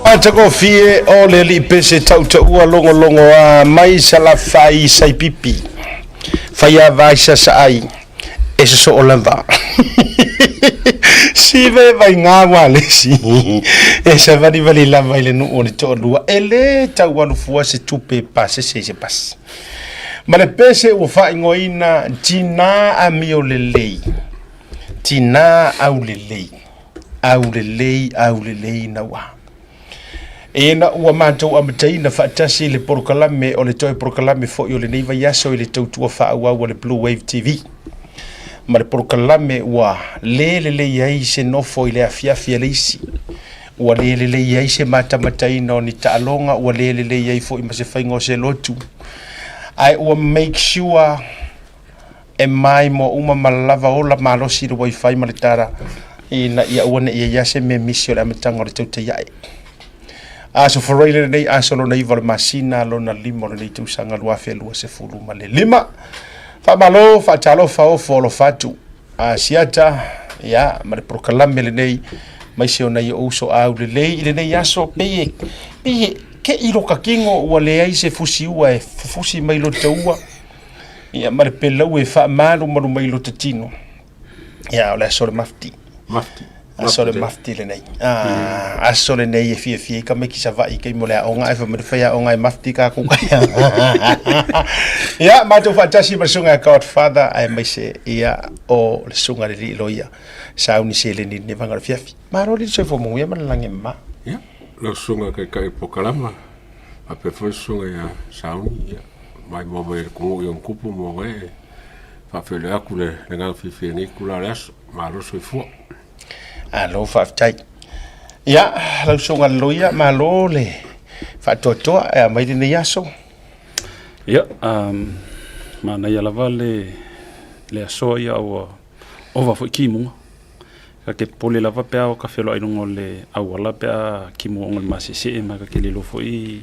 Matagofie o le alii pese tautaua logologoa mai Salafai Saipipi Faiava i Sasaai e sosoo lava. Sive vaiga ua lesi e savalivali lava i le nuu o le toalua e lē tau alu fua se tupe pasese i se pasi. Ma le pese ua faaigoaina Tinā Amio Lelei, Tinā Aulelei, Aulelei, Aulelei Nauā. Ina ua matou amataina faatasi le polokalame o le toe polokalame foi o lenei vaiaso i le tautua faaauau a le Blue Wave TV. Ma le polokalame ua le lelei ai se nofo i le afiafi a le isi, ua le lelei ai se matamataina o ni taaloga, ua le lelei ai foi ma se faiga o se lotu, ae ua make sure e maimoa uma ma lava ola malosi le wifi ma le tala ina ia aua ne i i ai se mea misi o le amataga o le tautai ae. Aso Faraile lenei, aso lona 9 o le masina lona 5 o lenei tausaga 2025. Faamalo, faatalofa, ofo alofa atu. Asiata, ia, ma le polokalame lenei, maise o nai ou uso aulelei i lenei aso, pei e, pei e ke i loka kino ua leai se fusi ua e fufusi mai lo te ua. Ia ma le pelau e faamalumalu mai lo te tino. Ia, o le aso o le mafti. Mafti. Aso le mafti lenei. Ah, aso lenei e fiafia i ka mai ki Savaii kei mo le aoga e whamari whai aoga e mafti ka kuka. Ia, mātou whaatasi ma le sunga e Godfather ae mai se ia o le sunga le li loia. Sauni se le ni ne vanga le fiafi. Maro li soifua manuia ma le lagi e mama. Ia, lau susuga i taitai o polokalama, faapea foi le susuga ia Sauni, ia, maimoa mai e le atunuu i ona tupu ma ona ee, faafeiloai atu le agaga fiafia i lenei itula o le aso. Malo le soifua. Malo faafetai. Ia, lau susuga i le loia, malo le faatoatoa e aumai lenei aso. Ia, manaia lava le asoa ia ua ova foi kimuga. Ka te popole lava pe a o ka feloai i luga o le auala pe a kimuga ona o le masese ma ka te le iloa foi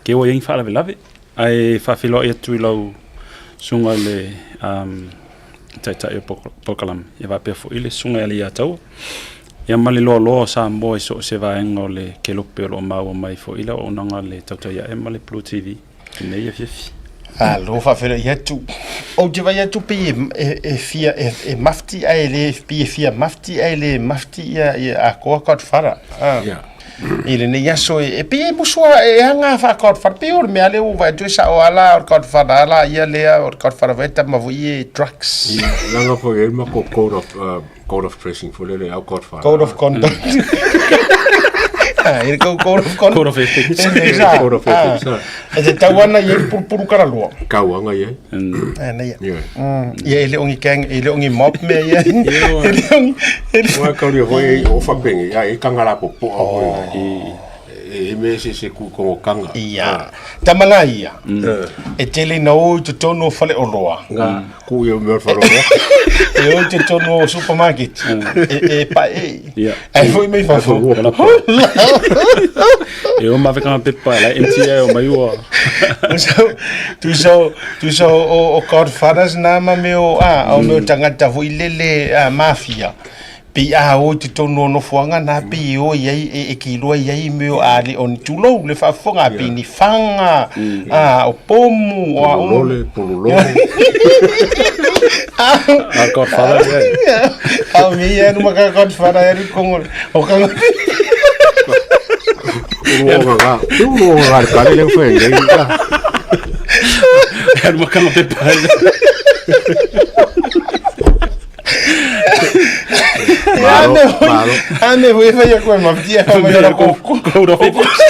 ke ua i ai ni faalavelave. Ae faafeiloai atu i lau susuga i le Taitai o Polokalame, ia faapea foi le Susuga ia Leiataua, ia ma le loaloa o Samoa i so o se vaega o le kelope o lo o maua mai foi le auaunaga a le Tautai Ae ma le Blue TV i lenei afiafi. Malo faafeiloai atu. Ou te vaai atu pei e fia e mafti ae le pei e fia mafti ae le mafti ia atoa Godfather. Yeah. I lenei aso e pei e musu a e aga faa-Godfather pei o le mea lea ua vaai atu e sao lava la o le Godfather lava la ia lea o le Godfather foi e tama foi e drugs. Ia, leaga foi e i ai le matou code of code of dressing foi lele au Godfather. Code of conduct. Ah, e le code of conduct. Code of ethics. Code of ethics. E te tau ana i ai le pulupulu kalaloa. Kauanga i ai. Ana ia. Ia e le o ni gang, e le o ni mob mea ia. E le o ni... Ua kau lia hoi o whapenge, ia e kanga la popoa hoi. E me se se ku kongo kanga. Ia. Tama la ia. E tele ina o i totonu o faleoloa. Nga ku ia mea o faleoloa. E o i totonu o supermarket. E e pa e. Ai foi mai fafo. E o mawekanga pepa la MTA o mai ua. Tuso tuso o Godfathers na ma me o a o me o tangata foi lele a mafia. Pei a o i totonu o nofoaga na pei e o i ai e ki iloa i ai mea o a le o ni tulou le faafofoga pei ni faga a o pomu o a Pululole, pululole. A Godfather ia. A o mea ia numa ka Godfather e alu kongo o kanga. Uruonga ga. Te uruonga ga le kale le whai nei. E alu makanga pepa. Ane hoi, ane hoi whai a koe mawhiti a mai ora koko. Code of ethics.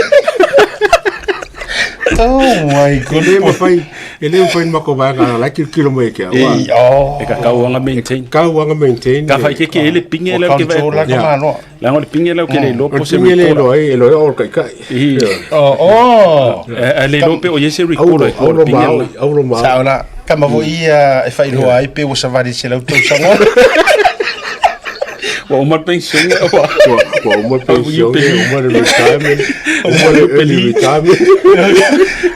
Oh my E le goodness. mawhai, e le mawhai mako vaega la kilo kilo mai ke awa. Ei, oh. E ka kauanga maintain. Kauanga maintain. Ka whai keke ele pinge le ke Control la ka manoa. La ngol pinge le ke le lo O po se tinge le record. lo ai, e lo o kai kai. I Oh, oh. e le lo pe o ye se Au record lo, e au ko lo pinge mau, la. au lo mau. Sao la, kama foi ia e whailoa ai pe ua savali se lau tausaga. Ua uma le pension ua. Ua, ua uma pension, uma le retirement, uma le early retirement.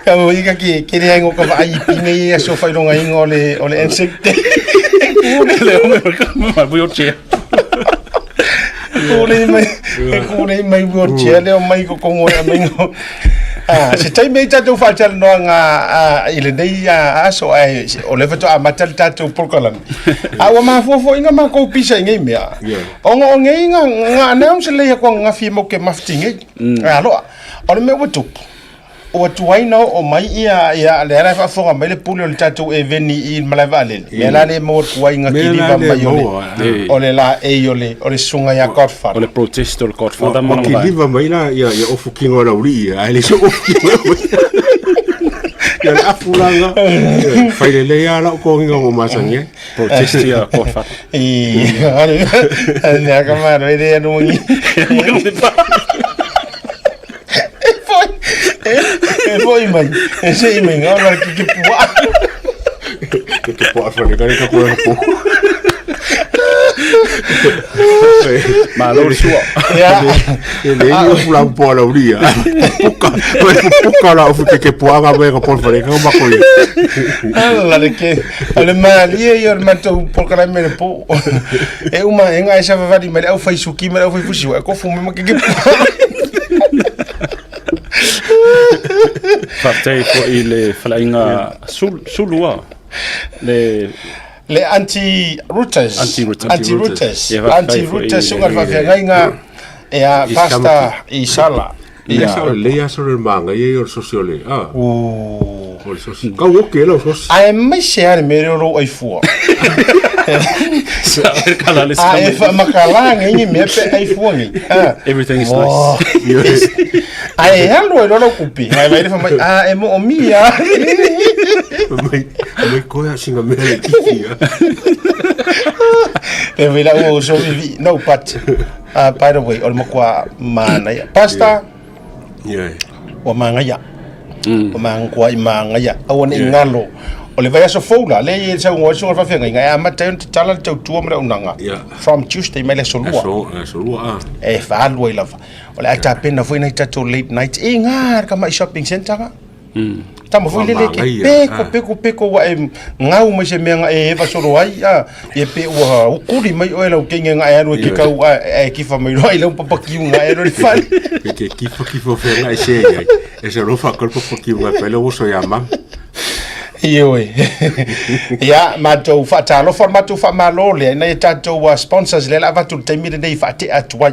Kama foi ka ki ke le aingo ka vaai i pinge i aso whailonga ingo o le o le insect. Le o me ma vui o che. Kule mai, e kule mai wheelchair leo mai ko kongo e mai ngo. Ah, se taimi ai tatou faatalanoaga i lenei aso ae o lea faatoa amata le tatou polokalame. A ua mafua foi nga makou pisa i nei mea. Ona o nei nga nga announce lei aku ananafi e mau ke mafti nei. Aloa. O le mea ua tupu, ua tuai na oo mai ia ia lea la e faafofoga mai le pule o le tatou eveni i le malae vaalele. Mea la le maua atu ai nga Mea la kiliva le mai o le maua, eh. o le laei o le o le susuga ia O Godfather. le protest o le Godfather ma Ua lona vaega. kiliva mai la ia ia ofu kinga o laulii ae le se ofu kinga mai. Ia le afu la nga. Fai lelei lava lau togiga ua masani ai. Protest ia Godfather. I nea ka maro e le anu ngi. E foi, e foi mai, e sei mai ngā ora ki ke pua. Ke ke pua whane kare ka kore po. Malo le sua. Ia, E le ni ofu la po la uria. Puka, puka la ofu ke ke pua nga me ka pol whane ka mako i. ala le ke, o le malie ia o le matou polokalame le po. E uma e ngai sa vavali mai le au fai suki ma le au fai fusi, e kofu mai ma ke ke pua. Faafetai foi i le faleaiga Sulu a. Le Le anti-routers. Anti-routers. Anti-routers. Ia, faafetai foi Anti-routers, i- suga le faafeagaiga ia I Pastor Isala. Ia Ia. sa o le ia sa o le manga ia o le sosi o le. Ah. Ooh. O le sosi. Kau oke lau sosi. Ae maise lava le mea lea o lou aifua. Kala le A e sika faamakala nei mea pe aifua nei. Ah. Everything is Oh. nice. Ae alu ai loa lau kupi. Ae vai le fai mai, a e moomia. Mai, mai koe a singa mea le kiki. E vai la ua so vivi. No, but by the way, o le matua manaia. Pastor, Yeah. ua magaia. Ua magoa i magaia. Aua ne i galo. O le vaiaso fou la, lea e saunoa ai le susuga i le faafeagaiga, e amata ai ona tatala le tautua ma le auaunaga. Yeah. From Tuesday mai le aso lua. Aso, aso lua, ah. E faaalu ai lava. O le a tapena foi nai tatou late nights e gā le tamai shopping centre ga. Tama foi lele ke Manaia, peko ah. peko peko ua e gau mai se mea nga e eva solo ai a ia pe ua ukuli mai oe lau kenge nga e alu e ke kau a e kifa mai loa i lau papakiu nga e alu i le fale. Pe ke kifa kifa fe nga e se ai. E se lofa ka papakiu nga pele wo so ya ma. Ioe. Ia, matou faatalofa, matou faamalo lea i nai a tatou sponsors lea o le a avatu i le taimi lenei e faatea atu ai.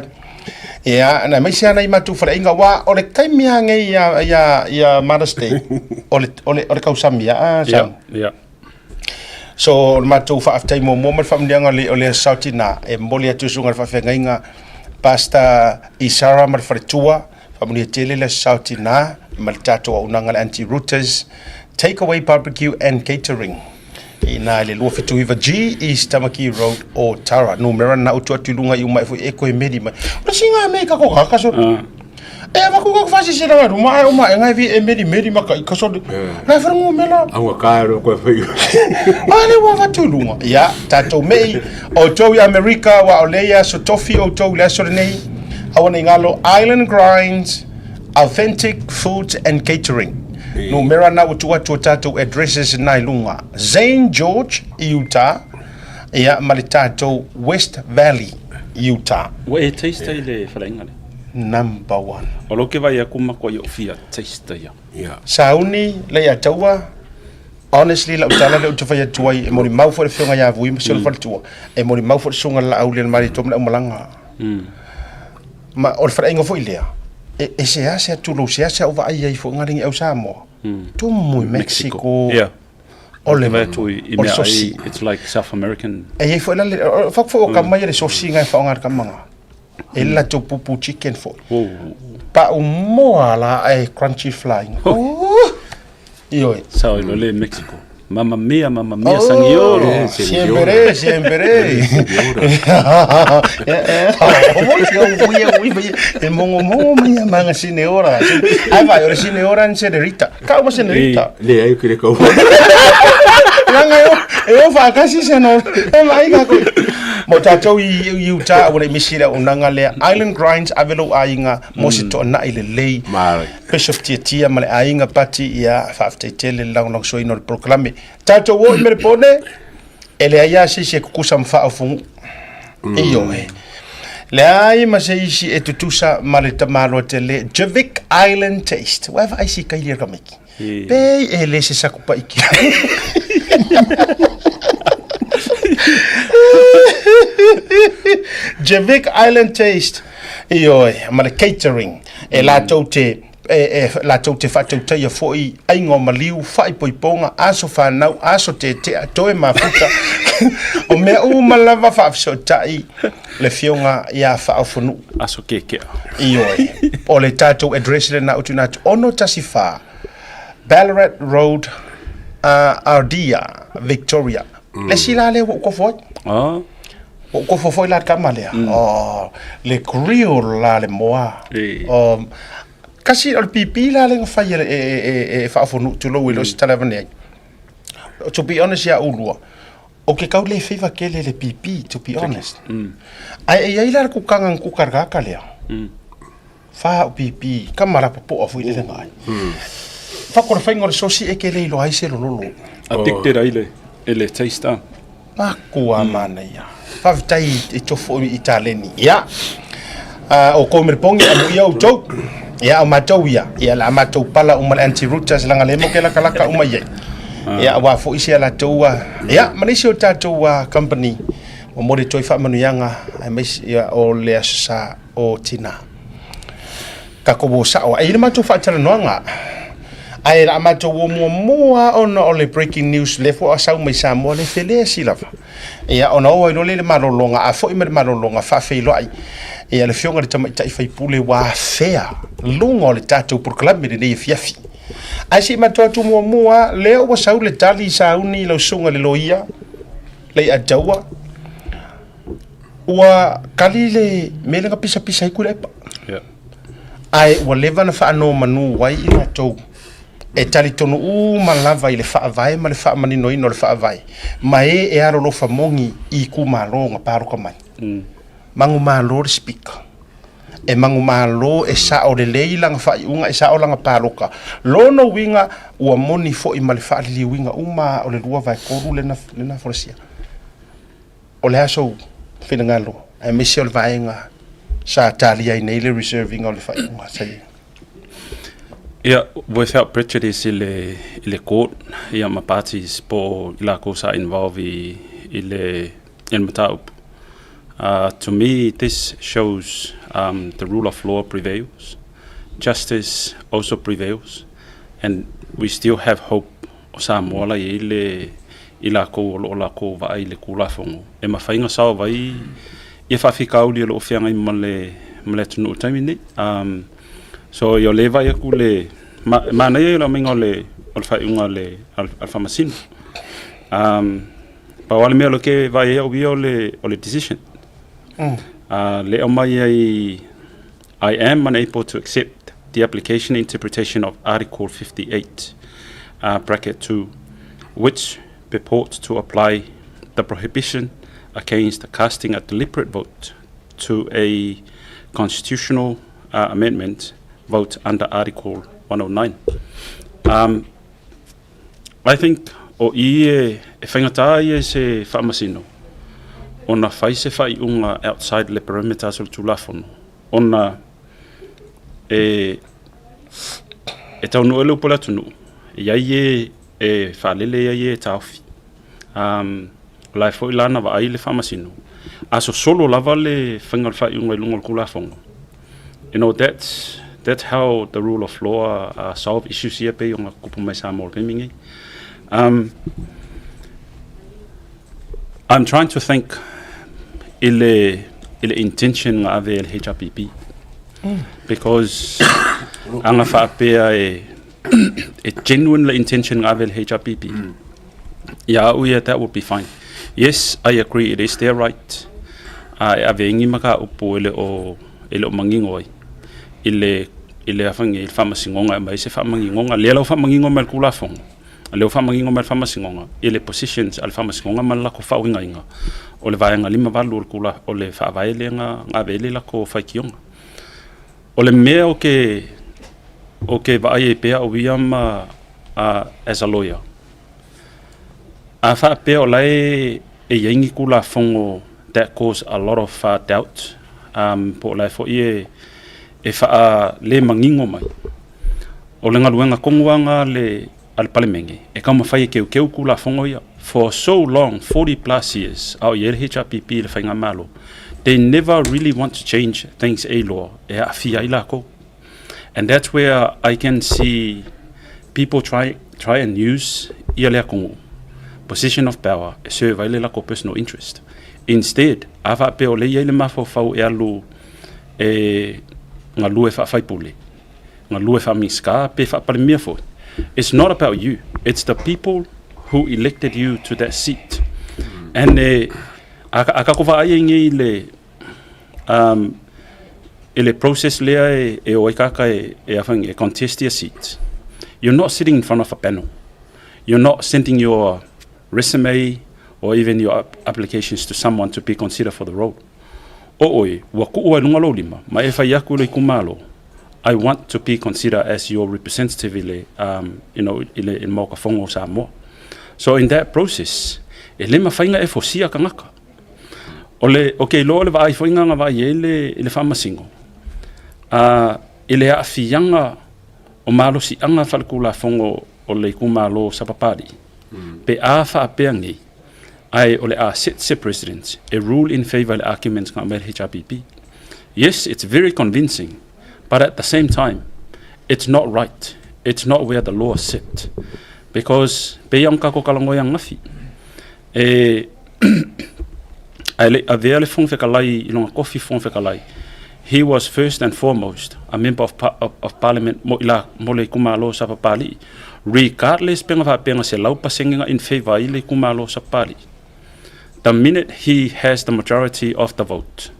Ia, na aemaise lava nai matou faleaiga, aua o le taimi lava nei ia, ia, ia Mother's Day, o le, o le, o le kausami lava, Ia, Sam. ia. So, o le matou faafetai muamua ma le faamanuiaga o le, o le Aso Saotina, e momoli atu i susuga i le faafeagaiga Pastor Isara ma le faletua, faamanuia tele le Aso Saotina ma le tatou auaunaga le Anti-Routers, Takeaway Barbecue and Catering. I ina i le 279G East Tamaki Road o Tara. Numera na utu atu i lunga i uma e foi e koe meri mai. O le singa me ka ko ka so. E va ku ka fasi se la ruma e uma e ngai vi e meri meri maka i ka so. La fa ngu mela. Au ka ro koe fai. A le wa va tu lunga. Ia, tatou mei o tou i Amerika wa o le ia so tofi o tou le aso lenei. Aua nei ngalo Island Grinds Authentic Foods and Catering. Numera na ua tuu atu o tatou addresses na i luga. Zane George i Utah, ia ma le tatou West Valley, Utah. Ua e taste ai le faleaiga lea? Number one. O lou ke vaai aku ma koa i ou fia taste ia. Yeah. Sauni le ia taua, honestly lau tala lea ou te fai atu ai, e molimau foi le afioga ia Vui ma si ona faletua, e molimau foi le susuga i le Laauli a le Malietoa ma le aumalaga. Ma o le faleaiga foi lea, e, e seasea tulou, seasea ou vaai ai foi nga lengi au Samoa. Tumu i Mexico. Yeah. O le, Vaai atu i o le mea ai, sosi. it's like South American. E iai foi la le, o, faku foi o ka mai le sosi ngai whaonga le kamanga. E la tau pupu chicken foi. Whoa. Pa u moa la e crunchy flying. Oh. Ioe. Sao i lo le Mexico. Mamma mia, mamma mia, sangioro. Oh, siempre, siempre. E mongo mongo mai a manga sineora. Ai vai, o le sineora ni senerita. Kau ma senerita. Le ai ke le kau. Langa e o, e o whaakasi se no. E mai ka koe. Mo tātou i Utah, ua le misi le auaunaga lea. Island Grinds, ave lou aiga mo se toanai lelei. Mare. Bishop Tiatia ma le aiga Pati, ia faafetai tele le lagolagosoaina o le polokalame. Tātou o i Melepone, e leai lava se isi e kukusa ma faaofogu. Ioe. Leai ma se isi e tutusa ma le tamaloa tele Javic Island Taste. Ua e vaai si kaili a kamiki. Pei e le se saku paiki. Javic Island Taste. Ioe, ma le catering. E latou te e latou te faatautaia foi aiga o maliu, faaipoipoga, aso fanau, aso tetea, toe mafuta. O mea uma lava faafesootai le Afioga ia Faaofonuu. Aso kekea. Ioe. O le tatou address lena utu na 614 Ballarat Road, Ardea, Victoria. Le isi la lea ua ou kofo ai. Ah. Ua ou kofo foi la kama lea. Oh, le grill la le moa. Oh, kasi o le pipi la le fai e e e faafonuu tulou e le o se tala avane ai. To be honest ia ulua, o ke kau le feiva kele le pipi, to be honest. Ai e iai la le kukanga ng kukaraka lea. Fa o pipi, kama la popoa foi le lenga ai. Fa ko le whainga o le sosi e ke le iloa ai se lololo. Addicted ai le, e le taste ah. Makua manaia. Faafetai i tofo i taleni. Ia. O kou me pongi amu ia outou. Ia o matou ia. Ia la matou pala uma le anti-routers langa le mo ke laka laka uma ia. Ia wa fo isi ala tou ia ma nisi o tatou company o mo le toi faamanuiaga aemaise ia o le aso sa o tina. Tatou o sao ai le matou faatalanoaga. Ae la matou o muamua ona o le breaking news le fo sau mai Samoa le felesi lava. Ia ona o ai loa lea i le malologa, a foi mai le malologa faafeiloai ia le afioga i le tamaitai faipule ua afea luga o le tatou polokalame lenei afiafi. Ae se i matou atu muamua lea ua sau le tali sauni i lau susuga i le loia Leiataua, ua kali le mea lea na pisapisa ai Tuilaepa. Yeah. Ae ua leva na faanonomanu ai i latou e talitonu uma lava i le faavae ma le faamaninoina o le faavae ma e e alolofa moni i itumalo na palota mai. Manumalo le Speaker. E manumalo e sao lelei lana faaiuga, e sao lana palota. Lona uiga ua moni foi ma le faaliliuina uma o le 2/3 lena lena folasia. O le a sou finagalo aemaise o le vaega sa talia ai nei le reserve ina o le faaiuga sa i ai? Ia, without prejudice i le, i le court ia ma parties po o i lakou sa involve i, i le, i le mataupu. To me, this shows the rule of law prevails, justice also prevails, and we still have hope o Samoa la i ai le i lakou o lo o lakou vaai i le Tulafono e mafai ona solve ai ia faafitauli o lo o feagai ma le ma le atunuu i le taimi lenei. So ia o lea e vaai atu le manaia ia o le aumaiga o le o le faaiuga a le a le Faamasino. Pau lava le mea o lea ou te vaai ai au ia o le o le decision. Lea e aumai ai I am unable to accept the application interpretation of Article 58, bracket 2, which purports to apply the prohibition against casting a deliberate vote to a constitutional amendment vote under Article 109. I think o i e e faigata ia i se faamasino ona fai se faaiuga outside le perimeters o le Tulafono ona e e taunuu ai le upu a le atunuu, e i ai e e faalele ai e taofi. O la e foi la na vaai le faamasino, a sosolo lava le faiga o le faaiuga i luga o le Tulafono, you know, that's how the rule of law solve issues ia pei ona tupu mai Samoa i le taimi lenei. I'm trying to think i le, i le intention na ave e le HRPP. Because aga faapea e, e genuine le intention na ave e le HRPP. Ia au ia, that would be fine. Yes, I agree, it is their right e ave ai ni mataupu e le o, e le o manino ai i le, i le afagia i le faamasinoga e aumai ai se faamaninoga. Lea la ua faamanino mai le Tulafono, lea ua faamanino mai le faamasinoga i le positions a le faamasinoga ma le latou faauigaina o le vaega 58 o le tula, o le faavae lea na ave ai le latou faitioga. O le mea o ke, o ke vaai ai pea au ia ma as a lawyer, a faapea o la e, e i ai ni Tulafono that cause a lot of doubt. um, po o la e fo'i e, e faa le magigo mai. O le galuega tonuaga le a le Palemene, e taumafai e teuteu Tulafono ia. For so long, 40 plus years, a o i ai le HRPP i le faigamalo, they never really want to change things a law e aafia ai lakou. And that's where I can see people try and use ia le atunuu, position of power, e serve ai le latou personal interest. Instead, a faapea o lea e i ai le mafaufau e alu e galue faafaipule, galue faa-Minisita pe faapalemia foi. It's not about you. It's the people who elected you to that seat. And a tatou vaai ai nei i le process lea e o ai kaka e afang e contest your seat. You're not sitting in front of a panel. You're not sending your resume or even your applications to someone to be considered for the role. O oe, ua kuu ai luga lou lima, ma e fai aku le itumalo, "I want to be considered as your representative i le, i le Maoka Fono o Samoa." So in that process, e le mafai e fosia kangaka. O le, okay, loa le vaai foi nganga vaai e le faamasino. I le aafiaga o malosiaga faaletulafono o le itumalo Sapapali. Pe a faapea nei, ai o le a set se president e rule in favor le arguments nga mai le HRPP. Yes, it's very convincing, but at the same time, it's not right. It's not where the law sit. Because pe ia ka ko kalango ia ngafi. E ai le avea le Fofoga Fetalai i longa kofi Fofoga Fetalai. He was first and foremost a member of parliament mo ila mo le itumalo Sapapali. Regardless penga fa penga se lau pasenga in favor i le itumalo Sapapali. The minute he has the majority of the vote,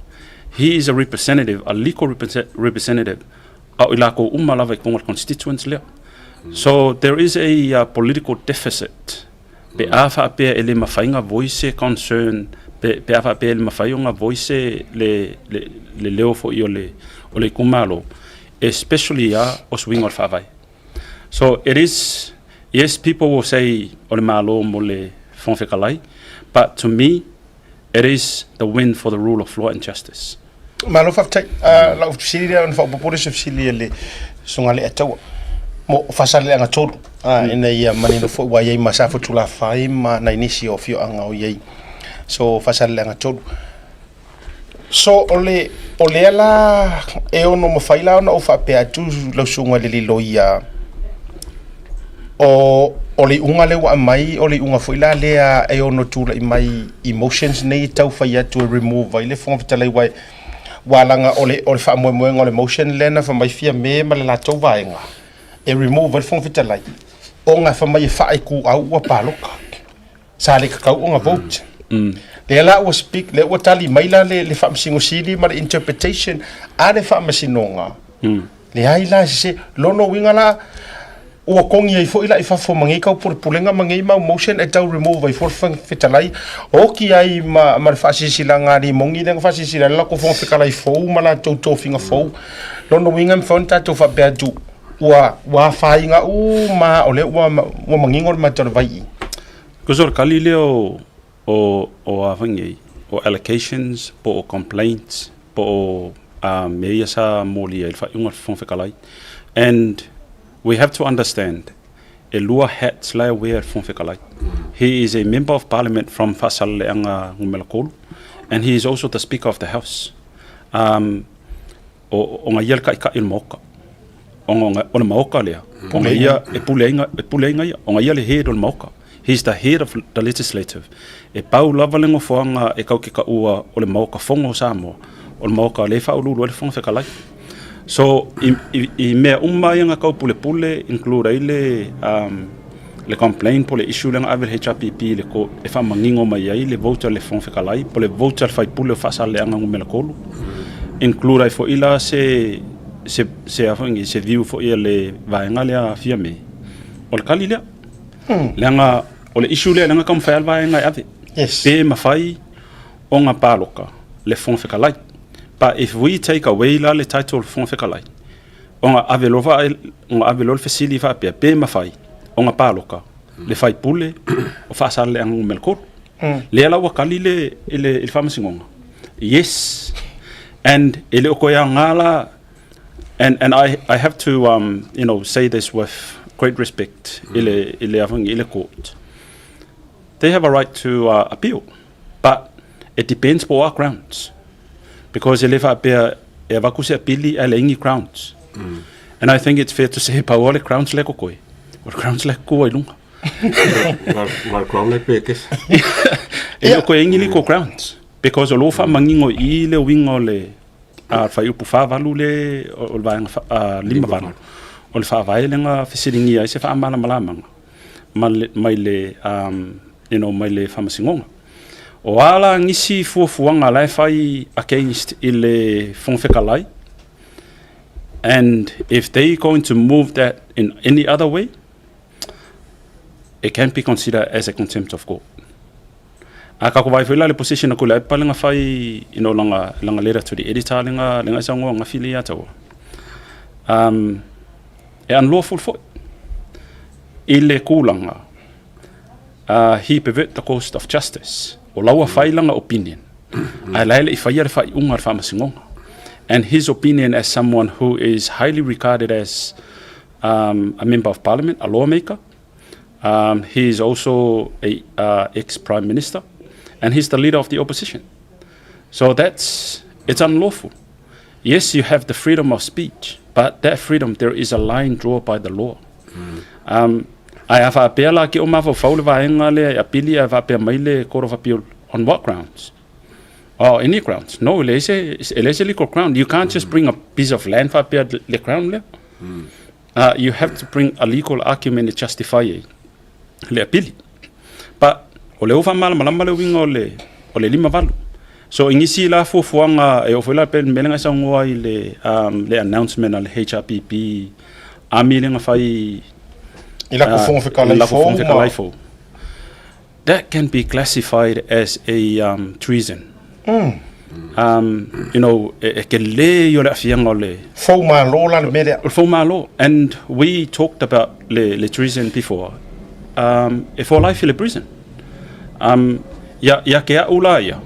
he is a representative, a legal representative, a i lako uma lava i konga constituents lea. So there is a political deficit. Pe a faapea e le mafai voice concern, pe a faapea e le mafai ona voice le leo fo'i o le itumalo, especially a o suiga o le faavae. So it is, yes, people will say o le malo mo le Fofoga Fetalai, but to me, it is the win for the rule of law and justice. Malo faafetai. Ah, lau fesili lea ona faaopoopo se fesili e le susuga le ataua mo Faasaleleaga 3 ina ia manino foi ua iai ma Safotulafai ma nai nisi o afioaga o iai. So Faasaleleaga 3, so o lea la e ono mafai la ona ou faapea atu lau susuga i le loia o le iuga lea ua aumai, o le iuga foi la lea e ono tula'i mai emotions nei tau fai atu e remove ai le Fofoga Fetalai, ua laga o le faamoemoega o le motion lea na fai mai Fiame ma le latou vaega e remove ai le Fofoga Fetalai ona fa mai e faaituau ua paloka sa le kakau ona vote. Lea la ua speak lea ua tali mai la le Faamasino Sili ma le interpretation a le faamasinoga. Leai la se lono uiga la ua kogi ai foi la i fafo ma nei kau pulepulega ma nei mau motion e tau remove ai foi le Fofoga Fetalai oki ai ma le faasiasilaga a limogi lea na faasiasila ai le latou Fofoga Fetalai fou ma latou tofiga fou. Lono uiga e mafai ona tatou faapea atu ua afaina uma o lea ua manino le mata o le vai i. Because o le kali lea o a nei, o allocations, po o complaints, po o mea ia sa molia i le faaiuga o le Fofoga Fetalai. And we have to understand, e lua hats la e wear le Fofoga Fetalai. He is a member of parliament from Faasaleleaga Nu.3, and he is also the speaker of the house. O nga ia le kaʻikaʻi o le maoka. O le maoka lea. O nga ia e pule aiga ia. O nga ia le head o le maoka. He's the head of the legislative. E pau lava le nofoaga e kau ke kaua o le maoka fono o Samoa. O le maoka le faauluulu ai le Fofoga Fetalai. So, i mea uma ia nga kau pule pule, include ai le complaint po le issue lea na ave le HRPP le ko e faamanino mai ai le vote a le Fofoga Fetalai po le vote a le faipule o Faasaleleaga Nu.3, include ai foi la se a foi se view foi a le vaega lea Fiame. O le kali lea. Leaga o le issue lea leaga taumafai lava le vaega e ave. Pe mafai ona paloka le Fofoga Fetalai. But if we take away la le title Fofoga Fetalai, ona ave loa le fesili faapea pe mafai ona paloka le faipule o Faasaleleaga Nu.3. Lea la ua kali le i le faamasinoga. Yes. And e le o koe aoga la, and, and I, I have to, you know, say this with great respect i le, i le afangi, i le court. They have a right to appeal, but it depends po o a grounds. Because e le faapea e avaku se apili ae leai ni grounds. And I think it's fair to say pau o le grounds lea kokoe, o le grounds lea kua i luga. Ma le ground le pekesa. E le o koe ingi legal grounds. Because o lo faamanino i le uiga o le fuaiupu 48 le o le vaega 58 o le faavae lea na fesiligia ai se faamalamalamaga mai le you know, mai le faamasinoga. O a la nisi fuafuaga la e fai against i le Fofoga Fetalai, and if they going to move that in any other way, it can be considered as a contempt of court. A ka ko vai foi la le position a kula e pale nga fai you know langa langa letter to the editor lenga lenga sa ngoa nga fili ia taua. E unlawful foi i le kulanga he pervert the course of justice. O laua fai langa opinion. Ae la ele i faia le faaiuga a le faamasinoga. And his opinion as someone who is highly regarded as a member of parliament, a lawmaker. He is also a ex-prime minister, and he's the leader of the opposition. So it's unlawful. Yes, you have the freedom of speech, but that freedom, there is a line drawn by the law. Ae a faapea la ke o mafaufau le vaega lea e apili ae faapea mai le Court of Appeal, on what grounds? Oh, any grounds? No, e leai se, e leai se legal ground. You can't just bring a piece of land faapea le ground lea. You have to bring a legal argument to justify ai le apili. But o le ua faamalamalama le uiga o le o le 58. So i nisi la fuafuaga e oo foi la pe le mea lea na e saunoa i le le announcement a le HRPP ami lea na fai I la ko Fofoga i la ko Fetalai Fofoga Fetalai fou. That can be classified as a treason. You know, e tele ia o le aafiaga o le Fou malo la le mea lea. O le fou malo. And we talked about le, le treason before. E for life i le prison. Ia, ia ke au la ia,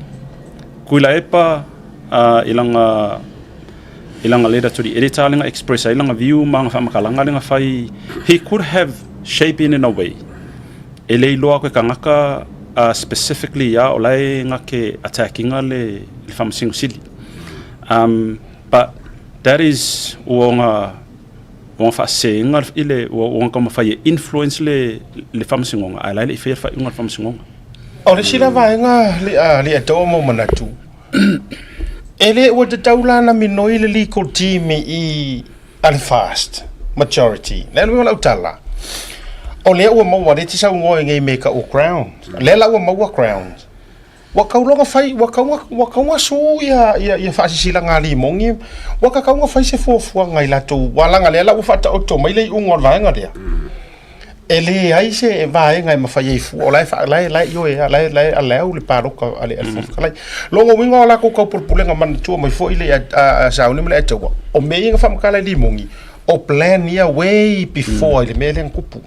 Tuilaepa i langa i langa letter to the editor lenga express ai langa view ma langa faamatalaga lenga fai, he could have shaped in a way e le iloa aku e kagaka specifically ia o lae nga ke attackinga le le faamasino sili. But that is ua ona ua ona faasesega i le ua ona taumafai e influence le le faamasinoga ae la e le i faia le faaiuga a le faamasinoga. O le isi la vaega le atoa mo manatu, e le ua tatau la na minoi le legal team i a le fast majority. Le alu lau tala. O lea ua maua le te saunoa i ngei me ka o ground. Lea la ua maua ground. Ua kauloga fai, ua kauga, ua kauga su ia, ia, ia faasisilaga a limogi, ua ka kauga fai se fuafuaga i latou, ua laga lea la ua faataoto mai le iuga o le vaega lea. E leai se vaega e mafai ai fua, o la e faa, la e, la e ioe lava, la e, la e allow le palota a le, a le Fofoga Fetalai. Lona uiga o latou taupulepulega manatua mai foi le a, a, a Sauni ma le Aitaua, o mea ia na faamatala e limogi, o plan ia way before i le mea lea na tupu.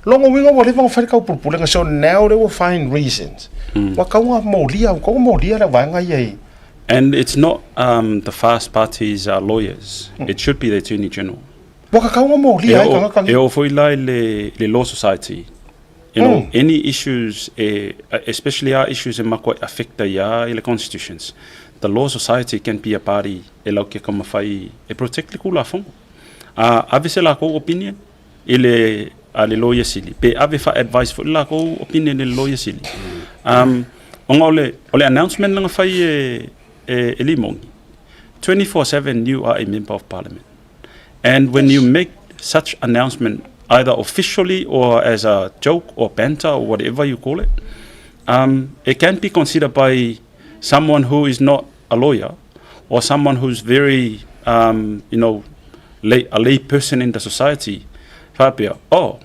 Lona uiga ua leva ona fai le taupulepulega, so now they will find reasons. Ua tau na molia, ua tau na molia le vaega ia i. And it's not the fast party's lawyers, it should be the Attorney General. Ua kakau na molia ai tagata nei. E oo foi la i le, le Law Society, you know, any issues e, especially a issues e makuai affecta ia i le constitutions, the Law Society can be a party e lau ke taumafai e protect le Tulafono. A ave se lakou opinion i le a le Lawyer Sili, pe ave fa-advice foi le lakou opinion i le Lawyer Sili. Ona o le, o le announcement na fai e, e, e Limogi, 24/7 you are a member of parliament. And when you make such announcement, either officially or as a joke or banter or whatever you call it, it can be considered by someone who is not a lawyer or someone who's very, you know, lay, a lay person in the society. Faapea, oh,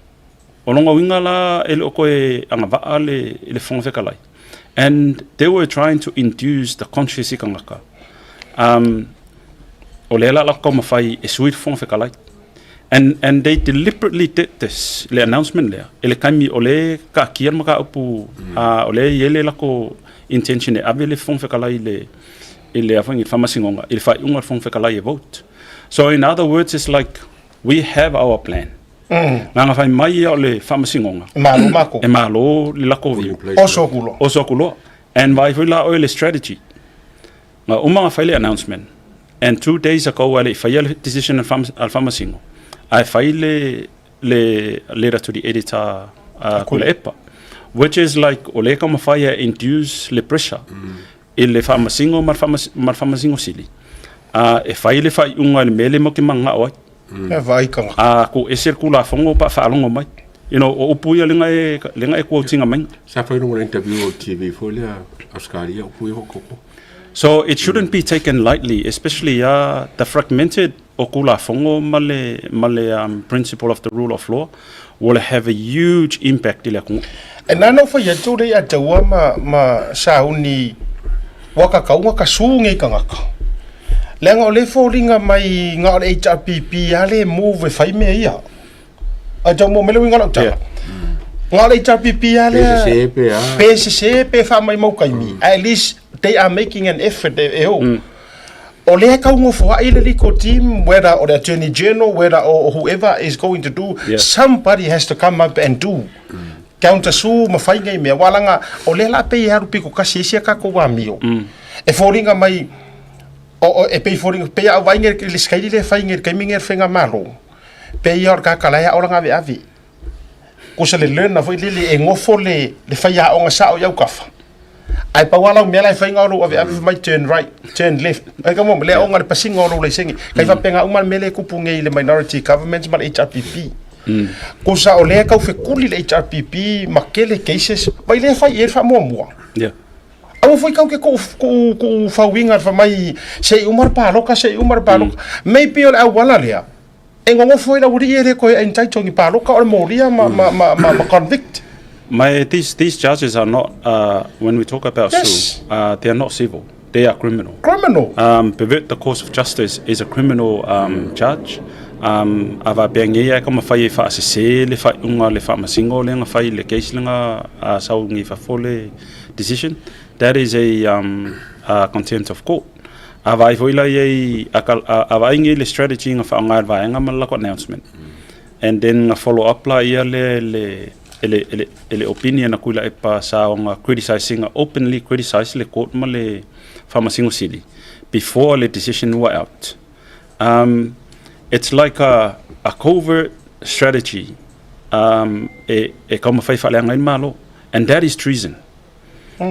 o lona uiga la e le o koe agavaa le, le Fofoga Fetalai. And they were trying to induce the conscience i kangaka. O lea la latou taumafai e sui le Fofoga Fetalai. And, and they deliberately did this, le announcement lea, i le taimi o lea e taatia le mataupu, o lea e i ai le latou intention e ave le Fofoga Fetalai i le, i le a foi i le Faamasinoga i le faaiuga a le Fofoga Fetalai e vote. So in other words it's like we have our plan. Na ona fai mai ia o le Faamasinoga. E malo makou. E malo le lakou view. Oso aku loa. Oso aku loa. And vaai foi la oe i le strategy. Na uma ona fai le announcement and 2 days ago ae le i faia le decision a le Faamasino, ae fai le le letter to the editor a Tuilaepa, which is like o lea e taumafai e induce le pressure i le Faamasino ma le Faamasino Sili e fai le faaiuga i le mea lea matou te mananao ai. E vaai tagata. A tuu ese le Tulafono pe a faalogo mai. You know, o upu ia lenga e quote ina mai. Sa fai luga o le interview o le TV foi lea Ausetalia upu ia hoʻokoko. So it shouldn't be taken lightly, especially the fragmented o Tulafono ma le ma le principle of the rule of law will have a huge impact i le atunuu. E nana o fai atu le ia taua ma, ma sauni waka kaunga ka su ngei kangaka. Leaga o le foliga mai ga o le HRPP a le move e fai mea ia. Ai tau mo mele uiga lau tala. Ga o le HRPP a le Pe sese pe a. Pe sese pe faamaumau kaimi. At least they are making an effort e o. O lea e kaugofoai le legal team, whether o le Attorney General, whether o whoever is going to do, somebody has to come up and do. Counter sue ma fai nei mea. Wa langa, o lea la pei e alu piko kasi isi a kakou amio. E foliga mai, o, o, e pei foliga, pei a au vaai le skaili le fai nge le kaimi nge le faiga malo. Pei ia o le kaka la e ao langa ave ave. Kusa le learner foi lele e gofo le, le faiaoga sao i aukafa. Ae pau lava lau mea la e fai nga o lou aveave fai mai turn right, turn left. Ai ka mo le aoga le pasiga o lou laisene. Kai faapena uma le mea lea e kupu nei i le minority government ma le HRPP. Kusa o lea e tau fekuli le HRPP ma tele cases, mai lea e fai i ai le faamuamua. Aua foi kau ke kuʻu kuʻu kuʻu fauiga fai mai se i uma le paloka, se i uma le paloka. Maybe o le auala lea e gogofo ai le aualii e le toe entitle ni paloka o le molia ma ma ma ma, ma convict. My, these charges are not, when we talk about sue, they are not civil. They are criminal. Criminal. Pervert the course of justice is a criminal charge. A faapea nei e taumafai e faasese le faaiuga a le Faamasino lea na fai i le case lea na sau nei i fafo le decision. That is a contempt of court. A vaai foi la i ai, a vaai nei le strategy na faaaoga e le vaega ma le latou announcement. And then na follow up la ia le le e le e le e le opinion a Tuilaepa sa ona criticize ina openly criticize le court ma le Faamasino Sili before le decision ua out. It's like a a covert strategy e e taumafai e faaleaga ai le Malo and that is treason.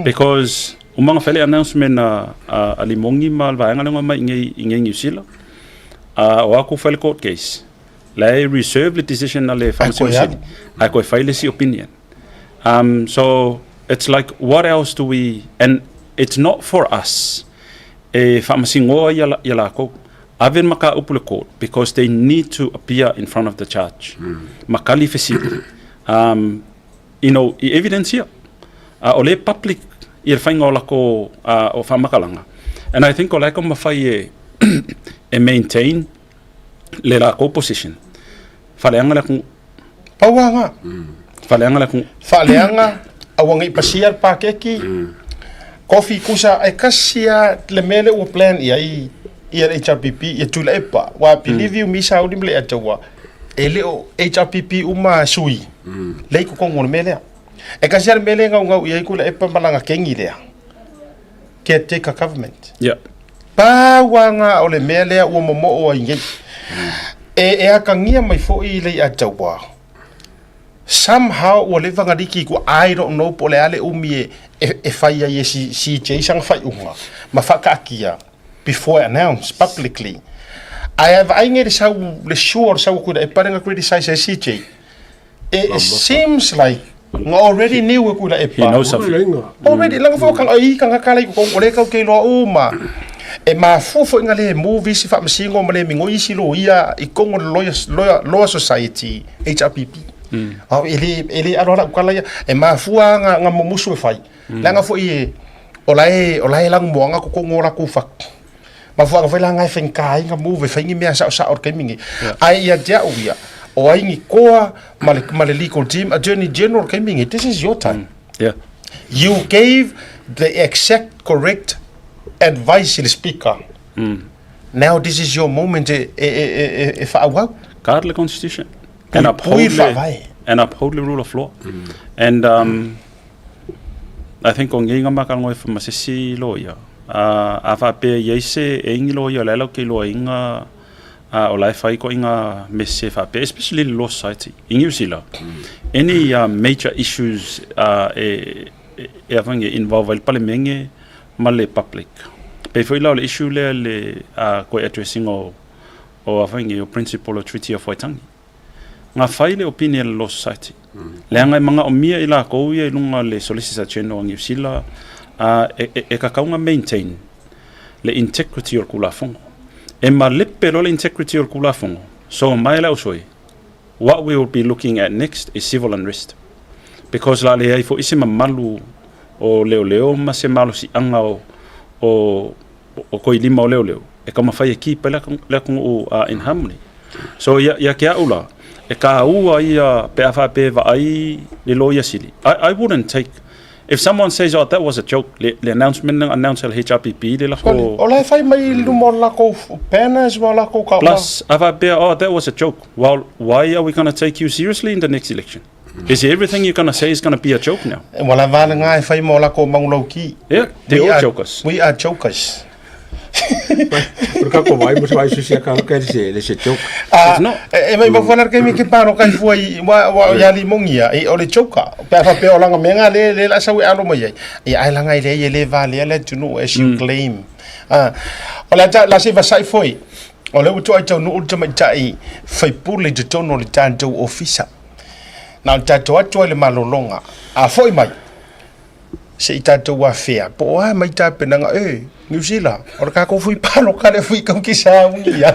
Because uma ona fai le announcement a a a Limogi ma le vaega lea na omai i inei i inei Niu Sila, a o atu fai le court case. La e reserve le decision a le Faamasino Sili, ae toe fai le isi opinion. So it's like what else do we, and it's not for us e faamasinoa ia, ia lakou. Ave le mataupu i le court because they need to appear in front of the judge. Ma tali fesili. You know, i evidence ia. O lea e public ia le faiga o lakou o faamatalaga. And I think o la e taumafai e, e maintain le lakou position. Faaleaga le atunuu. Pau lava na. Faaleaga le atunuu. Faaleaga, aua ne i pasia le paketi, kofi kusa, e tasi lava le mea lea ua plan i ai ia le HRPP, ia Tuilaepa. Aua believe you me, sauni ma le Ataua, e le o HRPP uma sui, lea i totonu o le mea lea. E tasi lava le mea lea e naunau i ai Tuilaepa ma lana kegi lea, caretaker government. Pau lava na o le mea lea ua momoo ai nei. E atagia mai foi le Ataua, somehow ua leva ona liki i tua, I don't know po o le a le umi e fai ai e CJ sana faaiuga ma faataatia before announce publicly. Ae vaai nei le sau, le sure o le sau o Tuilaepa lea na criticize ai CJ. It seems like na already knew e Tuilaepa. He knows something. Already, leaga foi o kanga, i kanga la i totonu, o lea e tau te iloa uma. E mafua foi na le move isi faamasino ma le migoi isi loia i totonu o le lawyer, lawyer, Law Society, HRPP. E le, e le alo lau tala ia. E mafua na, na mumusu e fai. Leaga foi e, o la e, o la e lanumoaga totonu o latou fatu. Mafuaaga foi la na e faigata ai na move e fai ni mea saosao i le taimi lenei. Ae ia te au ia, o ai ni koa ma le, ma le legal team, Attorney General i le taimi lenei, this is your time. You gave the exact correct advice i le Speaker, now this is your moment e, e, e, e, e, e faaauau. Guard le constitution and Puipui uphold le le, faavae. and uphold le rule of law. And I think o ngeiga makalgo e famasesi loia. A faapea i ai se e igi loia o le ala o ke iloaina o la e fai koʻiga mese faapea, especially le Law Society i Niu Sila. Any major issues e e afaga e involve ai le Palemene ma le public. Pei foi la o le issue lea le koe addressing o o afaga o principle o Treaty of Waitangi. Ga fai le opinion a le Law Society. Leaga e magaomia i lakou ia i luga o le Solicitor General a Niu Sila e, e, e kakauga maintain le integrity o le Tulafono. E malepe loa le integrity o le Tulafono, so mai le ausoi, what we will be looking at next is civil unrest. Because la leai foʻi se mamalu o leoleo ma se malosiaga o, o, o koilima o leoleo e taumafai e keep ai le atunuu in harmony. So ia, ia ke au la, e kāua ia pe a faapea e vaai le loia sili. I wouldn't take, if someone says, oh, that was a joke, le, le announcement na announce e le HRPP le lako. O la e fai mai i luma o lako banners ma lako ka. Plus, a faapea, oh, that was a joke. Well, why are we going to take you seriously in the next election? Is everything you're going to say is going to be a joke now? Ua lava le ngā e fai ma o lako mangulauki. Yeah, they all jokers. We are jokers. O ka ko vai mo sai se ka ka se le se joke. Ah, e mai mo fana ke mi ke pano kai fua i wa wa ya li mongia e o le joker. Pe fa pe o langa menga le le la sa we alo mai ai. E ai langa i le ye le va le le tunu as you claim. Ah, o la ta la se va sai foi. O le utu ai tau nu ultima tai fai pule te tono le tatou ofisa. Na o tatou atu ai le malologa, a foi mai, se i tatou afea, po o a mai tapenaga, e, Niu Sila, o le kākou fui paloka le fui kau ki sauni ia.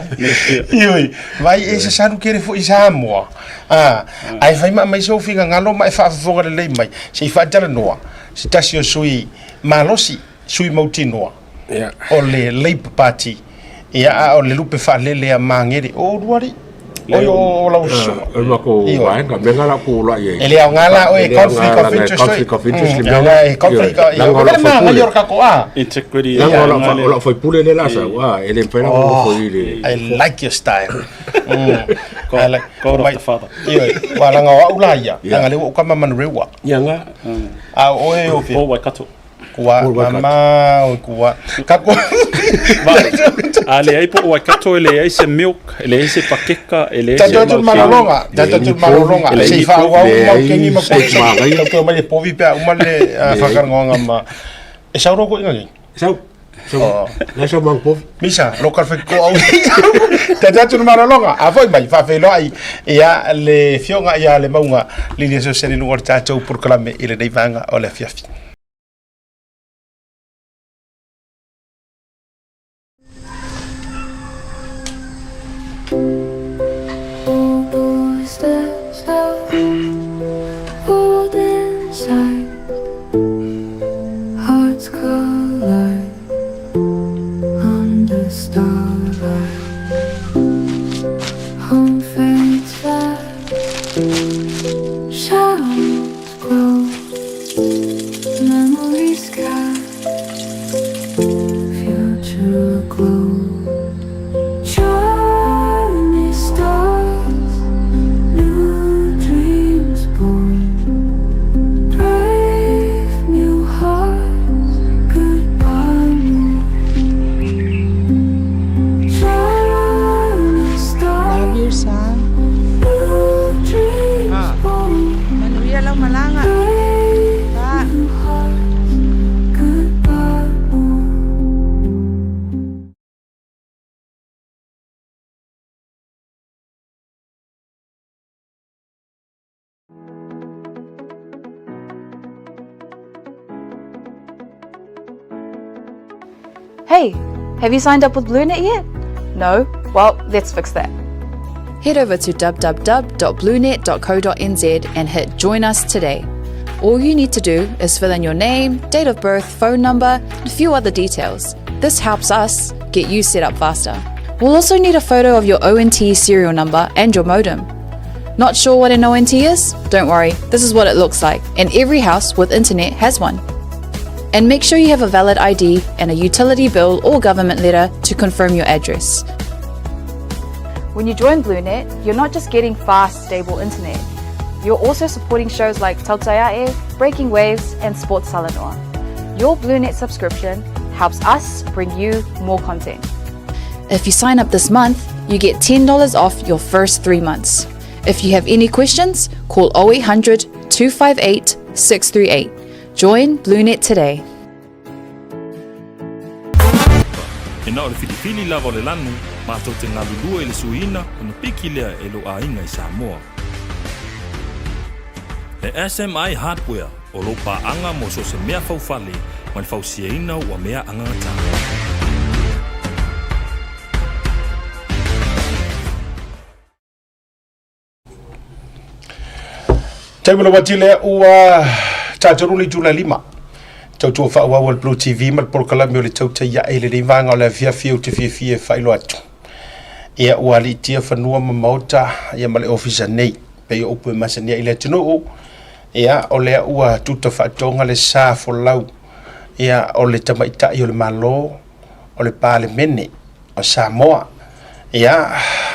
Ioi, vai e sasalu kere foi Samoa. Ah, ai fai ma mai so finga ngalo ma e faafofoga lelei mai, se i faatalanoa, se tasi o sui malosi, sui mautinoa, o le Labour Party, ia, a o le lupe faalele a Magere, o Ulualii. Oi o lau susuga. O le matou vaega, mea na la ku la i ai. E le aoga la oe, conflict of interest oe. Conflict of interest le mea la. Conflict of interest. Leaga o lau faipule. Integrity. Leaga o lau faipule lea la sau, e le mafai la ona nofo i le. I like your style. I like. God of the father. Ioe, wa leaga o au la ia, leaga lea ua ou kama Manurewa. Ia nga. A o oe o fea? O Waikato. Kua, mama, o kua. Ka kua. A leai po o Waikato e leai se milk, e leai se pakeka, e leai se Tatou atu malologa, tatou atu malologa. Se i faaauau mau kengi ma povi. Tau mai le povi pe a uma le whakarangawanga ma. E sau roko inga nei? Sau. Sau. Lai sau mang povi. Misa, local whai ko au. Tatou atu malologa. A foi mai, whaawheloai ia le fionga ia le maunga. Lili so seni lunga o le tatou porokalame i lenei vaega o le afiafi. Hearts collide under starlight. Home fades fast, shadows grow, memories cast, future glow. Journey starts, new dreams born, brave new hearts. Goodbye, moon. Journey Love starts, you, son. new dreams born. Manuia lau malaga. Brave Pa. new hearts, goodbye, moon. Hey, have you signed up with BlueNet yet? No? Well, let's fix that. Head over to www.bluenet.co.nz and hit Join Us today. All you need to do is fill in your name, date of birth, phone number, and a few other details. This helps us get you set up faster. We'll also need a photo of your ONT serial number and your modem. Not sure what an ONT is? Don't worry, this is what it looks like, and every house with internet has one. And make sure you have a valid ID and a utility bill or government letter to confirm your address. When you join BlueNet, you're not just getting fast, stable internet. You're also supporting shows like Tautaiae, Breaking Waves, and Sports Talanoa. Your BlueNet subscription helps us bring you more content. If you sign up this month, you get $10 off your first three months. If you have any questions, call 0800 258 638. Join BlueNet today. E na o le filifili lava o le lanu, matou te galulue i le suiina ona piki lea e lou aiga i Samoa. E SMI Hardware o lou paaga mo so o se mea faufale ma le fausiaina ua mea agagata. Taimi lava tile ua tatou le itula e 5. Tautua faaauau a le Blue TV ma le polokalame o le tautai ae i lenei vaega o le afiafi ou te fiafia e faailoa atu. Ia ua aliitia fanua ma maota ia ma le ofisa nei pei o upu e masani ai i le atunuu. Ia o lea ua tuta faatoga le sa folau ia o le tamaitai o le Malo o le Palemene o Samoa. Ia,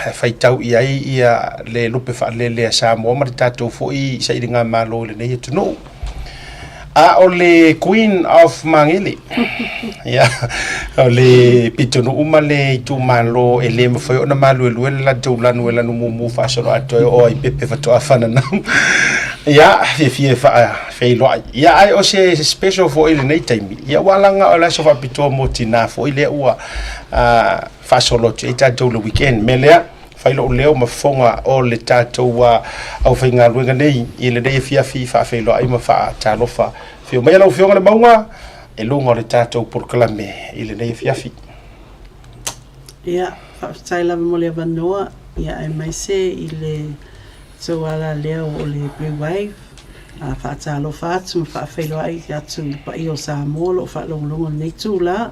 e faitau i ai ia le lupe faalele a Samoa ma le tatou foi sailigamalo i lenei atunuu. A o le Queen of Magele, ia, o le pitonuu ma le itumalo e le mafai ona maluelue le latou lanu e lanu mumu faasolo atoa e oo ai pepe faatoa fananau. Ia, fiafia e faafeiloai. Ia, ai o se special foi i lenei taimi. Ia, ua laga o le aso faapitoa mo tinā foi lea ua faasolo atu ai tatou le weekend. Mea lea, fai lou leo ma fofoga o le tatou aufaigaluega nei i lenei afiafi faafeiloai ma faatalofa. Afio maia lau Afioga le Mauga i luga o le tatou polokalame i lenei afiafi. Ia, faafetai lava mo le avanoa, ia aemaise i le tou alaleo o le Blue Wave. A faatalofa atu ma faafeiloai atu i le paia o Samoa o lo o faalogologo i lenei itula.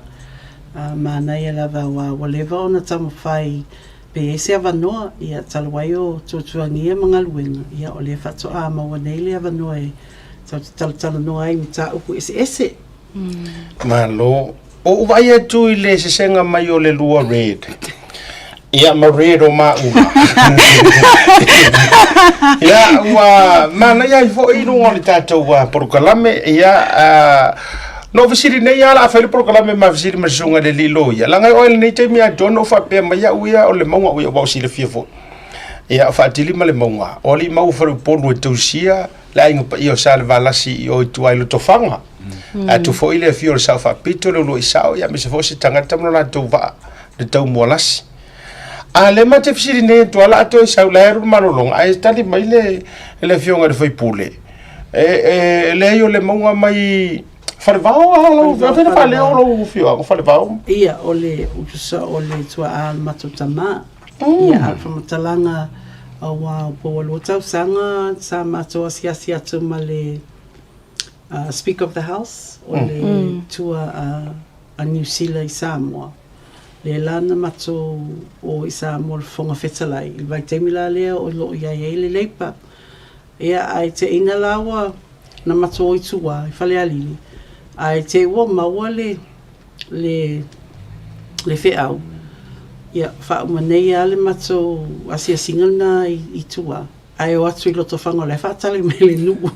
A manaia lava aua ua leva ona taumafai pe i ai se avanoa, ia talu ai o tuatuagia ma galuega, ia o lea faatoa maua nei le avanoa e tatou te talatalanoa ai i mataupu eseese. Malo. Ua ou vaai atu i le sesega mai o le lua red. Ia ma red o maua. Ia ua manaia ai foi i luga o le tatou polokalame. Ia na ou fesili nei lava o le a fai le polokalame ma fesili ma le susuga i le alii loia. Leaga e oo i lenei taimi atoa na ou faapea mai au ia o le mauga ia ua ou silafia foi. Ia o Faatili ma le mauga, o alii mau o Faleupolu e tausia le aiga paia o Salevalasi i o i tua i Lotofaga. Atu foi le afio o le Sao Faapito, le Uluai Sao, ia aemaise foi o se tagata ma lo latou vaa, le Taumualasi. A lea ma te fesili nei atu ala atoa i sau la e alu le malologa, ae tali mai le, le afioga i le faipule, e, e, leai o le mauga mai Falevao, a lau, afea faaleo lou afioaga Falevao? Ia, o le utusa o le tuaa o le matou tama. Ia, a o le faamatalaga, aua po ua 2 tausaga sa matou asiasi atu ma le Speaker of the House, o le tua a Niu Sila i Samoa, lea la na matou o i Samoa le Fofoga Fetalai, i le vaitaimi la lea o lo o i ai ai le Labour. Ia, ae teina la ua na matou o i tua i Falealili, ae te i ua maua le le le feau, ia, faauma nei lava le matou asiasiga lena i tua, ae o atu i Lotofaga o la e faatali mai le nuu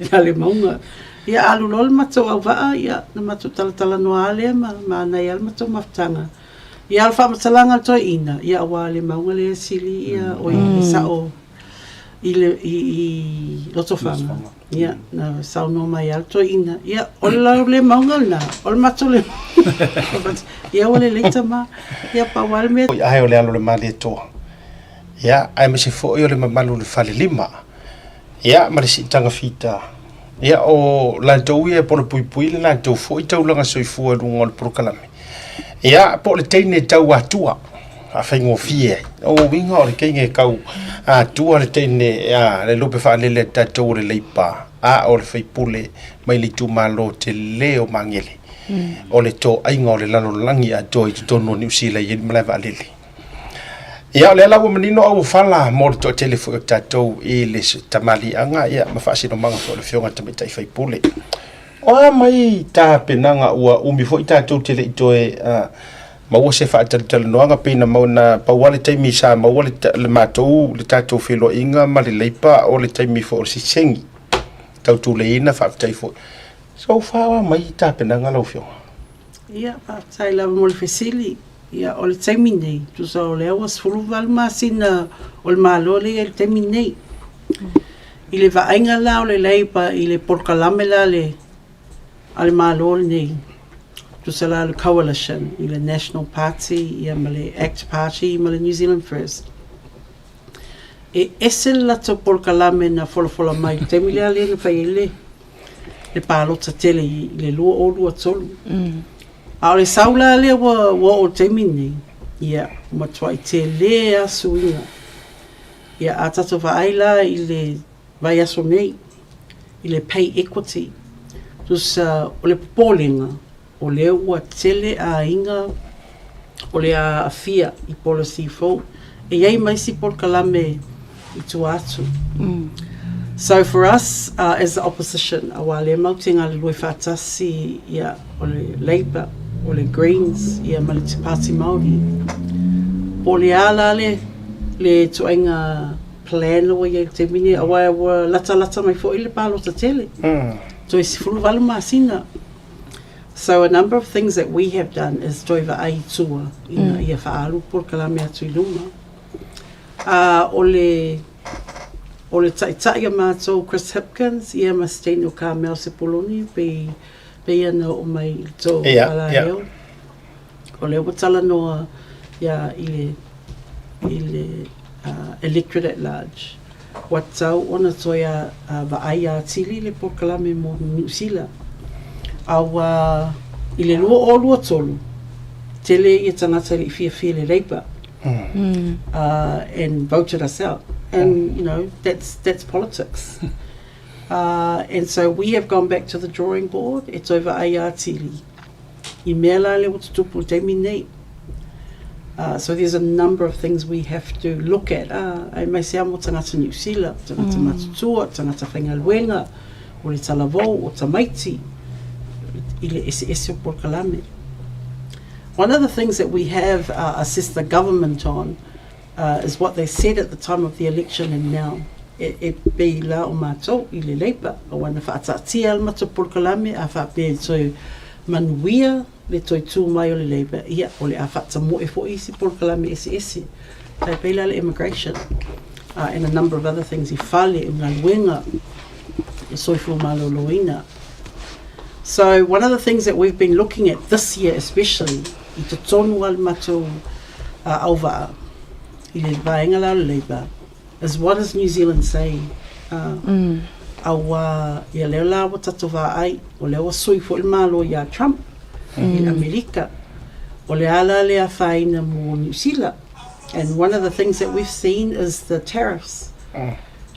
ia le mauga. Ia alu loa le matou auvaa, ia na matou talatalanoa lava lea ma manaia lava le matou mafutaga. Ia a o le faamatalaga a le toeaina, ia aua le mauga lea e sili ia, oi le sao i le i i Lotofaga. Ia, na saunoa mai lava le toeaina, ia, o le lau le mauga lena, o le matou le mauga. Ia ua lelei tama. Ia pau lava le mea. Ae o le alo o le Malietoa. Ia, aemaise foi o le mamalu o le Falelima, ia, ma le siitaga fita. Ia, o latou ia e polopuipui le latou foi taulaga soifua i luga o le polokalame. Ia, po o le teine tau atua, faafaigofie ai. O uiga o le teine tau atua le teine, a, le lupe faalele a tatou o le Leipa, a o le faipule mai le itumalo tele o Magele, o le toaiga o le lalolagi atoa i totonu o Niu Sila i ai le malae vaalele. Ia, o lea la ua manino auofala mo le toatele foi o tatou i le tamaliiaga ia ma faasinomaga foi o le Afioga i le Tamaitai Faipule. O a mai tapenaga ua umi foi tatou te le i toe maua se faatalatalanoaga pei na mau na pau lava le taimi sa maua le, le matou le tatou feiloaiga ma le Leipa o le taimi foi o le sisegi tautuleina faafetai foi. So far o a mai tapenaga lau Afioga? Ia, faafetai lava mo le fesili. Ia, o le taimi nei, tusa o lea ua 18 masina o le Malo lea e i ai i le taimi nei. I le vaaiga la o le Labour i le polokalame la le a le Malo lenei, tusa la o le Coalition i le National Party ia ma le Act Party ma le New Zealand First, e ese le latou polokalame na folafola mai i le taimi lea lea na fai ai le le palota tele i le 2023. A o le sau la lea ua ua oo i le taimi lenei, ia, ua matuai tele lava suiga. Ia, a tatou vaai la i le vaiaso nei, i le pay equity, tusa o le popolega, o lea ua tele aiga o le a aafia i policy fou. E i ai ma isi polokalame i tua atu. So for us as the opposition, aua lea matou te galulue faatasi ia o le Labour, o le Greens ia ma le Te Pāti Māori, po o le a la le le ituaiga plan ua i ai i le taimi nei, aua ua latalata mai foi le palota tele, toe 18 masina. So a number of things that we have done is toe vaai i tua ina ia faaalu polokalame atu i luma. A o le o le taitai a matou Chris Hipkins ia ma Stano Carmel Sepuloni pei pei ia na oo mai i le tou alaleo. O lea ua talanoa ia i le i le electorate at large. Ua tatau ona toe vaai atili le polokalame mo Niu Sila. A ua i le 2023, tele ia tagata e le i fiafia i le Labour and voted us out. And, you know, that's, that's politics. And so we have gone back to the drawing board e toe vaai atili i mea la lea ua tutupu i le taimi nei. So there's a number of things we have to look at, aemaise lava mo tagata Niu Sila, tagata matutua, tagata faigaluega, o le talavou, o tamaiti, i le eseese o polokalame. One of the things that we have assessed the government on is what they said at the time of the election and now. E pei la o matou i le Labour, aua na faataatia le matou polokalame a faapea e toe manuia le toe tū mai o le Labour, ia, o le a faatamoe foi isi polokalame eseese, tai pei la le immigration and a number of other things i fale, i galuega, i soifua maloloina. So one of the things that we've been looking at this year especially, i totonu a le matou auvaa i le vaega la o le Labour, is what is New Zealand saying? Aua, ia lea la ua tatou vaai, o lea ua sui foi le Malo iā Trump i Amerika. O le a la le afaina mo Niu Sila? And one of the things that we've seen is the tariffs.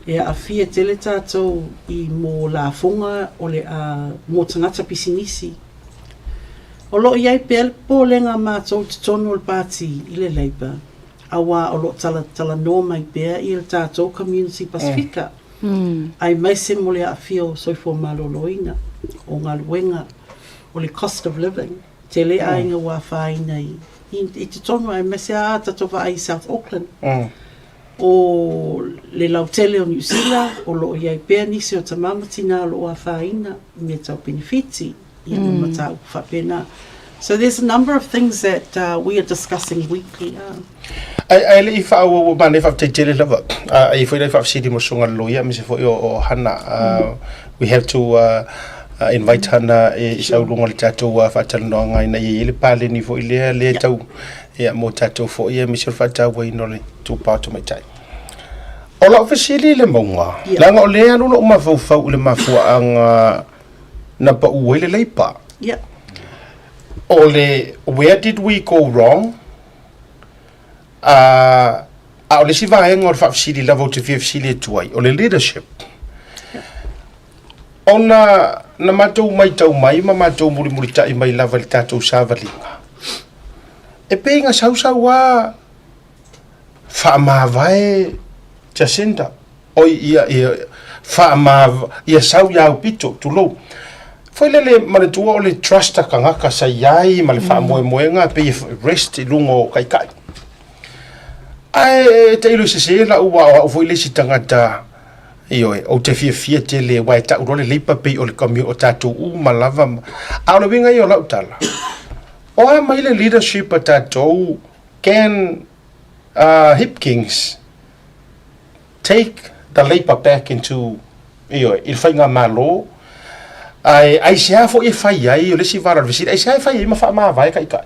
E aafia tele tatou i mō lafoga o le a mō tagata pisinisi. O lo o i ai pea le popolega a matou i totonu o le pāti i le Labour, auā o lo o talatalanoa mai pea i le tatou community Pasifika, aemaise mo le aafia o soifua maloloina, o galuega, o le cost of living, tele aiga ua afaina i i totonu aemaise lava tatou vaai i South Auckland. O le lautele o Niu Sila, o lo o i ai pea nisi o tama ma tinā o lo o afaina i mea tau penefiti, ia ma mataupu faapena. So there's a number of things that we are discussing weekly. Ai ai le i faaauau ma nei faafetai tele lava. Ai foi lai faafesili mo susuga le loia aemaise foi o Hana. We have to invite Hana e sau luga o le tatou faatalanoaga ina ia i ai le paleni foi lea lea tau ia mo tatou foi aemaise o le faatauaina o le itupa o tamaitai. O lau fesili i le mauga, leaga o lea e alu lou mafaufau i le mafuaaga na pau ai le Labour. O le where did we go wrong? A o le isi vaega o le faafesili lava ou te fia fesili atu ai, o le leadership. Ona na matou matau mai ma matou mulimulitai mai lava i le tatou savaliga, e pei na sausau lava faamavae Jacinda, oi ia, ia, faamava, ia sau ia aupito, tulou. Foi lele manatua o le trust a tagata sa i ai ma le faamoemoega pei e rest i luga o taitai. Ae tailo i sese lau aua o au foi le isi tagata, ioe, ou te fiafia tele aua e tau loa le Labour pei o le o tatou uma lava. A o le uiga ia o lau tala, o a mai le leadership a tatou, can Hipkins take the Labour back into, ioe, i le faigamalo, ae aisea foi e fai ai, o le isi vala o le fesili, aisea e fai ai ma faamavae taitai?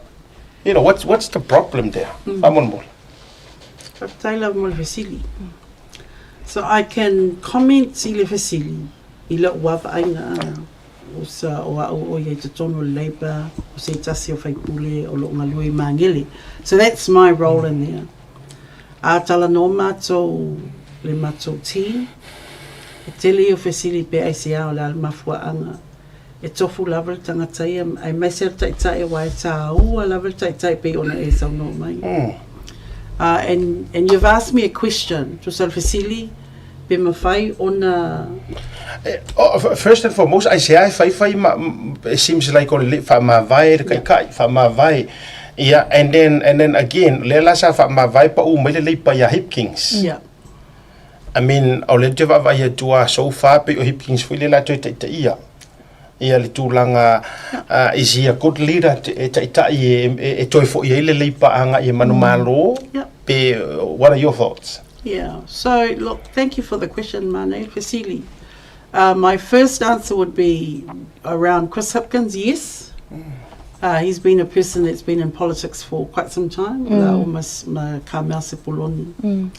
You know, what's the problem there? Faamolemole. Faafetai lava mo le fesili. So I can comment i le fesili i lou vaavaaiga o sa o au o ia i totonu o le Labour, o se tasi o faipule o loo galue i Magele. So that's my role in there. A talanoa matou le matou team, e tele ia o fesili pe aisea o le a le mafuaaga. E tofu lava le tagata ia, aemaise le taitai aua e tāua lava le taitai pei ona e saunoa mai. And you've asked me a question, tusa le fesili, pe mafai ona... Oh, first and foremost, aisea e faifai ma, it seems like o le faamavae le taitai, faamavae. Yeah, and then again, lea la sa faamavae pa u mai le Labour ia Hipkins. I mean, o le te vaavaai atu a so far pei o Hipkins foi le la toe taitaia. Ia le tulaga, is he a good leader e taitai e toe foi ai le Labour agai e manumalo? Pe, what are your thoughts? Yeah, so look, thank you for the question, Mane, fesili. My first answer would be around Chris Hipkins, yes. He's been a person that's been in politics for quite some time, almost ma Carmel Sepuloni.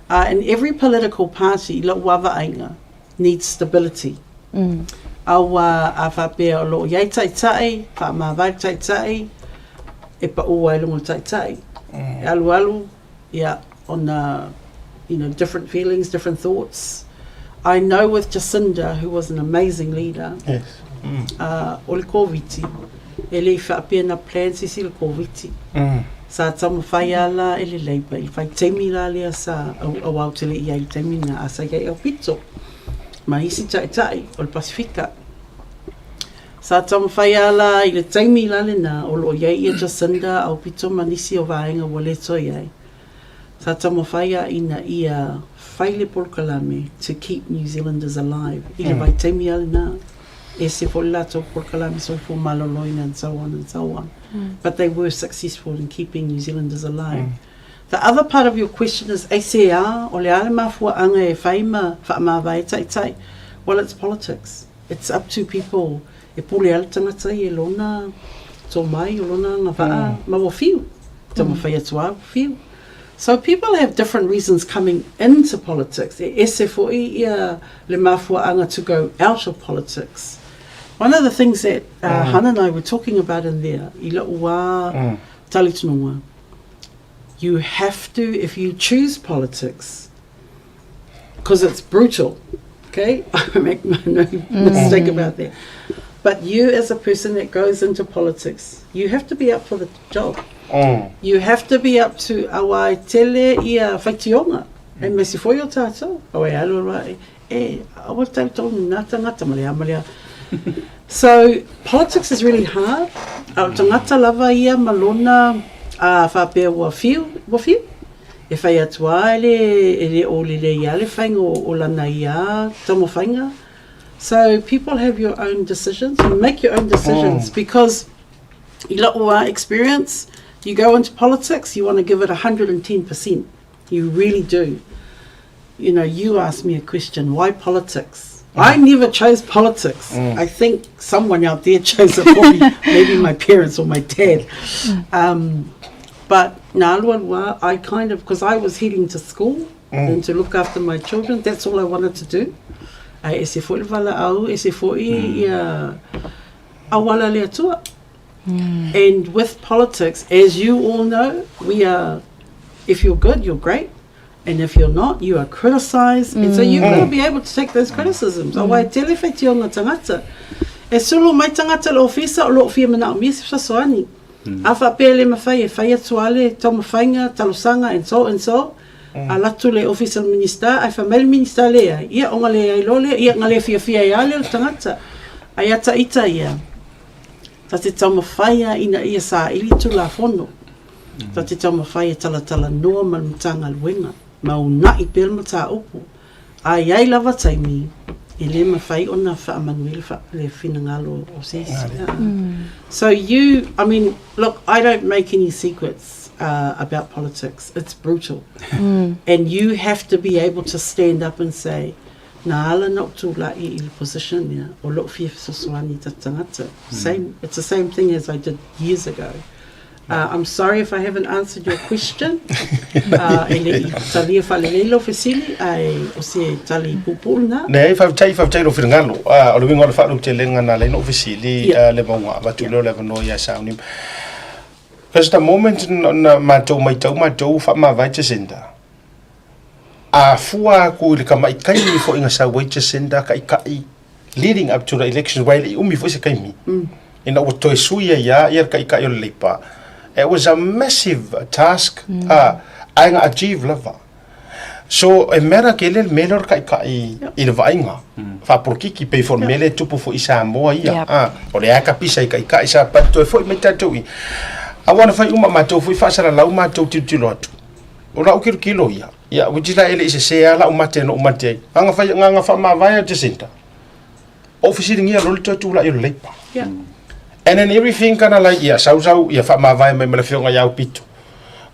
And every political party, lou vaavaaiga, needs stability. Aua a faapea o loo iai taitai, faamavae le taitai, e pau ai luga o le taitai. E alu alu, ia, ona, different feelings, different thoughts. I know with Jacinda, who was an amazing leader, o le Koviti, e le i faapea na plan sisi le Koviti. Sa taumafai a la e le Labour, i le faitaimi la lea sa au au tele i ai i le taimi na a sa i ai aupito. Ma isi taitai o le Pasifika. Sa taumafai a la i le taimi la lena o loo iai ia Jacinda, aupito ma nisi o vaega ua le toe ai. Sa taumafai a ina ia fai le polokalame to keep New Zealanders alive i le vaitaimi a lena. Ese foi le latou polokalame soifua maloloina and so on and so on. But they were successful in keeping New Zealanders alive. The other part of your question is aisea o le a le mafuaaga e fai ma faamavae taitai? Well, it's politics. It's up to people e pule ai le tagata ia i lona tomai, o lona agavaa ma ua fiu. Taumafai atu a ua fiu. So people have different reasons coming into politics. E ese foi ia le mafuaaga to go out of politics. One of the things that Hana and I were talking about in there, i lou wā talitonuga, you have to, if you choose politics, because it's brutal, okay? I make no mistake about that. But you as a person that goes into politics, you have to be up for the job. You have to be up to aua e tele ia faitioga. E mesi foi o tātou. Aua e alu alu ai. E, aua tau tōnu nā tangata ma le a ma le a. So, politics is really hard. A o tangata lava ia ma lona a whapea ua fiu, ua fiu. E whai atu a e le, e le o le le ia le whainga o lana ia taumawhainga. So, people have your own decisions. You make your own decisions because i lou a experience, you go into politics, you want to give it 110%. You really do. You asked me a question, why politics? I never chose politics. I think someone out there chose it for me, maybe my parents or my dad. But nā lua, I kind of, because I was heading to school and to look after my children, that's all I wanted to do. Ai e se foi le valaau, e se foi ia auala le Atua. And with politics, as you all know, we are, if you're good, you're great. And if you're not, you are criticised. And so you've got to be able to take those criticisms. Aua e tele faitioga tagata. E sulu mai tagata le ofisa o loo fia manaomia se fesoasoani. A faapea le mafai e fai atu a le taumafaiga, talosaga and so and so. A latu le ofisa o le Minista, ai fai mai le Minista le ai. Ia o nga le ai lo le, ia nga le fiafia ai a le o le tagata. Ae ia ita ia, ta te taumafai a ina ia saili tulafono. Ta te taumafai e talatalanoa ma le Matagaluega ma uunai pea le mataupu. A i ai lava taimi, e le mafai ona faamanuia le, fa, le finagalo o se isi. So you, I mean, look, I don't make any secrets about politics. It's brutal. And you have to be able to stand up and say, na ala na o tūla'i i le position ia, o loo fia fesoasoani i ta tagata. Same, it's the same thing as I did years ago. I'm sorry if I haven't answered your question. E le i talia faalelei lau fesili, ae o se tali puupuu lena. Leai, faafetai, faafetai i lou finagalo. Ah, o le uiga o le faalautelega na ala ai ona ou fesili, ah, le mauga avatu lea o le avanoa ia Sauni. Because the moment na matou maitau matou faamavae Jacinda, a fua aku i le tama'i taimi foi na sau ai Jacinda taʻitaʻi leading up to the elections aua e le i umi foi se taimi ina ua toe sui ai lava le taʻitaʻi o le Leipa. It was a massive task ae na achieve lava. So e matter tele le mea lea o le taʻitaʻi i le vaaiga faapolokiki pei foi o le mea lea e tupu foi i Samoa ia. O lea lava e tapisa i taʻitaʻi sa toe foi mai tatou i aua na fai uma matou foi faasalalau matou tilotilo atu. O lau tilotilo ia, ia which is la e le i sese lava lau mate na ou mate ai. Na ona fai, na ona faamavae a Jacinda, ou fesiligia loa le toe tulai o le Labour. And then everything kind of like, ia sau sau, ia faamavae mai ma le afioga ia Aupito.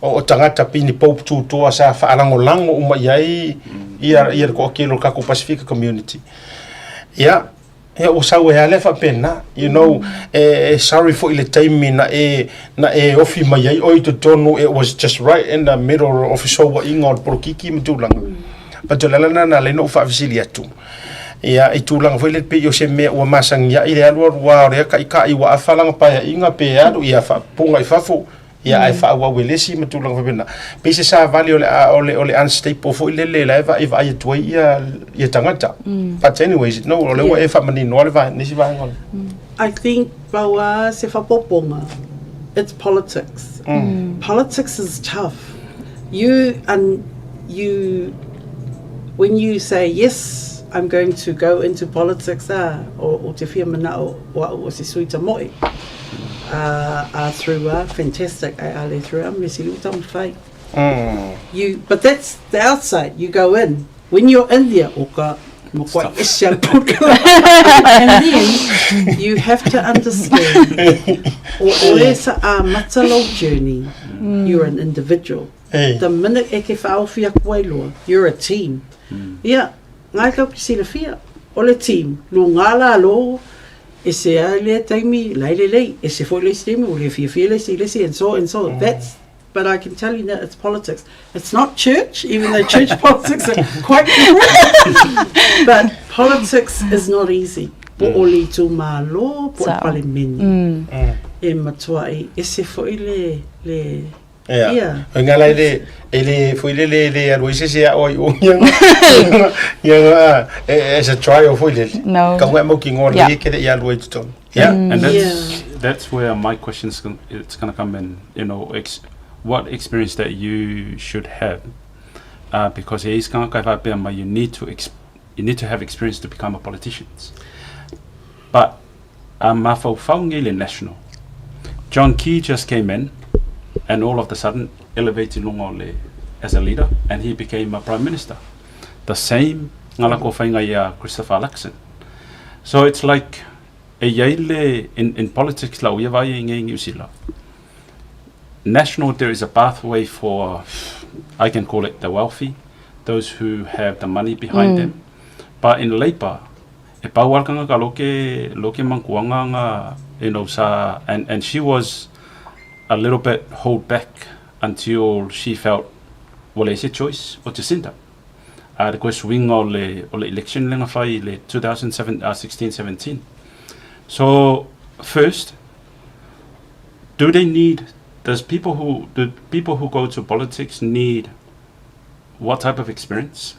O, o tagata pini Pope tutoa sa faalagolago uma i ai ia, ia le toatele o le tatou Pasifika community. Ia, Ia ua sau ai lava lea faapena, you know, e, e sorry foi i le taimi na e, na e ofi mai ai oe i totonu, it was just right in the middle o fesouaiga o le polokiki ma tulaga. But o le ala lena na ala ai ona ou faafesili atu, ia, i tulaga foi lele pei o se mea ua masani ai le alualu lava o lea taʻitaʻi ua afa lana paeaiga pe alu, ia faapuga i fafo, Ia ae faaauau e le isi ma tulaga faapena. Pei se savali o le o le o le unstable foi lele la e vaai vaai atu ai ia ia tagata. But anyways, no, o lea ua e faamaninoa le vaega nisi vaega o le. I think pau a se faaopoopoga, it's politics. Politics is tough. You and you when you say yes, I'm going to go into politics ah, o, o te fia mana'o o a'u o se sui tamo'i. A through a fantastic ae a le through a me sili ua taumafai. You but that's the outside you go in when you're in there o ka makuai ese a le and then you have to understand o oe sa amata lou journey you're an individual the minute e ke whaofi aku ai loa you're a team ia ngai kau ki silafia o le team luga lalo Ese a lea taimi, la e lelei, ese foi le isi taimi, ua le fiafia le isi i le isi, and so and so. That's, but I can tell you now, it's politics. It's not church, even though church politics are quite different. But politics is not easy. Po o le itumalo, po o le palemene. E matuai ese foi le, le, Ia. Ia. O ngā lai le, e le, foi le le le alu ai se se ao ai o ia ia ngā, e, e se trial foi le. No. Ka ngā mau ki ngō Yeah. le ke le ia alu ai totonu. Yeah. And that's Yeah. that's where my question's gon- it's gonna come in. You know, ex- what experience that you should have, because he is gonna go you need to ex- you need to have experience to become a politician. But a mafaufau le national. John Key just came in, and all of the sudden elevated luga o le as a leader, and he became a prime minister. The same ngala ko whainga ia Christopher Luxon. So it's like e iai le in politics la uia vai i ngei New Zealand. National, there is a pathway for, I can call it the wealthy, those who have the money behind them. But in Labour, e pau alakanga ka loke loke mankuanga nga you know sa and she was a little bit hold back until she felt ua leai se choice o Jacinda. A le koe suiga o le o le election lea na fai i le 2016 17. So first, do they need does people who do people who go to politics need what type of experience?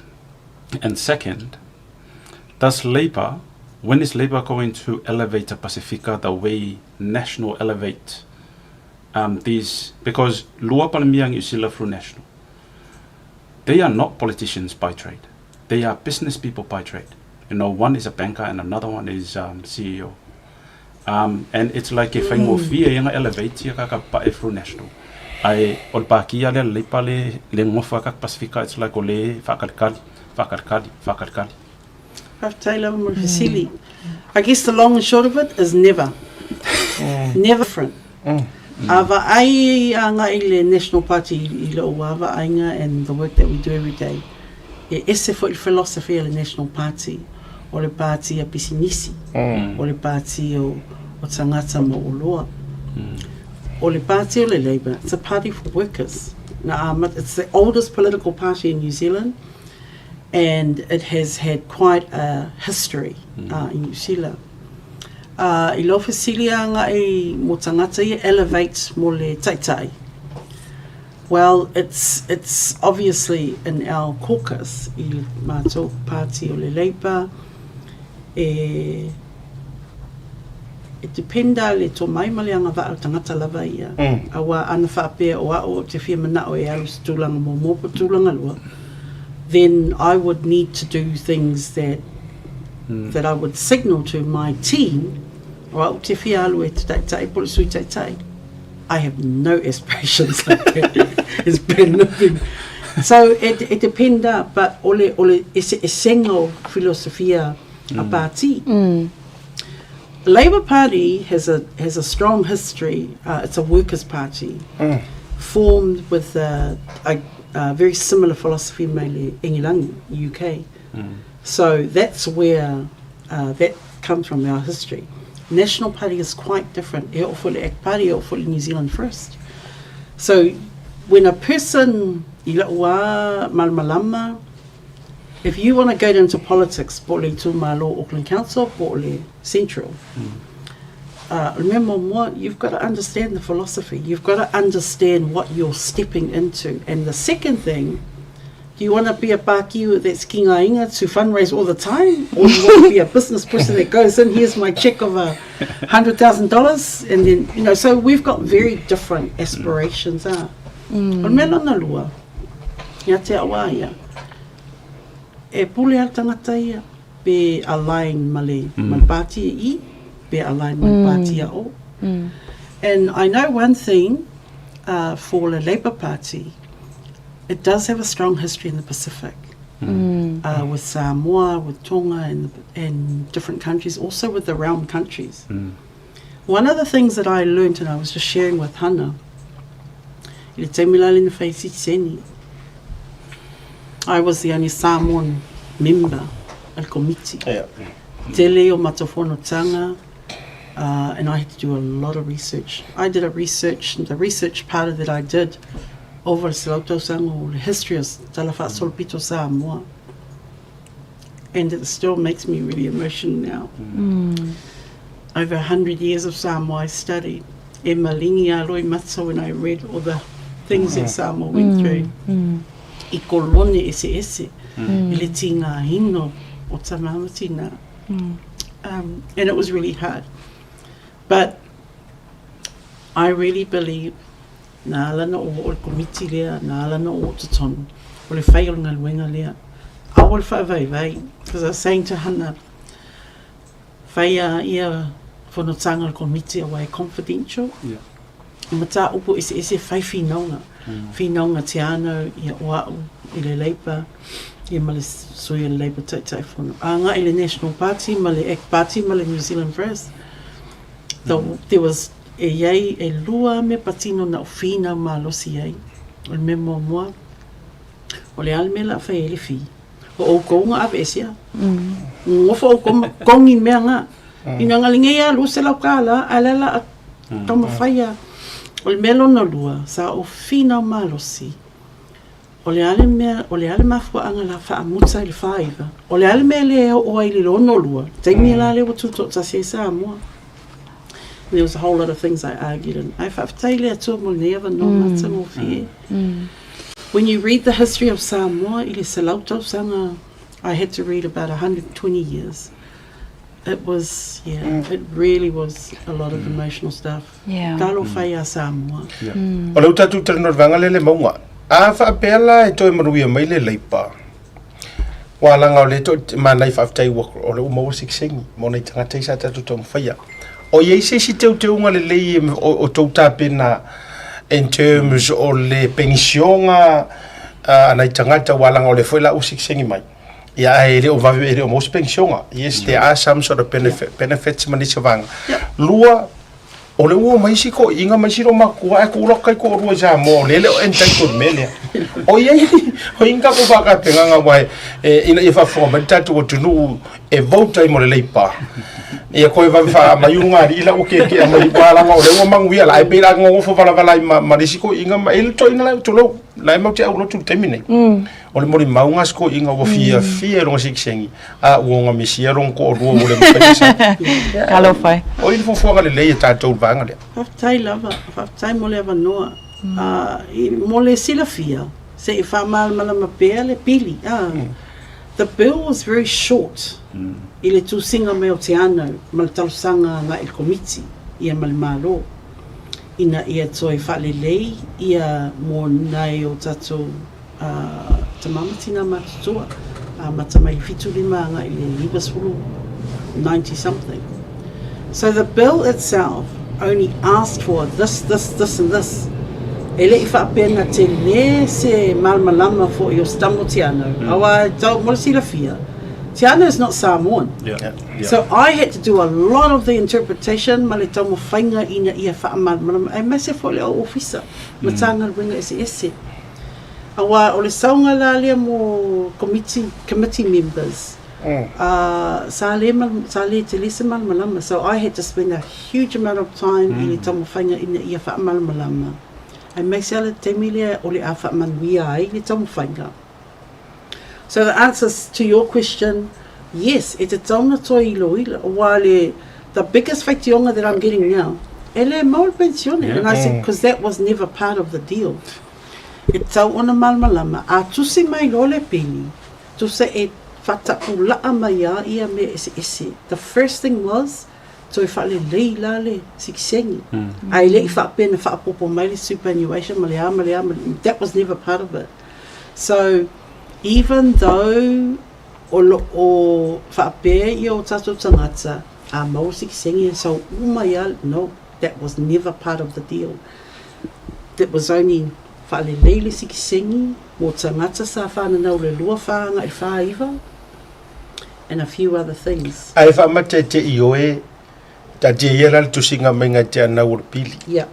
And second, does Labour, when is Labour going to elevate the Pasifika the way National elevate these? Because lua palemia Niu Sila through National. They are not politicians by trade. They are business people by trade. You know, one is a banker and another one is um, CEO. Um, and it's like e faigofie ia na elevate ia kaka pae through national. Ae o le pākia lea le Leipa le, le gofa kaka Pasifika, it's like o le faakalikali, faakalikali, faakalikali. Faafetai lava mo le fesili. I guess the long and short of it is never. Never different. A vaai agai le National Party i lou a vaaiga and the work that we do every day, e ese foi le philosophy a le National Party, o le pāti a pisinisi, o le pāti o tagata ma oloa. O le pāti o le Labour, it's a party for workers. Na amata, it's the oldest political party in New Zealand and it has had quite a history i New Zealand. Ā, i lou fesili agai mō tangata ia elevate mō le taitai. Well, it's, it's obviously in our caucus i le mātou pāti o le Labour, e, e dependa le tomai ma le agavaa o le tangata lava ia. Aua ana faapea o a'u ou te fia mana'o e alu i se tulaga muamua po o tulaga lua, then I would need to do things that that I would signal to my team, o a'u te fia alu e te taitai po o le sui taitai. I have no aspirations like that. It's been nothing. So it, it dependa, but o le, o le eseesega o filosofia a pāti. Labour Party has a, has a strong history. It's a workers' party formed with a, a, a very similar philosophy mai le Ingilangi, UK. So that's where uh, that comes from, our history. National Party is quite different. E o le Act Party, e o le New Zealand First. So when a person i la'u a malamalama, if you want to go into politics, po o le itumalo Auckland Council, po o le Central, remember what you've got to understand the philosophy. You've got to understand what you're stepping into. And the second thing, do you want to be a pākiu that's ki ngā inga to fundraise all the time? Or do you want to be a business person that goes in, here's my check of $100,000? And then, you know, so we've got very different aspirations. Ah. O le mea lona lua, ia te au a ia, e pule a le tangata ia, pe align ma le, ma le pāti e i, pe align ma le pāti a o. And I know one thing for the Labour Party, it does have a strong history in the Pacific. With Samoa, with Tonga, and, the, and different countries, also with the realm countries. One of the things that I learned, and I was just sharing with Hannah, i le taimi la le na fai sitiseni, I was the only Samoan member o le komiti. Tele o matou fonotaga, and I had to do a lot of research. I did a research, the research part of that I did over le selau tausaga o le history of Tala Faasolopito Samoa. And it still makes me really emotional now. Over 100 years of Samoa I studied. E malingi a loi mata when I read all the things that Samoa went through. I kolone eseese, i le tīngā hino o tama ma tina. And it was really hard. But I really believe nā ala na o o le komiti lea, nā ala na o o totonu, o le whai o le galuega lea. Aua le faavaivai, because I was saying to Hannah, whai a ia fonotaga o le komiti aua e confidential. Yeah. I mataupu eseese whai whinonga. Whinonga te anau ia o a'u i le Labour, ia ma le sui o le Labour Taitaifono. A ngai le National Party ma le Act Party ma le New Zealand First. The, There was e iai e lua me patino na o whinau malosi ai. O le mea muamua, o le a le mea la whai e le whii. O oukou nga ave ese a. Ngofo oukou ma kongi mea nga. Ina nga lingei a lu se lau kāla, a la la a taumafai a. O le mea lona lua, sa o whinau malosi. O le a le mea, o le a le mafuaanga la faamuta i le fāiva. O le a le mea le e oo ai i le lona lua, taimi la le ua tutoatasi ai Samoa. There was a whole lot of things I argued and ai faafetai le Atua mo lenei avanoa matagofie. When you read the history of Samoa i le selau tausaga, I had to read about 120 years. It was, yeah, it really was a lot of emotional stuff. Talofa ia Samoa. O le uta tu talanoa i le vaega lea le mauga. A faapea la e toe manuia mai le Leipa. Ua laga o lea to manai faafetai ua o lea ua maua sikisengi mo nai tagata ia sa tatou taumafaia. O i ai se isi teuteuga lelei o tou tapena in terms o le penisioga a nai tagata ua laga o lea foi la ua sikisengi mai. Ia ae le o vave e le o maua se penisioga. Yes, there are some sort of benefit, benefits ma nisi o vaega. Lua, O le ua o mai isi toeaiina ma isi loomatua ae tuu laka i toalua i Samoa o lea e le o entitled i le mea lea. O i ai o i ai ni tatou faatapenaga aua e ina ia faafofoga mai le tatou atunuu e vote ai mo le Leipa. Ia toe vave faamai ulugalii la ua tietie mai aua leaga o lea ua manuia la ae pei o le a nonofo valavala ai ma le isi toeaiina ma e i ai le toeaina la tulou la e matou te aulotu i le taimi nei. O le molimauga a si toeaina ua fiafia i lona sikisengi a ua ona misia lona toalua ua le mafai ona sau. Talofa e. O i le fuafuaga lelei a tatou i le vaega lea. Faafetai lava, faafetai mo le avanoa. Mo le silafia, se i faamalamalama pea le pili. The bill was very short i le tusiga mai o Te Anau ma le talosaga agai i le Komiti ia ma le Malo ina ia toe faalelei ia mo nai o tatou tama ma tina matutua, amata mai le 75 agai i le 90, 90 something. So the bill itself only asked for this, this, this and this. E le i faapea na tele se malamalama foi o Stamo Tiano. Aua e tau mo le silafia, Tiano is not Samoan. Yeah. So I had to do a lot of the interpretation ma le taumafaiga ina ia faamalamalama, aemaise foi le au ofisa, Matagaluega eseese. Aua o le sauga la lea mo komiti, committee members, ā, sa le mal, sa le tele se malamalama. So I had to spend a huge amount of time i le taumafaiga ina ia faamalamalama, aemaise lava le taimi lea o le a faamanuia ai le taumafaiga. So the answer to your question, yes, e tatau ona toe iloilo, aua le, the biggest faitioga that I'm getting now, e le mau le penisione. And I said, because that was never part of the deal. E tatau ona malamalama, a tusi mai loa le pili, tusa e faatapulaa mai a ia mea eseese. The first thing was, toe faalelei la le sikisengi. Ae le i faapea na faaopoopo mai le superannuation ma le a ma le a ma le, that was never part of it. So, even though o lo o faapea ia o tatou tagata, a maua sikisengi e sau uma ia, no, that was never part of the deal. That was only faalelei le sikisengi mo tagata sa whananau le 24 agai le 49 and a few other things. Ae faamata e te ioe, taatia ia la le tusiga mai ngai te anau o le pili. Yeah.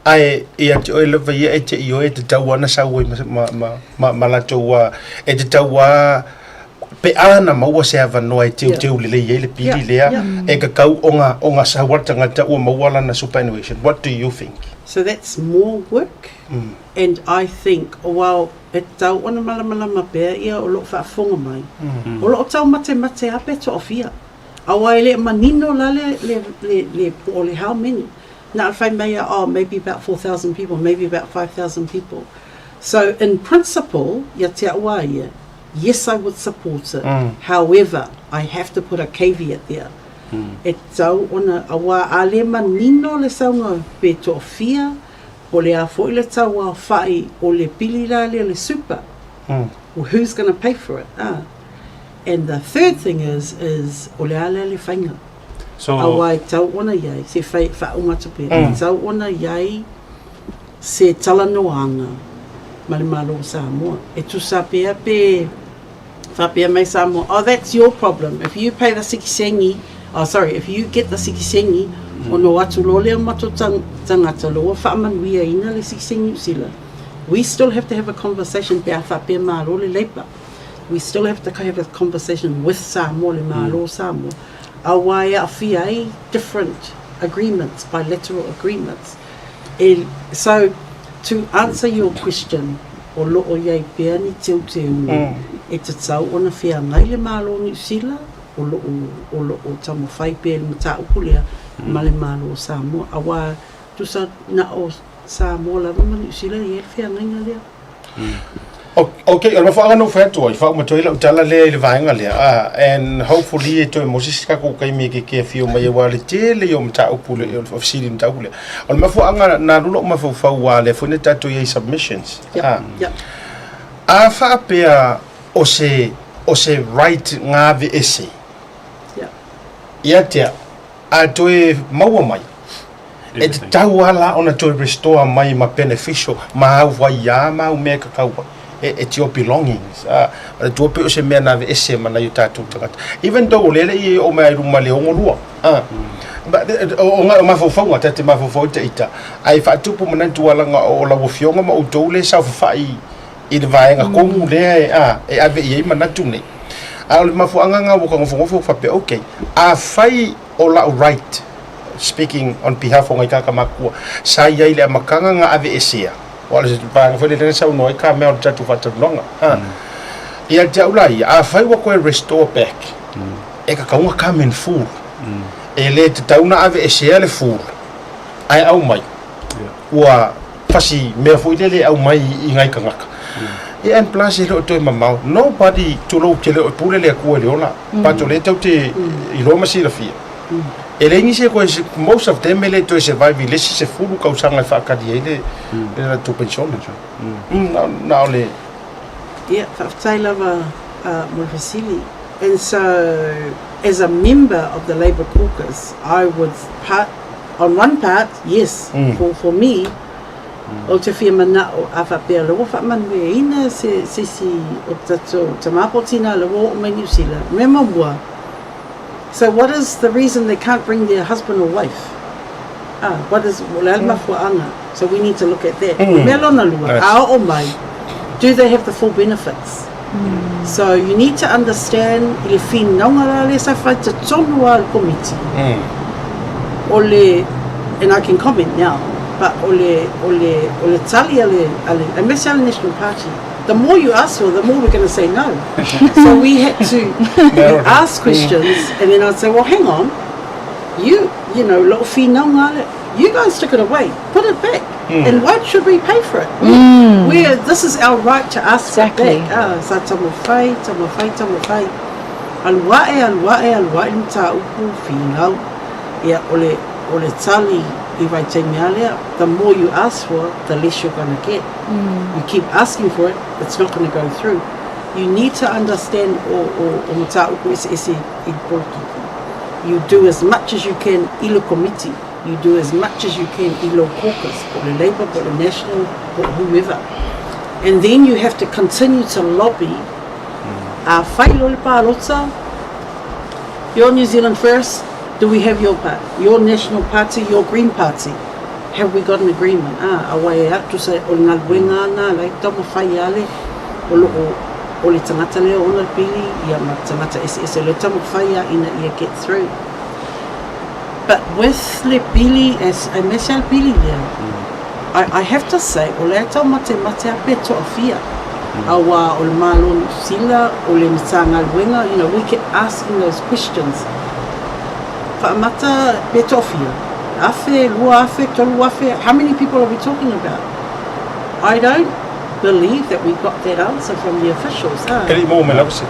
Ae ia te oe lava ia e te ioe e tatau lava ona sau ai ma, ma, ma, ma latou a, e tatau lava pe a na maua se avanoa e teuteu lelei ai le pili lea, e kakau ona, ona sau a le tagata ua maua lana superannuation. What do you think? So that's more work and I think, well, e tatau ona malamalama pea ia o loo faafofoga mai. O loo taumatemate a pe toafia. Aua e le manino la le, le, le, le, po o le how many. Na o le fai mai a, oh, maybe about 4,000 people, maybe about 5,000 people. So in principle, ia te au a ia, yes I would support it, however, I have to put a caveat there. E tatau ona, aua a le manino le sauga pe toafia, po le a foi le tau aofai o le pili la lea le super, well, who's going to pay for it? Ah. And the third thing is, is o le a lea le whainga. So, Aua e tatau ona iai, se whai, whaonga tupe, e tatau ona iai se talanoaga ma le Malo o Samoa. E tusa pea pe faapea mai Samoa, oh that's your problem, if you pay the sikisengi, oh sorry, if you get the sikisengi, ona o atu loa lea o matou tangata loa ua faamanuiaina le sikisengi Niu Sila. We still have to have a conversation pe a faapea malo le Labour. We still have to have a conversation with Samoa, le Malo o Samoa, aua e aafia ai different agreements, bilateral agreements. E, so, to answer your question, o loo iai pea ni teuteuga e tatau ona feagai le Malo o Niu Sila, o loo, o loo taumafai pea i le mataupu lea ma le Malo o Samoa. Aua, tusa na o Samoa lava ma Niu Sila e iai le feagaiga lea. Ok, o le mafuaaga na ou fai atu ai, faauma atu ai lau tala lea i le vaega lea, ah, and hopefully e toe maua se isi tatou taimi e keke afio mai ai, aua o le tele ia o mataupu le, o fesili i le mataupu lea. O le mafuaaga na alu lou mafaufau aua o lea foi na tatou i ai i submissions. Yep, Ah, yep. a faapea o se o se right na aveese ia te au, a toe maua mai, e tatau lava la ona toe restore mai ma beneficial ma au vaiā ma au mea e kakau ai. It's your belongings. O le tua pei o se mea na aveese ma nai o tatou tagata. Even though o lea le i oo mai i luma i le 62. O mafaufauga, ta te mafaufau i ta ita, ae faatupu manatu lava leaga o lau afioga ma outou lea e saofafai i le vaega tonu lea e, a, e ave i ai manatu nei. A o le mafuaaga lena ua ta nofonofo faapea, okay, afai o lau right, speaking on behalf o nai tagata matutua, sa i ai i le amataga na aveesea, aua o le vaega foi lea na saunoa ai ka mea o le tatou faatalanoaga, a. Ia te au la ia, afai ua toe restore back, e tatau ona come in full. E le tatau ona aveesea le full, ae aumai, ua fasi mea foi lele e aumai i nai tagata. Ia and plus e le o toe mamao. Nobody, tulou te le o pule le Atua i le ola. But o lea tou te iloa ma silafia. E leai nisi e toe, most of them e le toe survive i le isi 10 tausaga e faatali ai le latou penisione. Na o le. Ia, faafetai lava mo le fesili. And so, as a member of the Labour Caucus, I would part, on one part, yes, for me, ou te fia mana'o a faapea le ua faamanuiaina se isi o tatou tama po tina le ua oo mai Niu Sila, mea muamua, so what is the reason they can't bring their husband or wife? Ah, what is, o le a le mafuaaga? So we need to look at that. Mea lona lua, a oo mai, do they have the full benefits? So you need to understand i le whinauga la le sa whai te tonu a le komiti. O le, and I can comment now, but o le, o le, o le tali a le, a le, aemaise a le National Party, the more you ask for, the more we're going to say no. So we had to ask questions, and then I'd say, well, hang on, you know, lou whinauga le, you guys took it away, put it back. And why should we pay for it? We're, this is our right to ask for it back. Ah, sa taumafai, taumafai, taumafai. Alu ae, alu ae, alu ae le mataupu, finau. Ia, o le, o le tali i vaitaimi lava lea, the more you ask for, the less you're gonna get. You keep asking for it, it's not gonna go through. You need to understand o, o, o mataupu eseese i le polokiki. You do as much as you can i le komiti. You do as much as you can i lou caucus, po o le Labour, po o le National, po o whoever. And then you have to continue to lobby. A fai loa le palota, your New Zealand First, do we have your part? Your National Party, your Green Party, have we got an agreement? Ah, aua e atu sa o le galuega ana la e taumafai ale o lo o o le tagata lea o ona le pili ia ma tagata eseese o lea e taumafai a ina ia get through. But with le pili as aemaise a le pili lea, I, I have to say o lea e taumatemate a pe toafia. Aua o le Malo Niu Sila, o le Matagaluega, you know, we kept asking those questions. Faamata pe toafia, afe, 2000, 3000, how many people are we talking about? I don't believe that we got that answer from the officials. Ah. E le i maua mai lava se.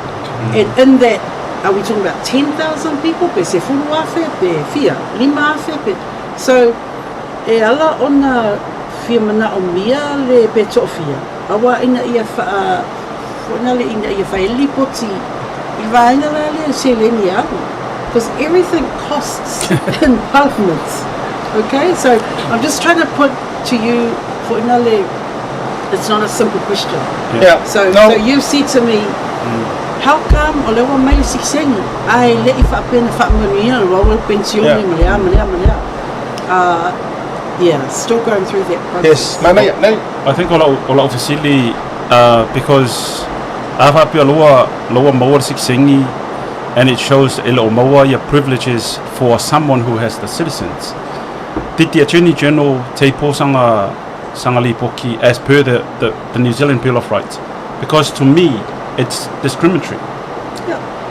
And in that, are we talking about 10,000 people, pe 10,000, pe fia, 5,000, pe... So, e ala ona fia manaomia le pe toafia, aua ina ia whaa, foina le ina ia whae lipoti i vaega la lea seleni e alu. Because everything costs in parliament. Okay, so I'm just trying to put to you, foina le, it's not a simple question. Yeah. So, No. so you said to me, how come o lea ua mai le sikisengi, ae le i faapea na faamanuia le ua pensione ma le a ma le a ma le a. Yeah, still going through that process. Yes, manaia, nei. I think o lau, o lau fesili, because a faapea loa, loa maua le sikisengi and it shows e le o maua ia privileges for someone who has the citizens. Did the Attorney General table sanga, sanga lipoki as per the New Zealand Bill of Rights? Because to me, it's discriminatory.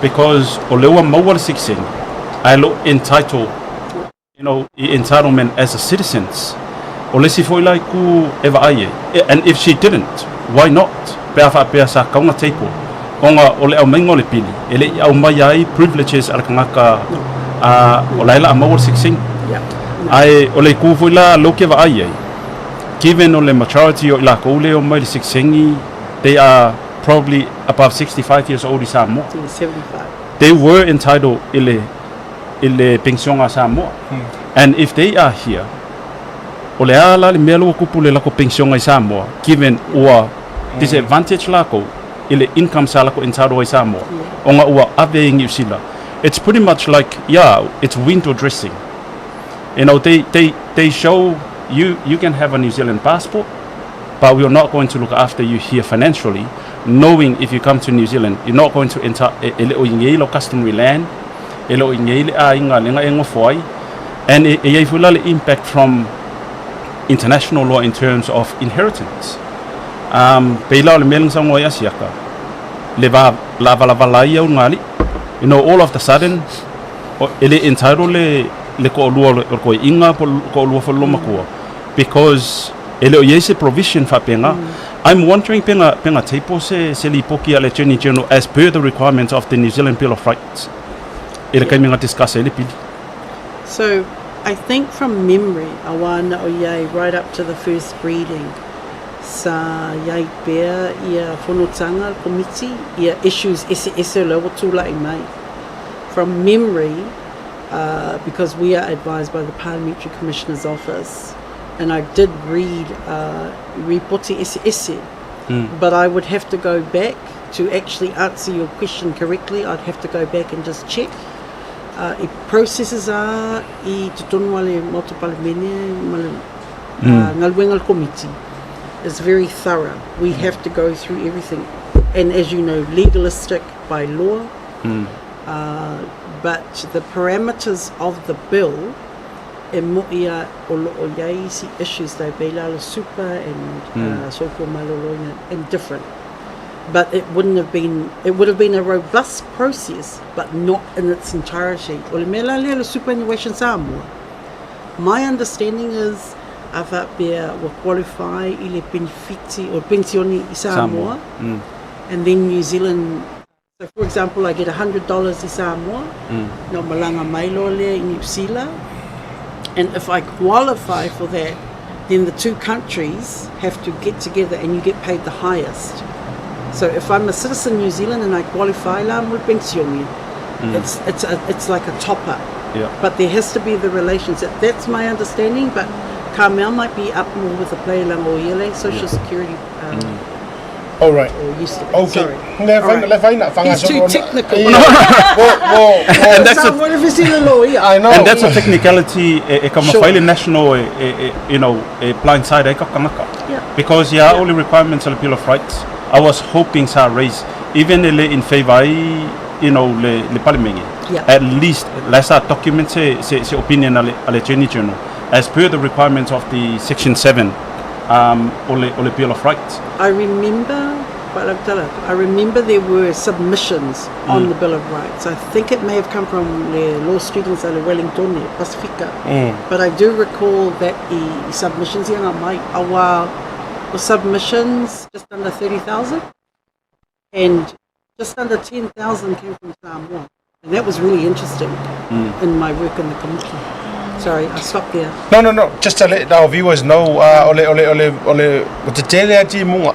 Because o lea ua maua le sikisengi, ae le o entitled, you know, i entitlement as a citizens. O le isi foi la itu e vaai ai. And if she didn't, why not? Pe a faapea sa kaunga table. Ona o le aumaiga o le pili, e le i aumai ai privileges a le tagata a o la e la maua le sikisengi. Ae o le itu foi la lea ou te vaai ai, given o le majority o i lakou lea e omai i le sikisengi, they are probably above 65 years old i Samoa. Yeah, 75. They were entitled i le, i le penisione a Samoa. And if they are here, o le a la le mea lea ua kupu le lako penisione i Samoa, given ua disadvantage lakou i le income sa lakou entitled ai i Samoa, ona ua ave i Niu Sila. It's pretty much like, yeah, it's window dressing. You know, they, they, they show you, you can have a New Zealand passport, but we are not going to look after you here financially, knowing if you come to New Zealand, you're not going to enter e, e le o i ngei lo customary land, e le o i ngei le aiga lenga e ngofo ai, and e, e iai foi la le impact from international law in terms of inheritance. Um, pei la o le mea lenga sa ngoa i Asiaka, le va la valavala ai au ngali, you know, all of the sudden, o, e le entitled le, le ko'olua o le, o le koe'iga po o le ko'olua foi o le lomakua, because e le o i ai se provision faapena. I'm wondering pe na, pe na table se, se lipoti a le Attorney General as per the requirements of the New Zealand Bill of Rights i le taimi na discuss ai le pili. So, I think from memory, auā na o iai right up to the first reading, sa iai pea ia fonotaga le komiti, ia issues eseese o lea ua tula'i mai. From memory, because we are advised by the Parliamentary Commissioner's Office, and I did read ripoti eseese, but I would have to go back to actually answer your question correctly, I'd have to go back and just check. I processes a i totonu a le Maota Palemene ma le galuega a le komiti is very thorough. We have to go through everything. And as you know, legalistic by law, but the parameters of the bill e mo'i a o lo'o i ai isi issues tai pei la le super and soifua maloloina and different. But it wouldn't have been, it would have been a robust process but not in its entirety. O le mea la lea le superannuation Samoa, my understanding is a faapea ua qualify i le penefiti o le penisione i Samoa, and then New Zealand. So for example, I get $100 i Samoa, na o malaga mai loa lea i Niu Sila, and if I qualify for that, then the two countries have to get together and you get paid the highest. So if I'm a citizen New Zealand and I qualify la mo le penisione, it's, a, it's like a top up. But there has to be the relations. That's my understanding, but Carmel might be up more with the play langa o ia le Social Security All right. or used to be. Okay. Sorry. Le All fai right. le fai na fanga He's too technical. Wo wo wo. And that's a, Samoa le fesili lo ia. I know. and that's a technicality e, e ka Sure. mawhai le national e, e, e, you know, e blindside ai ka kangaka. Because yeah, all the requirements of the Bill of Rights, I was hoping sa raise, even e le in favor ai, you know, le, le palemenge. At least, la sa document se, se, se opinion a le, a le Attorney General, as per the requirements of the Section 7 um, o le, o le Bill of Rights. I remember, I remember there were submissions on the Bill of Rights. I think it may have come from the law students at Wellington, Pasifika. But I do recall that the submissions, ia ngā mai, awa, the submissions just under 30,000 and just under 10,000 came from Samoa. And that was really interesting in my work in the committee. Sorry, I stopped there. No, no, no. Just to let our viewers know, ole, ole, ole, ole, o te tele a ti munga.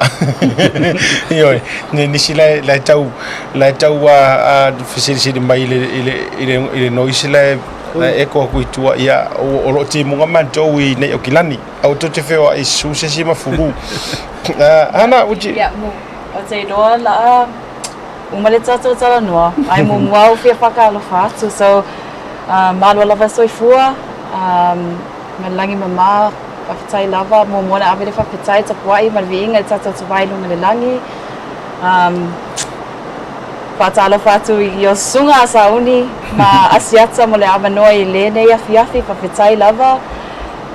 Ioi, ni nisi lai, lai tau, lai tau a whasirisiri mai i le, i le, i le, i le noise lai, lai eko aku i tua, ia, o, o lo ti munga man tau i nei o kilani. Au tau te whewa i su se si ma furu. Hana, would you? Yeah, mo, o te roa la a, uma le tātou talanoa, ai mo mua au fia whakaalofa atu, so, malo lava soifua, ma le lagi mama, faafetai lava, muamua ona ave le faafetai tapuai ma le viiga i le tātou Tavai i luga i le lagi, faatalofa atu i o susuga a Sauni ma Asiata mo le avanoa i lenei afiafi, faafetai lava.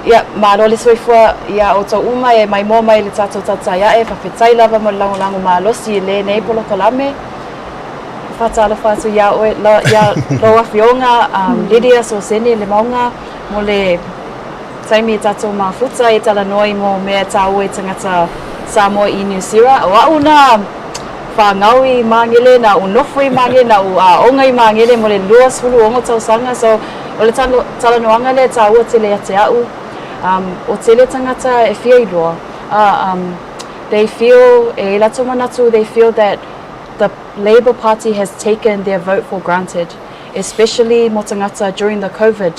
Ia, malo le soifua iā outou uma e maimoa mai i le tātou tautai ae, faafetai lava mo le lagolago malosi i lenei polokalame. Faatalofa atu iā oe, iā lou afioga Lydia Sosene Lemauga mo le taimi e tatou mafuta e talanoa i mo mea e tāua i tangata Samoa i Niu Sira. O a'u nā whāngau i Māngere, nā u nofo i Māngere, nā u āonga i Māngere mo le 26 tausaga, so o le talanoaga lea e tāua tele ia te a'u. O tele tangata e fia iloa, ā, They feel, e latou manatu, they feel that the Labour Party has taken their vote for granted, especially mo tagata during the COVID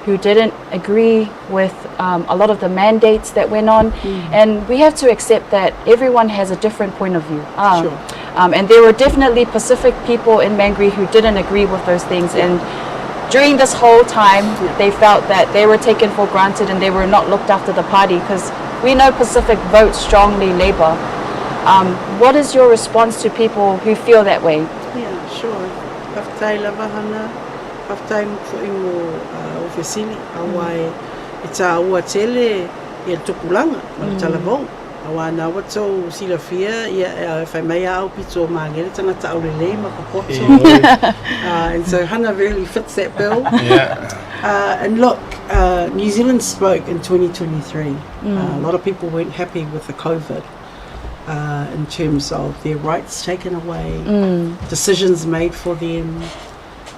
who didn't agree with um, a lot of the mandates that went on. Mm. And we have to accept that everyone has a different point of view. Um, sure. Um, and there were definitely Pacific people in Mangere who didn't agree with those things. Yeah. And during this whole time, yeah. they felt that they were taken for granted and they were not looked after the party because we know Pacific votes strongly Labour. Um, what is your response to people who feel that way? Yeah, sure. Faafetai lava Hana, faafetai foi mo ō fesili, auā e tāua tele ia le tupulaga ma le talavou. Auā na ua tou silafia ia e fai mai a au pito o Magele tagata aulelei ma popoto. And so Hana really fits that bill. And look, New Zealand spoke in 2023. A lot of people weren't happy with the COVID. Uh, in terms of their rights taken away, mm. decisions made for them.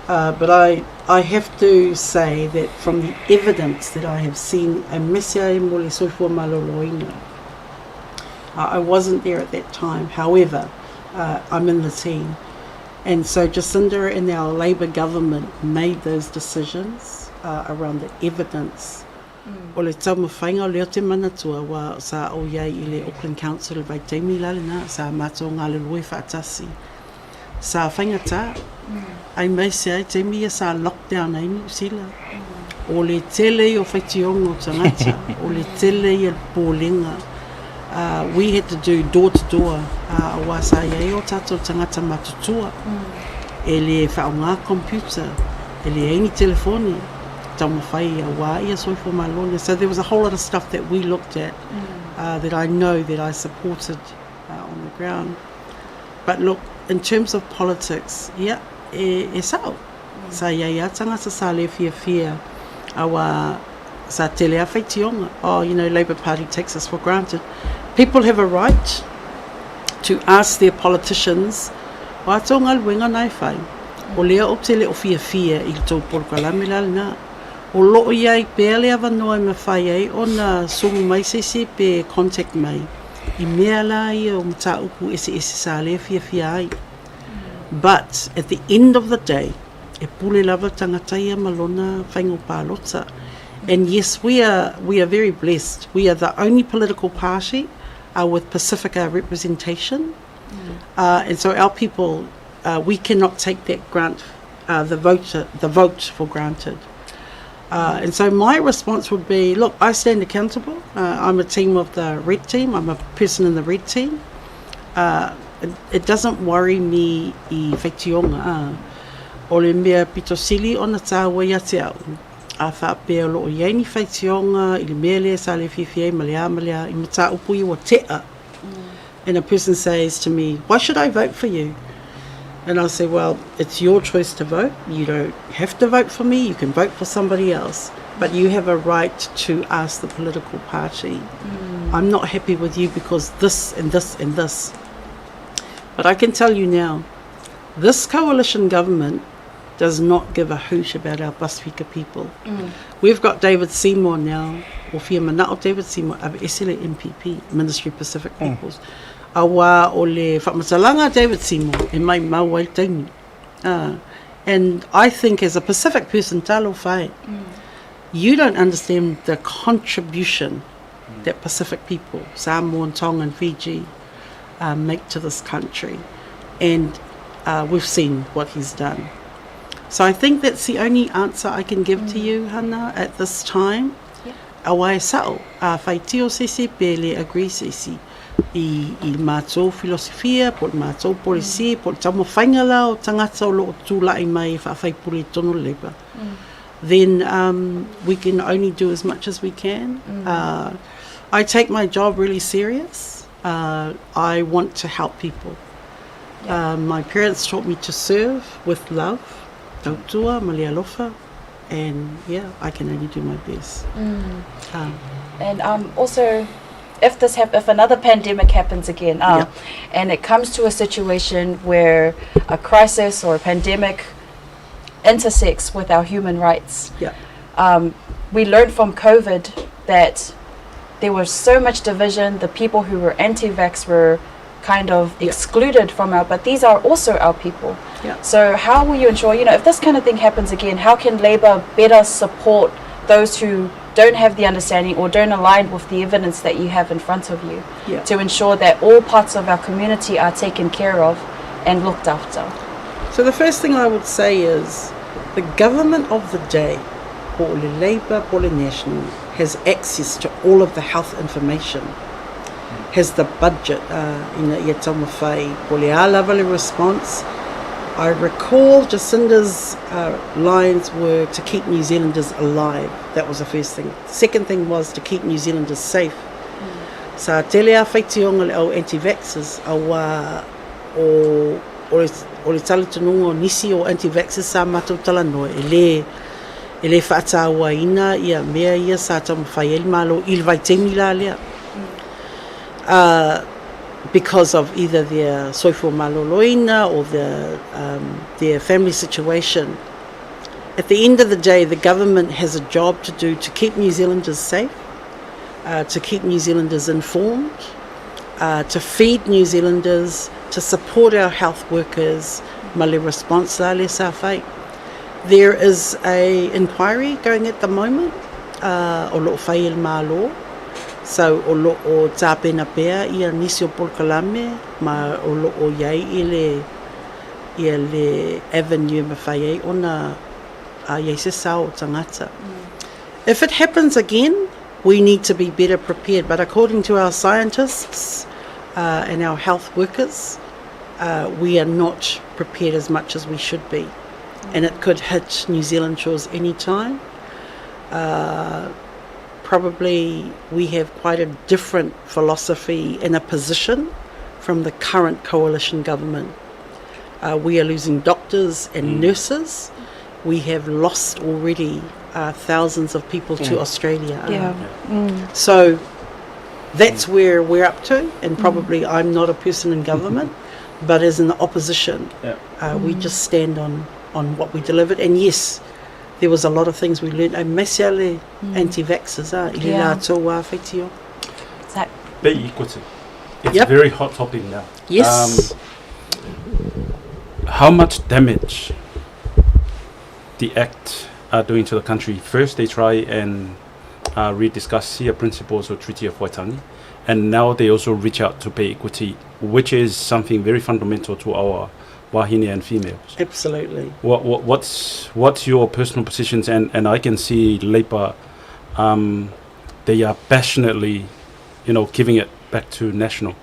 Uh, but I, I have to say that from the evidence that I have seen, aemaise ai mo le soifua maloloina, uh, I wasn't there at that time. However, uh, I'm in the team. And so Jacinda and our Labour government made those decisions uh, around the evidence. Mm. O le taumafaiga o lea te manatua wa sa o iai i le Auckland Council i vaitaimi la lena, sa matou galulue faatasi. Sa faigata, aemaise ai taimi ia sa lockdown ai Niu Sila. O le tele ia o faitioga o tagata, o le tele ia o le popolega. We had to do door to door, aua sa i ai o tatou tagata matutua, e le faaaoga computer, e leai ni telefoni, taumafai aua ia soifua maloloina. So there was a whole lot of stuff that we looked at that I know that I supported on the ground. But look, in terms of politics, ia, e, e sao. Sa iai a tangata sa le fiafia aua sa tele a faitioga. Oh, you know, Labour Party takes us for granted. People have a right to ask their politicians, o a tou galuega na e fai? O lea ou te le o fiafia i le tou polokalame la lena. O loo iai pea le avanoa e mafai ai ona sugu mai se isi pe contact mai i mea la ia o mataupu eseese sa le fiafia ai. But at the end of the day, e pule lava tangata ia ma lona faiga palota. And yes, we are, we are very blessed. We are the only political party with Pacifica representation. And so our people, we cannot take that grant, the, voter, the vote for granted. And so my response would be, look, I stand accountable. I'm a team of the red team. I'm a person in the red team. It, it doesn't worry me i faitioga. O le mea pito sili ona tāua ia te au. A faapea o loo iai ni faitioga i le mea lea sa le fiafia ai ma le a ma le a i mataupu ia ua tea. And a person says to me, why should I vote for you? And I say, well, it's your choice to vote. You don't have to vote for me. You can vote for somebody else. But you have a right to ask the political party, mm. I'm not happy with you because this and this and this. But I can tell you now, this coalition government does not give a hoot about our Pasifika people. Mm. We've got David Seymour now, o fia mana'o David Seymour, aveese le MPP, Ministry of Pacific mm. Peoples. Auā o le faamatalaga a David Seymour e maumau ai le taimi. And I think as a Pacific person, talofa e, you don't understand the contribution that Pacific people, Samoan, Tongan, Fiji, make to this country. And we've seen what he's done. So I think that's the only answer I can give to you, Hana, at this time. Auā e sa'o, a faitio se isi pe le agree se isi i, i le matou filosofia po o le matou policy po o le taumafaiga la o tagata o lo o tula'i mai e faafaipule i totonu o le Labour, then um, we can only do as much as we can. Uh, I take my job really serious. Uh, I want to help people. Uh, my parents taught me to serve with love, tautua, ma le alofa, and yeah, I can only do my best. Mm. And um, also, if this hap- if another pandemic happens again, uh, yeah. and it comes to a situation where a crisis or a pandemic intersects with our human rights, yeah. um, we learned from COVID that There was so much division. The people who were anti-vax were kind of excluded from our, but these are also our people. Yeah. So how will you ensure, you know, if this kind of thing happens again, how can Labour better support those who don't have the understanding or don't align with the evidence that you have in front of you Yeah. to ensure that all parts of our community are taken care of and looked after? So the first thing I would say is the government of the day, po o le Labour, po o le National, has access to all of the health information, has the budget uh, ina ia taumawhai, po le a lava le response. I recall Jacinda's uh, lines were to keep New Zealanders alive. That was the first thing. Second thing was to keep New Zealanders safe. Sa tele a whaitionga le au anti-vaxxers, auā o, o le, o le talitonuga o nisi o anti-vaxxers sa matou talanoa e le, e le faatāuaina ia mea ia sa taumafai ai le Malo i le vaitaimi la lea. Uh, because of either their soifua maloloina or their, um, their family situation. At the end of the day, the government has a job to do to keep New Zealanders safe, uh, to keep New Zealanders informed, uh, to feed New Zealanders, to support our health workers, ma le response la le sa fai. There is a inquiry going at the moment, uh, o loo fai e le Malo, so o loo tāpena pea ia nisi o polokalame ma o loo iai i le ia le avenue e mawhai ai ona a iai se sao o tangata. If it happens again, we need to be better prepared. But according to our scientists uh, and our health workers, uh, we are not prepared as much as we should be. And it could hit New Zealand shores any time. Uh, probably we have quite a different philosophy and a position from the current coalition government. Uh, we are losing doctors and nurses. We have lost already uh, thousands of people to Australia. Yeah. So that's where we're up to, and probably I'm not a person in government, but as in the opposition, Yeah. uh, we just stand on, on what we delivered. And yes, there was a lot of things we learned. I mesiale anti-vaxxers, ah, i le Yeah. lātou wā whitio. Exactly. Pay equity. It's Yep. a very hot topic now. Yes. Um, how much damage the Act are doing to the country? First, they try and uh, rediscuss the principles of Treaty of Waitangi, and now they also reach out to pay equity, which is something very fundamental to our wahine and females. Absolutely. What, what what's what's your personal positions? And, and I can see Labour, um, they are passionately, you know, giving it back to national.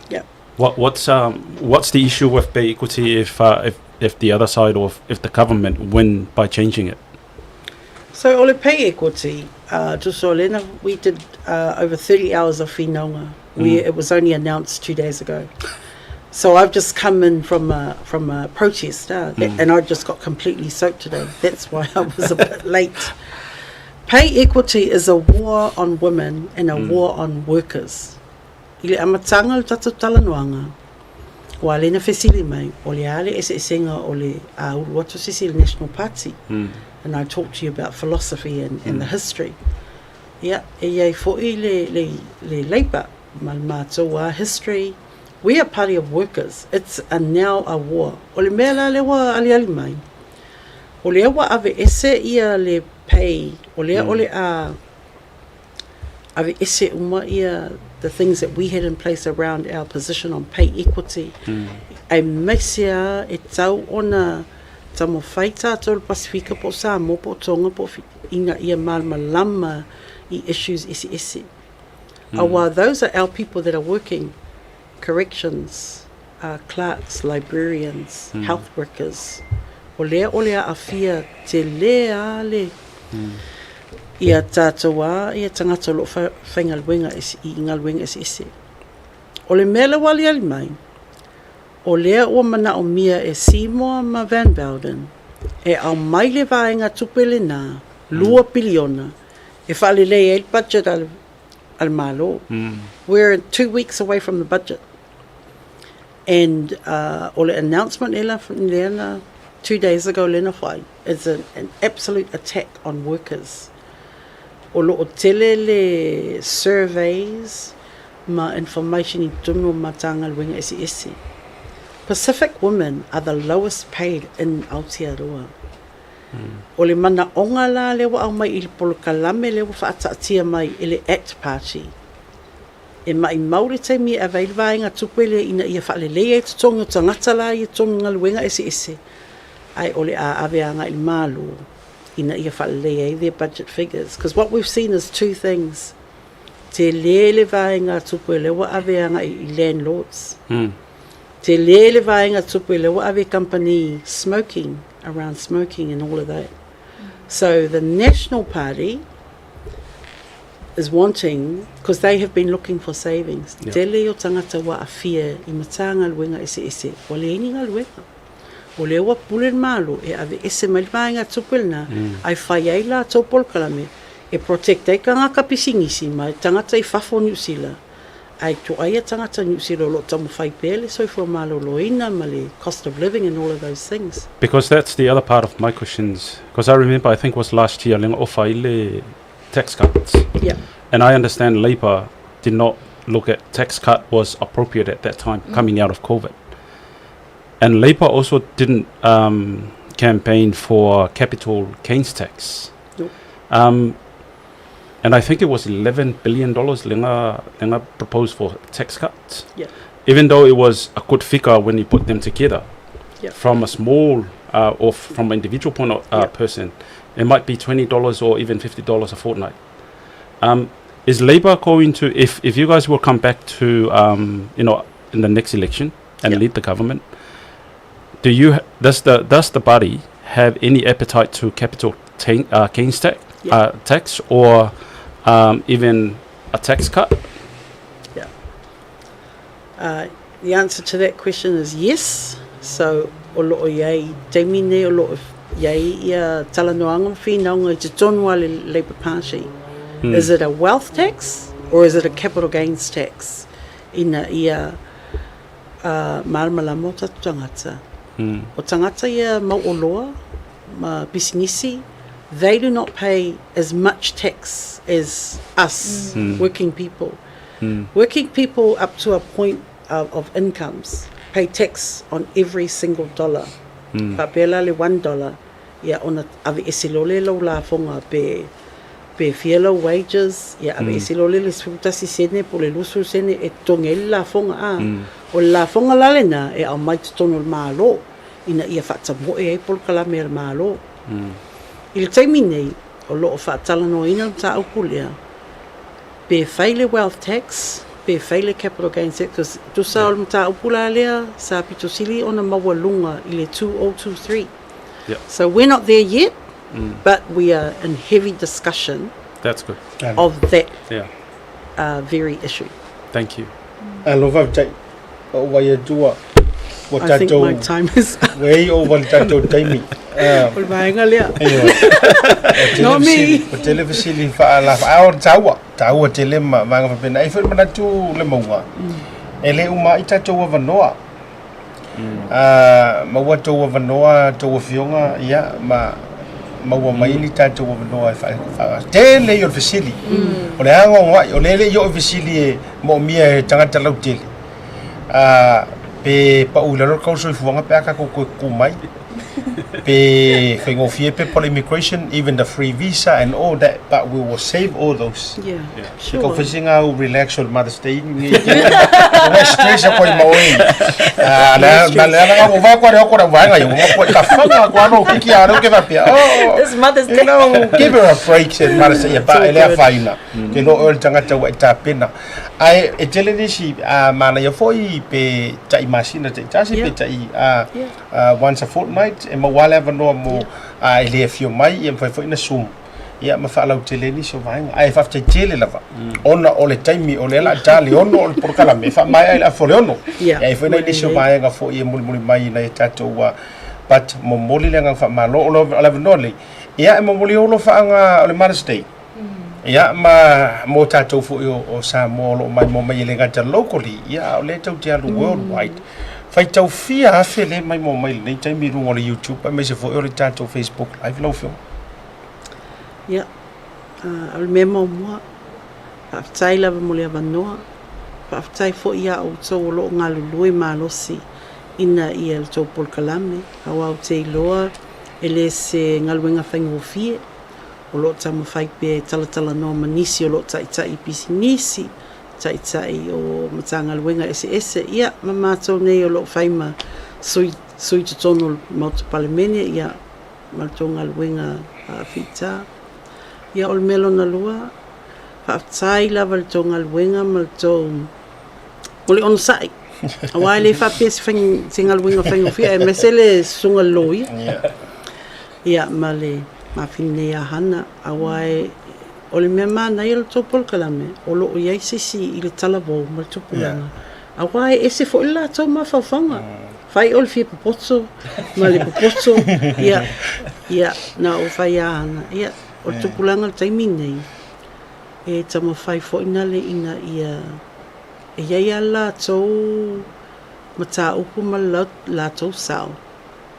Yep. What what's um what's the issue with pay equity if uh, if if the other side or if, if the government win by changing it? So o le pay equity, uh, to Lena, we did uh, over 30 hours of whinaunga. We, It was only announced two days ago. So I've just come in from a, from a protest, uh, and I just got completely soaked today. That's why I was a bit late. Pay equity is a war on women and a war on workers. I le amatanga o le tatou talanoaga, ua lena fesili mai, o le a le eseesega o le a ulu atu se isi i le National Party? And I talked to you about philosophy and, and the history. Ia, e iai fo'i le, le, le Labour ma le mātou a history. We are party of workers. It's a now a war. O le mea la lea ua aliali mai, o lea ua ave ese ia le pay, o lea o le a ave ese uma ia the things that we had in place around our position on pay equity. E maise a e tau ona tamawhai tātou le Pasifika po o Samoa po o Tonga po o Fi- ina ia malamalama i issues ese ese. Aua those are our people that are working corrections, uh, clerks, librarians, health workers. O lea o le aafia te le a le ia tātou a ia tangata o loo whaingaluenga ese, i ngaluenga ese ese. O le mea le wali ali mai, o lea ua manaomia e Seymour ma Van Velden e ao mai le vaenga tupe lenā, lua piliona, e whaalelei ai le budget a le, a le Malo. We're 2 weeks away from the budget. And uh, o le announcement e la leana 2 days ago lena whai is an, an absolute attack on workers. O lo o tele le surveys ma information i totonu o Matagaluega eseese. Pacific women are the lowest paid in Aotearoa. O le manaoga la lea ua aumai i le polokalame lea ua faataatia mai e le Act Party, e maimau le taimi e ave ai le vaega tupe lea ina ia faalelei ai totogi o tagata la ia i totonu o galuega eseese, ae o le a ave agai i le Malo ina ia faalelei ai their budget figures. Because what we've seen is two things, tele le vaega tupe lea ua ave agai i landlords, tele le vaega tupe lea ua ave i kamupani smoking, around smoking and all of that. So the National Party is wanting, because they have been looking for savings, yeah. tele o tagata ua afia i Matagaluega eseese, ua leai ni galuega. O lea ua pule le Malo e ave ese mai le vaega tupe lena, ae fai ai latou polokalame e protect ai tagata pisinisi ma tagata i fafo o Niu Sila, ae toaia tagata Niu Sila o lo o taumafai pea le soifua maloloina ma le cost of living and all of those things. Because that's the other part of my questions, because I remember I think was last year lega ofa ai le tax cuts. Yeah. And I understand Labour did not look at tax cut was appropriate at that time coming out of COVID. And Labour also didn't um, campaign for capital gains tax. Nope. Um, and I think it was $11 billion lega, lega proposed for tax cuts. Yeah. Even though it was a good figure when you put them together. Yeah. From a small uh, or from an individual point of, uh, Yeah. person, it might be $20 or even $50 a fortnight. Um, is Labour going to, if, if you guys will come back to, um, you know, in the next election and Yeah. lead the government, do you does the does the party have any appetite to capital gains tax, Yeah. tax or um, even a tax cut? Yeah. The answer to that question is yes. So, o lo o i ai i taimi nei o lo o i ai ia talanoaga ma whinauga i totonu a le Labour Party. Is it a wealth tax or is it a capital gains tax? Ina ia uh, māramalama o tātou tangata. O tangata ia mauoloa ma pisinisi, they do not pay as much tax as us working people. Working people up to a point of, of incomes pay tax on every single dollar. Mm. Faapea la le $1, ia ona ave ese loa lea lau lafoga pe pe fia lau wages, ia ave ese loa lea le 11 sene po o le 20 sene e totogi ai le lafoga a. O le lafoga la lena e aumai totonu o le Malo ina ia faatamoe ai polokalame a le Malo. I le taimi nei, o lo o faatalanoaina le mataupu lea, pe fai le wealth tax, pe fai le capital gains tax, 'cause tusa o le mataupu la lea sa pito sili ona maualuga i le 2023. Yeah. So we're not there yet, but we are in heavy discussion That's good. of that Yeah. very issue. Thank you. Alo faafetai. Ua ou vaai atu ua ua I think tatou my time is up. ua i ai ova i le tatou taimi. O le vaega lea. Ioe. Ua tele Not me. fesili, ua tele fesili faalafa, a o le taua, taua tele ma vaega faapena. E i ai foi le manatu le mauga, e le uma ai tatou avanoa. A maua tou avanoa, tou afioga, ia, ma maua mai ni tatou avanoa e faa, tele ia o le fesili. O le anoanoai, o lea e le i oo i fesili e moomia e tagata lautele, a pe pau i lalo le tau soifuaga pe a tatou toe tutu mai, pe faigofie pepa o le immigration, even the free visa and all that, but we will save all those. Yeah, Se kau sure. fai au relax o le Mother's Day ni ke stress ko i maoi. Ah, la la la la o va ko re ko ra va ngai o ko ka fanga ko ano ki ki aro ke va pia. Oh. It's Mother's You Day. know, give her a break said Mother's Day pa all ele a good. faina. Ke no o le tangata ua e tapena. Ai e tele nisi a manaia foi pe tai masina tai tasi pe Yeah. tai a Yeah. once a fortnight e maua le avanoa mo a e le afio mai ia mafai foi na zoom ia ma faalautele nisi o vaega ae faafetai tele lava ona o le taimi o lea o le a ta le 6 o le polokalame e faamaea i le afa o le 6 Yeah. e ai foi nai nisi o vaega foi e mulimuli mai nai a tatou but momoli le agaga faamalo o le avanoa lenei ia e momoli ou alofaaga o le Mother's Day ia ma mo tatou foi o Samoa o lo o maimoa mai e le gata locally ia a o lea tou te alu worldwide faitau fia afe le maimoa mai i lenei taimi i luga o le YouTube aemaise foi o le tatou Facebook live lau Afioga. Ia. O le mea muamua, faafetai lava mo le avanoa, faafetai foi iā outou o lo o galulue malosi ina ia le tou polokalame, aua ou te iloa e le se galuega faigofie, o lo o taumafai pea e talatalanoa ma nisi o lo o taitai i pisinisi, taitai o Matagaluega eseese, ia ma matou nei o lo o fai ma sui, sui totonu o le Maota Palemene, ia ma le tou galuega fita. Ia o le mea lona lua, faafetai lava i le tou galuega ma le tou, mo le onosai. Aua e le faapea se, fai, se galuega faigofie, aemaise le susuga i le loia. Ia ma le mafine nei a Hana, aua e, o le mea manaia o le tou polokalame, o lo o i ai se isi i le talavou ma le tupulaga, aua e ese foi le latou mafaufauga. Fai o le fia popoto ma le popoto, ia, ia, na ou fai a Hana, ia, o le tupulaga o le taimi nei, e taumafai foi nale ina ia e i ai a latou mataupu ma le latou sao,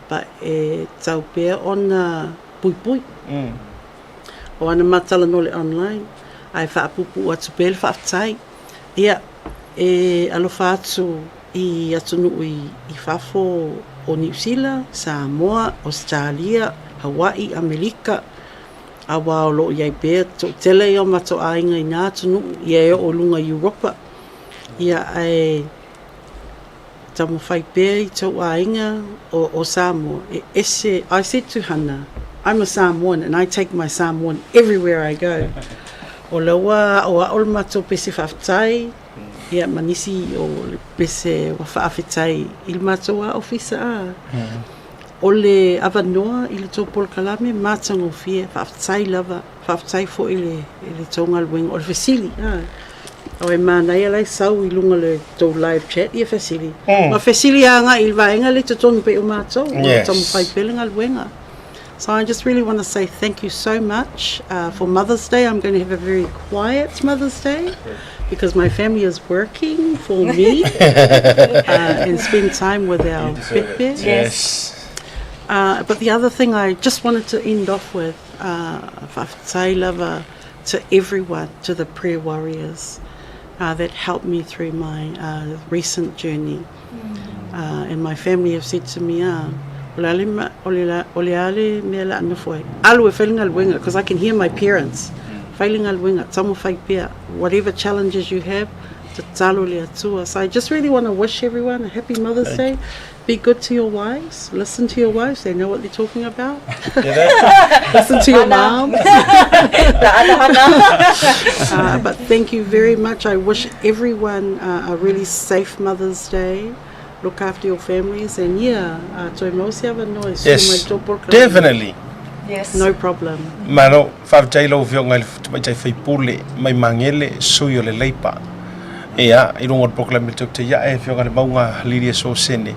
but e tau pea ona puipui. O ana matalanoa i le online, ae faapuupuu atu pea le faafetai. Ia, e alofa atu i atunuu i fafo o Niu Sila, Samoa, Ausetalia, Hawaii, Amerika, aua o lo o i ai pea toatele ia o matou aiga i na atunuu, ia e oo i luga i Europa. Ia, ae taumafai pea i tou aiga o Samoa e ese. I said to Hana, I'm a Samoan and I take my Samoan everywhere I go. O la ua aʻoaʻo le matou pese faafetai, ia ma nisi o le pese ua faafetai i le matou lava ofisa a. O le avanoa i le tou polokalame matagofie, faafetai lava, faafetai foi i le, i le tou galuega. O le fesili, a, o e manaia la e sau i luga o le tou live chat ia fesili. Ma fesili agai i le vaega lea i totonu pei o matou, o lo o taumafai pea le galuega. So I just really want to say thank you so much for Mother's Day. I'm going to have a very quiet Mother's Day because my family is working for me and spend time with our pepe. Yes. But the other thing I just wanted to end off with, faafetai lava to everyone, to the prayer warriors that helped me through my recent journey. And my family have said to me, ah, o le a le, o le, o le a le mea le a nofo ai? Alu e fai le galuega, because I can hear my parents. Fai le galuega, taumafai pea. Whatever challenges you have, tatalo i le Atua. So I just really want to wish everyone a happy Mother's Day. Be good to your wives. Listen to your wives. They know what they're talking about. Listen to your mom. But thank you very much. I wish everyone a really safe Mother's Day. Look after your families. And yeah, toe mau se avanoa e sui mai Yes, tō polokalame. definitely. Yes. No problem. Malo, faafetai lau Afioga i le Tamaitai Faipule mai Magele, sui o le Leipa. Ia, i luga o le polokalame tou te ia e Afioga i le Mauga Lydia Sosene.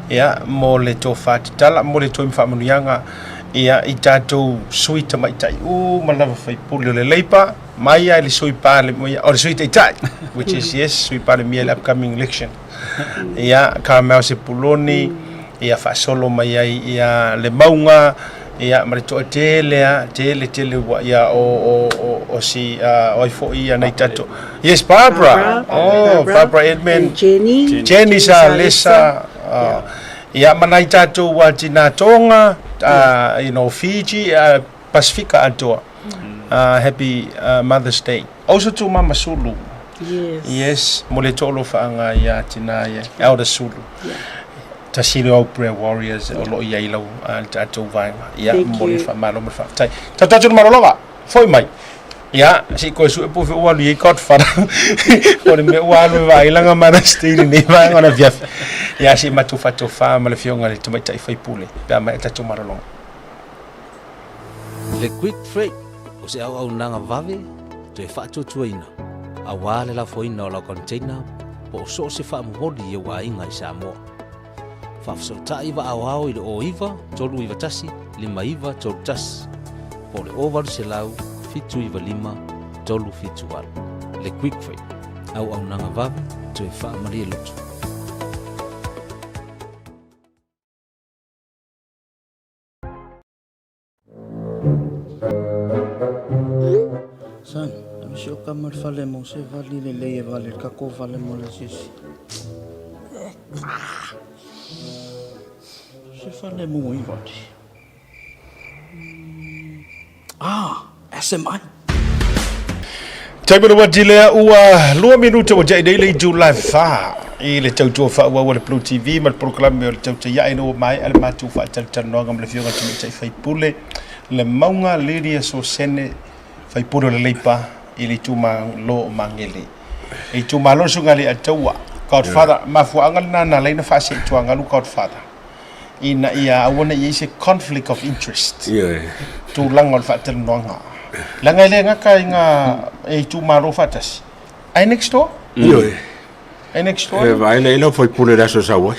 Ia, mo le tofa tatala, mo le toe ma faamanuiaga, ia, i tatou sui tamaitai uma lava faipule o le Leipa, mai lava i le sui Palemia, o le sui Taitai, which is yes, sui Palemia i le upcoming election. Ia, Carmel Sepuloni, ia faasolo mai ai ia le mauga ia ma le toatele a tele tele ua ia o o o o si o ai foi ia nei tatou yes Barbara, oh Barbara Edman and Jenny Jenny sa Lesa ia ma nai tatou ua tina Tonga you know Fiji Pasifika atoa happy Mother's Day also to Mama Sulu Yes. Yes, mo le to'alofa'aga ia tina ia Elder Sulu. Yeah. Tasi lea o prayer warriors o lo o i ai lau le tatou vaega. Ia, Thank mo le you. faamalo ma le faafetai. Tatou atu le malologa, foi mai. Ia, se i koe sue po fe ua alu i ai Godfather. O le mea ua alu e vaai langa Mother's Day lenei vaega o le afiafi. Ia, se i matou faatofa ma le afioga i le Tamaitai Faipule pe a maea tatou malologa. Le Quick Freight o se auaunaga vave toe faatuatuaina aua le lafoina o lau container po o so o se faamomoli i ou aiga i Samoa. Faafesootai vaaoao i le 09 391 5931 po o le 0800 795 378. Le Quick Freight, auaunaga vave toe faamalie loto. Son, ave si o kama le fale mo se vali lelei e vale le kako vale mo le asiasi. Se fale mo i vali. Ah, SMI. Taimi le wati lea ua 2 minute ua tai nei le itu la fa i le tautua faaauau a le Blue TV ma le polokalame o le Tautai Ae ina ua maea le matou faatalatalanoaga ma le Afioga i le Tamaitai Faipule le Mauga Lydia Sosene Faipule o le Leipa i le itumalo o Magele. E itumalo le Susuga i le Ataua Godfather, mafuaaga lena na ala ai ona faasee-tuagalu Godfather ina ia aua ne i i ai se conflict of interest, tulaga o le faatalanoaga. Leaga e le gata i ngā e itumalo faatasi, ae next door. Ioe. Ae next door. E vaai lea i lau faipule i le aso e sau ai.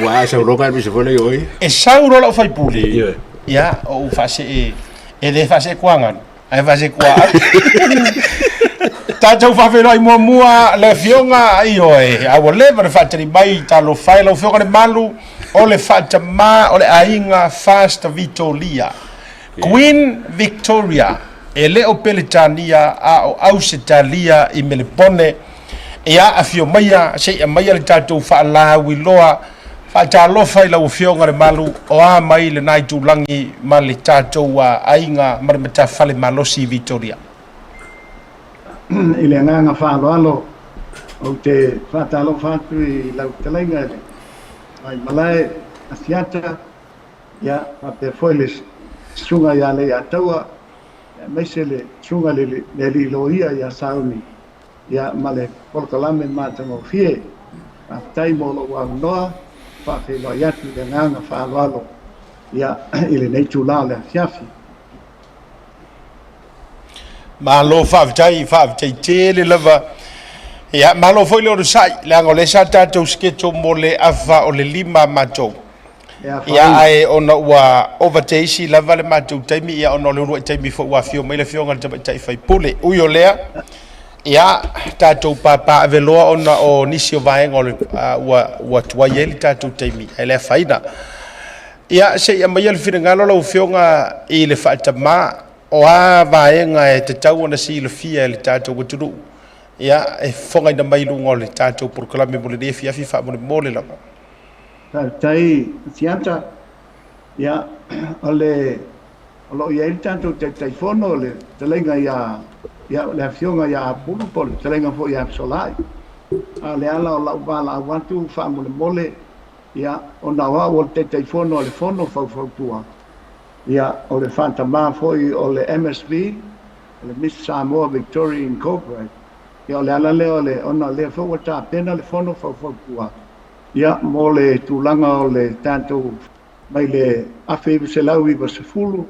Ua a sau loa ka foi lea oi. E sau loa lau faipule. Ioe. Ia, o ou faasee, e le faasee kuaganu, ae faasee kuaau. Tatou faafeiloai muamua le Afioga, ioe, a ua leva ona faatali mai, talofa e lau Afioga Lemalu, o le faatamā o le aiga First Vitolia, Queen Victoria, e le o Peretania a o Ausetalia i Melepone. Ia, afio maia se i aumaia le tatou faalauiloa faatalofa i lau Afioga Lemalu, o a mai lena itulagi ma le tatou aiga ma le matafale malosi i Vitoria. I le agaga faaaloalo, ou te faatalofa atu i lau fetalaiga i le Vaimalae Asiata, ia, faapea foi le Susuga ia Leiataua, aemaise le Susuga i le Alii Loia ia Sauni, ia, ma le polokalame matagofie. Faafetai mo lou avanoa, faafeiloai atu i le agaga faaaloalo, ia, i lenei itula o le afiafi. Malo faafetai, faafetai tele lava. Ia, malo foi le onosai, leaga o lea sa tatou schedule mo le afa o le 5 matou. Ia, ae ona ua ova teisi lava le matou taimi, ia ona o le uluai taimi foi ua afio mai le Afioga i le Tamaitai Faipule. Ui o lea, ia, tatou papaaveloa ona o nisi o vaega o le, ua tuai ai le tatou taimi, ae le afaina. Ia, se i aumaia le finagalo lau Afioga i le faatamā, o a vaega e tatau ona silafia e le tatou atunuu, ia, e fofogaina mai i luga o le tatou polokalame mo lenei afiafi faamolemole lava. Faafetai Siata. Ia, o le, o lo o i ai le tatou Taitaifono, le fetalaiga ia, ia, le Afioga ia Apulu po o le fetalaiga foi ia Fesolai. A o le ala o lau valaau atu faamolemole, Ia, ona o au o le Taitaifono o le Fono Faufautua, ia, o le faatamā foi o le MSV, o le Miss Samoa Victoria Incorporated, ia, o le ala lea o le, ona o lea foi ua tapena le Fono Faufautua, ia, mo le tulaga o le tatou, mai le 1990,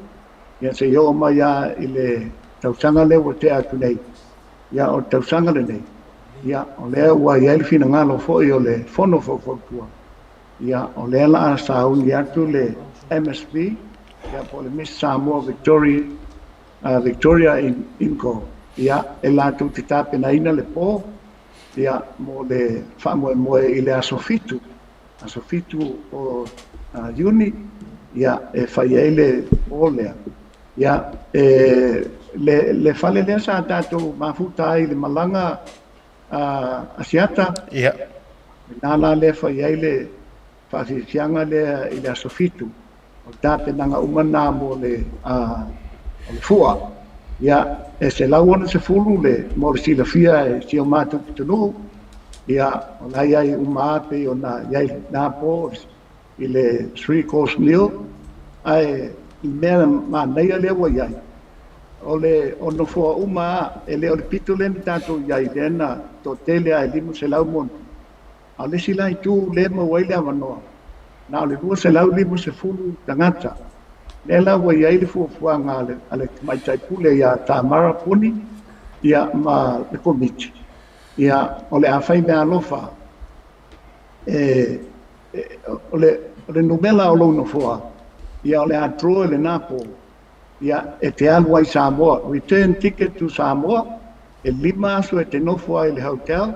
ia, seia oo mai lava i le tausaga lea ua tea atu nei, ia, o le tausaga lenei, ia, o lea ua i ai le finagalo foi o le Fono Faufautua, ia, o lea la a sauni atu le MSV, ia, po o le Miss Samoa Victoria, Victoria Inco, ia, e latou te tapenaina le po, ia, mo le faamoemoe i le aso 7, aso 7 o Iuni, ia, e fai ai le po lea. Ia, e, le, le fale lea sa tatou mafuta ai i le malaga a Asiata, Ia. Na la lea fai ai le faafiafiaga lea i le aso 7. O le tapenaga uma na mo le, a, o le fua. Ia, e 160 le, mo le silafia e si o matou pitonuu. Ia, o la i ai uma a pei ona i ai na po i le 3 course meal, ae i mea manaia lea ua i ai, o le o nofoa uma a, e le o le pito lea na tatou i ai lea na toatele a e 500 moni. A o le isi la itu lea e maua ai le avanoa, na o le 250 tagata. Lea la ua i ai le fuafuaga a le Tamaitai Pule ia Tamara Puni, ia ma le Komiti, ia o le a fai meaalofa e, o le, o le numera o lou nofoa, ia o le a draw i lena po, ia e te alu ai Samoa, return ticket to Samoa, e 5 aso e te nofo ai i le hotel,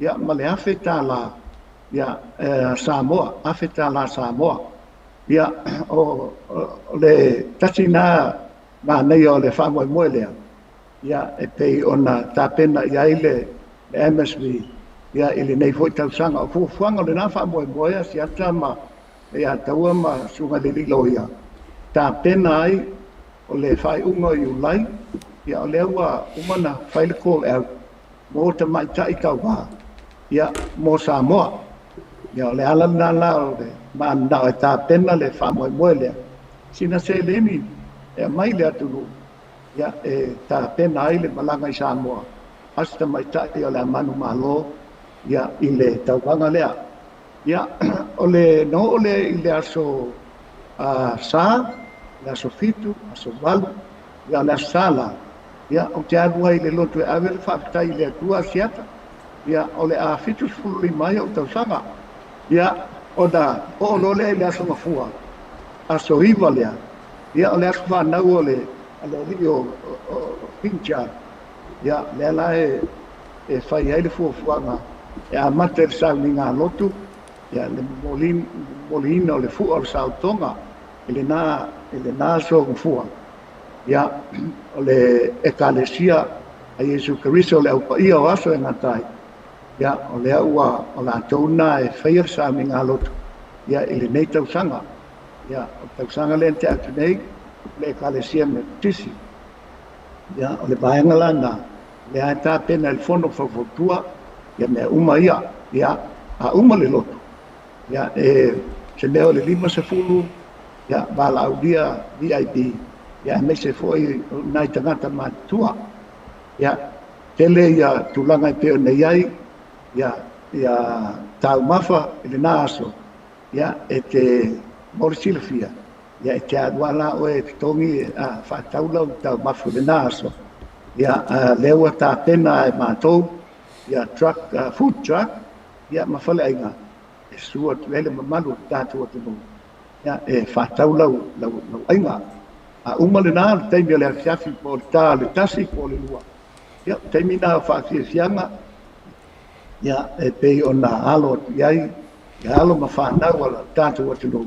ia ma le $1,000, ia Samoa, $1,000 Samoa. Ia o, o le tasi na manaia o le faamoemoe lea. ia, e pei ona tapena i ai le le MSV ia, i lenei foi tausaga. O fuafuaga o lena faamoemoe a Siata ma ia Taua ma Susuga i le Alii Loia, tapena ai o le faaiuga o Iulai, ia o lea ua uma ona fai le call out mo tamaitai tauva ia, mo Samoa. Ia o le ala lena la o le mananao e tapena le faamoemoe lea, sina seleni e aumai le atunuu ia, e tapena ai le malaga i Samoa a se tamaitai o le a manumalo ia, i le tauvaga lea. Ia, o le na oo lea i le aso Sa, le aso 7, aso 8, ia o le aso Sa la, ia ou te alu ai i le lotu e ave le faafetai i le Atua a Siata, ia o le a 75 ai ou tausaga. Ia, ona oo loa lea i le aso Gafua, aso 9 lea, ia o le aso fanau o le alii o King Charles, ia lea la e fai ai le fuafuaga e amata i le sauniga lotu, ia le momoliina o le fua o le saotoga i lena aso Gafua. Ia, o le Ekalesia a Iesu Keriso o le Au Paia o Aso e gata ai, ia, o lea ua o latou lena e faia le sauniga lotu, ia, i lenei tausaga. Ia, o le tausaga lea na tea atu nei, o le Ekalesia Metotisi. Ia, o le vaega la lena, lea e tapena i le fono faufautua, ia mea uma ia, ia, a uma le lotu, ia, e se mea o le 50, ia, valaaulia VIP, ia, aemaise foi o nai tagata matutua. Ia, tele ia tulaga e pei ona i ai, ia, ia taumafa i lena aso, ia, e te mo le silafia, ia, e te alu lava la oe e totogi faatau lau taumafa i lena aso. Ia, lea ua tapena e matou, ia, truck, food truck, ia, ma faleaiga, e susu atu ai le mamalu o le tatou atunuu, ia, e faatau lau aiga. A uma lena, le taimi o le afiafi po o le ta o le 1 po o le 2, ia, o taimi na o faafiafiaga, ia, e pei ona alo atu i ai ia alo ma fanau a le tatou atunuu,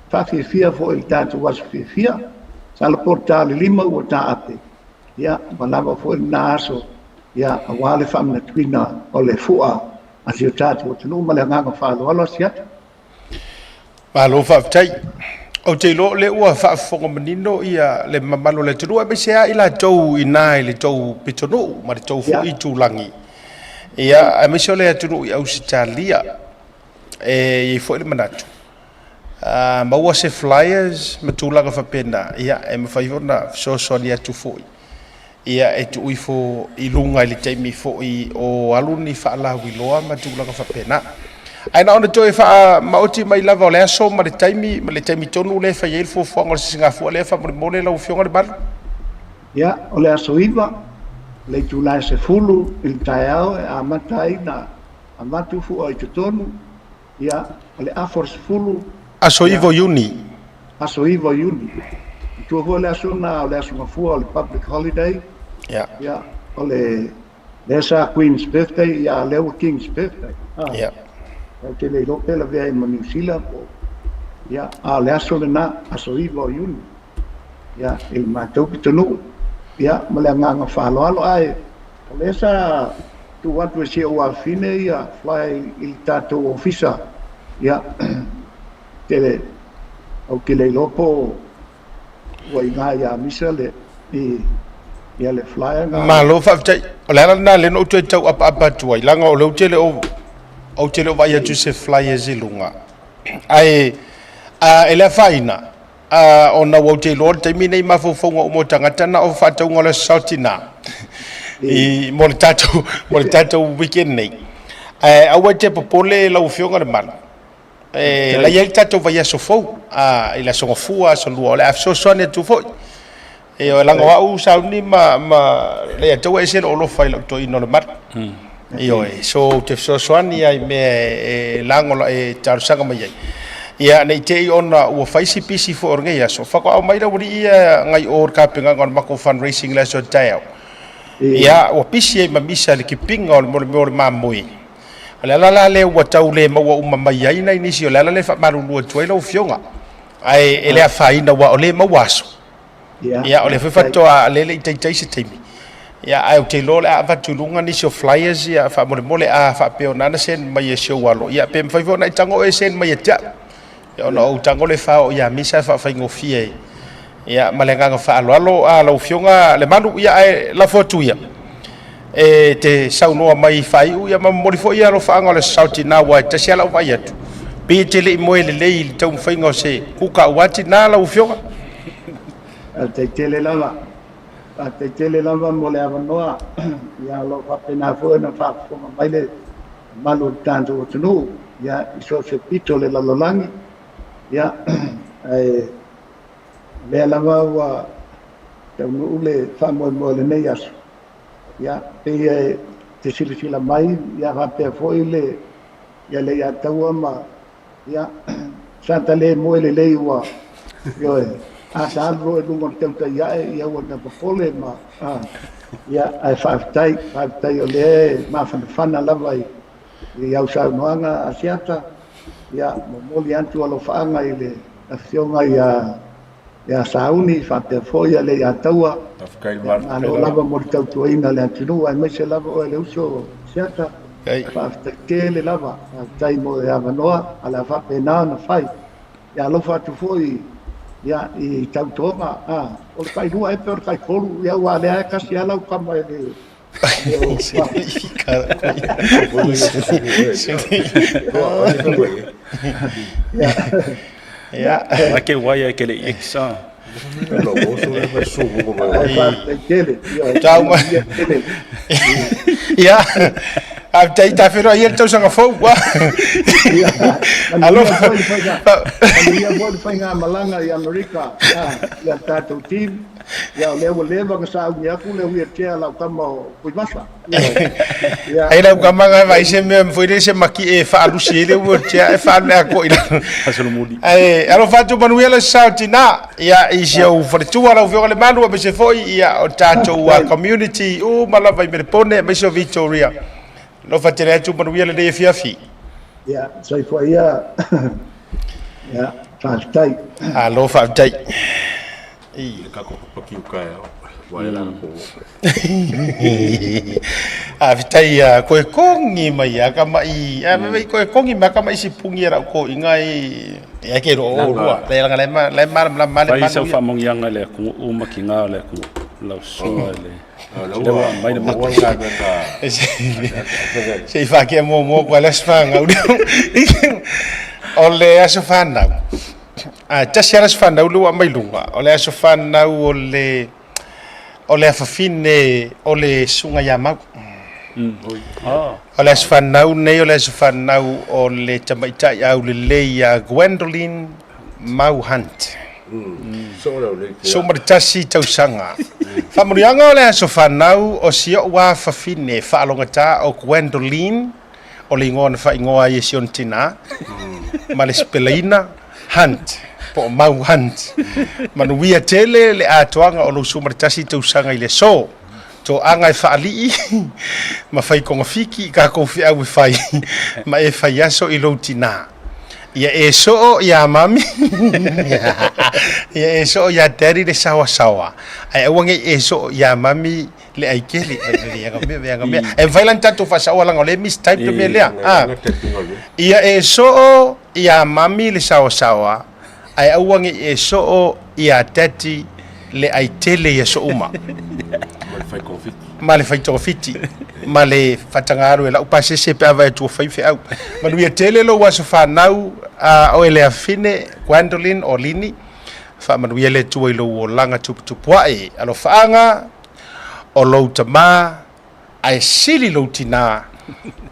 faafiafia foi i le tatou aso fiafia. Masalo po o le ta o le 5 ua taape, ia, ua lava foi lena aso, ia, aua le faamanatuina o le fua a si o tatou atunuu ma le agaga faaaloalo a Siata. Malo faafetai. Ou te iloa o lea ua faafofoga manino ia le mamalu o le atunuu, aemaise lava i latou i ina i le tou pitonuu ma le tou foi itulagi. Ia, aemaise o le atunuu i Ausetalia. E i ai foi le manatu, a maua se flyers ma tulaga faapena, ia, e mafai foi ona fesoasoani atu foi. Ia, e tuu ifo i luga i le taimi foi o alu ni faalauiloa ma tulaga faapena. Ae na ona toe faamaoti mai lava o le aso ma le taimi, ma le taimi tonu lea e fai ai le fuafuaga o le sisigafua lea faamolemole lau Afioga Lemalu. Ia, o le aso 9, le itula e 10 i le taeao e amata ai na avatu fua i totonu, ia, o le afa o le 10. Aso 9 o Iuni. Aso 9 o Iuni. I tua foi le aso na o le aso Gafua o le public holiday. Ia. Ia, o le lea sa Queen's Birthday, ia a lea ua King's Birthday. Ia. Ou te le iloa pe lavea ai ma Niu Sila po. Ia, a o le aso lena, aso 9 o Iuni. Ia, i le matou pitonuu. Ia, ma le agaga faaaloalo. Ae, o lea sa tuu atu e si ou afafine ia fly i le tatou ofisa. Ia, tele, ou te le iloa po ua i ina ia Misa le, i, ia le flyer na. Malo faafetai. O le ala lena lea na ou toe tau apaapa atu ai, leaga o lea ou te le o, ou te le o vaai atu i se flyers i luga. Ae, a, e le afaina, a, ona ua ou te iloa o le taimi nei mafaufauga uma o tagata na o faatauga o le Aso Saotina i, mo le tatou, mo le tatou weekend nei. Ae aua e te popole lau Afioga Lemalu, E la i ai le tatou vaiaso fou, a, i le aso Gafua, aso Lua, o le a fesoasoani atu foi. E o leaga o au sauni ma, ma Leiataua e ese lou alofa i lau toeaina o Lemalu. Ioe, so ou te fesoasoani lava i mea e lagola, e talosaga mai ai. Ia, ne i te i ona ua fai si pisi foi o lenei aso, faatoa aumai le aualii ia ngai o i le tapenaga o le matou fundraising i le aso taeao. Ia, ua pisi ai ma misa i le kipinga o le mea o le mamoe. O le ala la lea ua tau le maua uma mai ai nai nisi, o le ala lea e faamalulu atu ai lau Afioga. Ae e le afaina aua o lea e maua aso. Ia, o lea foi faatoa lea e le i taitai se taimi. Ia, ae ou te iloa o le a avatu i luga nisi o flyers ia faamolemole a faapea o nana send mai e si ou alo, ia pe mafai foi ona e tago oe e send mai ia te au. Ia ona ou tago lea e faaoo ia Misa e faafaigofie ai. Ia ma le agaga faaaloalo a lau Afioga Lemalu, ia ae lafo atu ia e te saunoa mai faaiu ia ma momoli foi ia alofaaga o le Aso Tina aua e tasi lava lau vaai atu pei e te le i moe lelei i le taumafaiga o se kuka aua tina lau Afioga. Faafetai tele lava. Faafetai tele lava mo le avanoa. Ia o lo o faapena foi ona faafofoga mai le mamalu o le tatou atunuu ia i so o se pito o le lalolagi. Ia ae o lea lava ua taunuu le faamoemoe o lenei aso. Ia pei e te silasila mai ia faapea foi le ia Leiataua ma ia sa ta le moe lelei ua ioe a sa alu loa i luga o le tautai ae ia ua na popole ma a ia ae faafetai faafetai o lea e mafanafana lava i i au saunoaga Asiata ia momoli atu alofaaga i le afioga ia ia Sauni faapea foi ia Leiataua. Faafetai i le Malo lava mo le tautuaina o le atunuu aemaise lava oe le uso Asiata. Faafetai tele lava, faafetai mo le avanoa, a o le a faapena ona fai. Ia alofa atu foi ia, i tautoga, a, o le tailua ea pe o le taitolu, ia aua o lea e tasi lava lau tama e le Ia, ake wai ai ke le ex a. Tau mai. Ia, faafetai ta feiloai ia le tausaga fou. Alofa. Manuia foi le faigamalaga i Amerika i a tatou team. Ia, o lea ua leva ona sauni atu le wheelchair a lau tama o Puivasa. Ia. Ai lau tama na vai se mea foi le se maki e faalusi ai le wheelchair e faalu le atoa i lalo. Fasolomuli. Ae alofa atu manuia le sao tina. Ia i si ou faletua lau Afioga i le Malu aemaise foi ia o tatou community uma lava i Melepone aemaise o Victoria. Alofa tele atu manuia lenei afiafi. Ia, soifua ia. Ia, faafetai. Alo faafetai. I ka ko pakiu ka e wa e la ko. Faafetai ia koe kongi mai a ka mai a me koe kongi mai ka mai si pungi ra ko inga i e ke ro o rua le langa le ma le ma la ma le ma. Fai sau faamogiaga le atunuu ma kiga o le atunuu lau susuga i le le ua aumai le mata. Se i whakea mō mō koe le aso whanau. O le aso whanau. A tasi ala aso whanau le ua mai lunga. O le aso whanau o le o le afafine o le sunga ia mau. O le aso whanau nei o le aso whanau o le tamaitai au lelei ia Gwendoline Mau Hunt. So ma le tasi tausaga. Faamanuiaga o le aso fanau o si o'u afafine faalogata o Gwendoline, o le igoa na faaigoa ai e si ona tinā, ma le sipelaina Hunt, po o Mau Hunt. Manuia tele le atoaga o lou 11 tausaga i le aso. Toaga e faalii ma fai togafiti i tatou feau e fai ma e fai aso i lou tinā. Ia e soo iā mami, ia e soo iā daddy le saoasaoa, ae aua nei e soo iā mami le aikele. E mafai la ona tatou faasaoa leaga o lea e mistype le mea lea. Ia e soo iā mami le saoasaoa, ae aua ne i e soo iā daddy le aitele i aso uma. Ma le fai togafiti. Ma le faatagalu e lau pasese pe a vaai atu ua fai feau. Manuia tele lou aso fanau a oe le afine Gwendoline o Lini. Faamanuia le Atua i lou olaga tuputupuae. Alofaaga o lou tama ae sili lou tina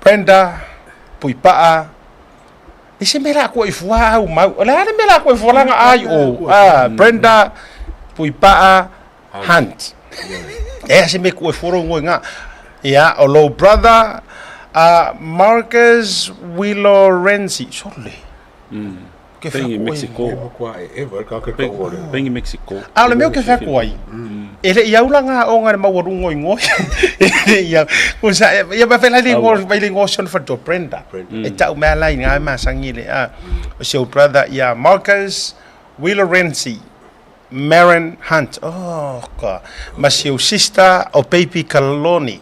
Brenda Puipaa I se mea la koe i fua au mau. O le a le mea la koe i fua langa ai o. Ah, Brenda Puipaa Hunt. E se mea koe fua ngoi ngā. Ia, o lou brother Marcus Willow Renzi. Sole. Ke Pengi Mexico. Pengi Mexico. A o le mea o ke whako ai. E le i au la ngā o ngā maualuga o ingoa. E le i au. Ko sa, ia ma whela le ingoa, mai le ingoa si ona whatua, Brenda. E tau mea lai ngā masangi le, a. O si au brother ia Marcus Willorenzi. Maren Hunt, oh ka, ma si ou sister o Baby Kaloni,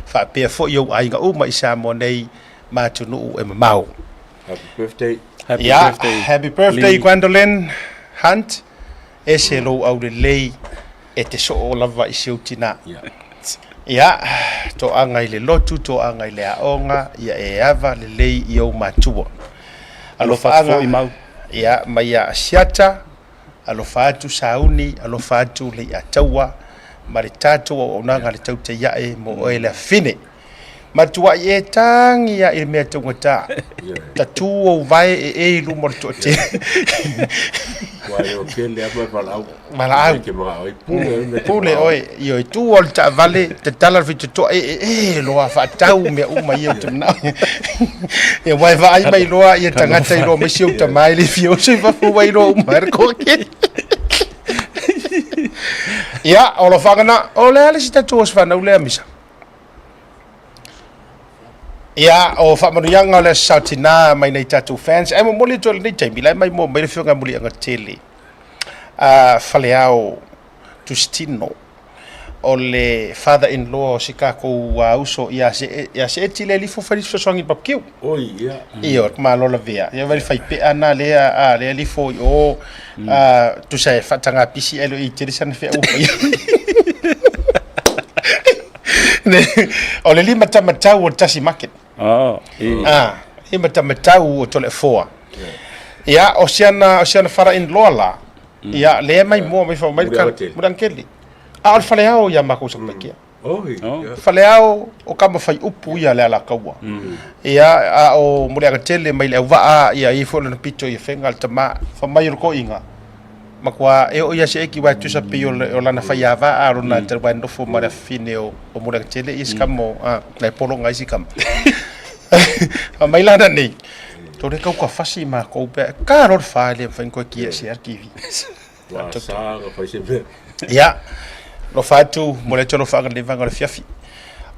faapea foi ou aiga uma i Samoa nei ma atunuu e mamao. Happy birthday. Happy Ia, birthday, happy birthday Lee. Gwendolyn Hunt, ese lou aulelei e te soo lava i si ou tinā. Ia, toaga i le lotu, toaga i le aoga, ia e ava lelei i ou matua. Alofa atu Alofaaga, foi Mau. ia, mai ia Asiata, alofa atu Sauni, alofa atu Leiataua, ma le tatou auaunaga le tautaiae mo oe le afine. Matuai e tagi ia i le mea taugata. Tatū ou vae e e i luma o le toatele. Ua e o kele a mai valaau. Valaau. Ke mga oi pule oi me te Pule mga oe, ioe, tu o le taavale, tatala le fitotoa, e e e loa faatau mea uma ia ou te manao. Ia wae vaai mai loa ia tagata i loa mai si ou tama e le fia oso i fafo ua iloa uma e le kokeni. Ia, o alofaga na, o le a le isi tatou aso fanau lea Misa? Ia, o faamanuiaga o le Aso Saotinā mai nei tatou fans. Ae momoli atu ai lenei taimi, la e maimoa mai le Afioga ia Muliagatele, a Faleao Tusitino, o le father-in-law o si kakou uso ia se ia Seeti le alifo fai fesoasoani i le barbecue. Oi, ia. Ioe, le malo lavea. Ia vai le faipea na lea a lea alifo i o a tusa e faataga pisi ae le o i ai tele sana feau o faia. O le limatamatau o le tasi market. Oh, e. Ah, limatamatau o Toleafoa. Ia, o siana, o siana father-in-law la, ia, lea mai mua mai fa mai le kala, Muliagatele. A o le faleao ia makou Satupaitea. Oi, ia. Faleao o kama fai upu ia le Alataua. Ia, a o Muliagatele mai le auvaa, ia, i foi lona pito i Afega le tama, fa mai o le toiga, matua e oo ia Seeki uae tusa pei o le o lana faiava a o lona mm. uae nofo ma le afafine o, o Muliagatele ia si kama o, a, nai pologa isi kama. Fa mai lana nei, tore kau ka fasi makou pe, ka ro le fa le mawhai koe kia se TV. Ua sa ka fai se mea. Ia, lofa atu, mo le atu alofa anga le vanga o le fiafi.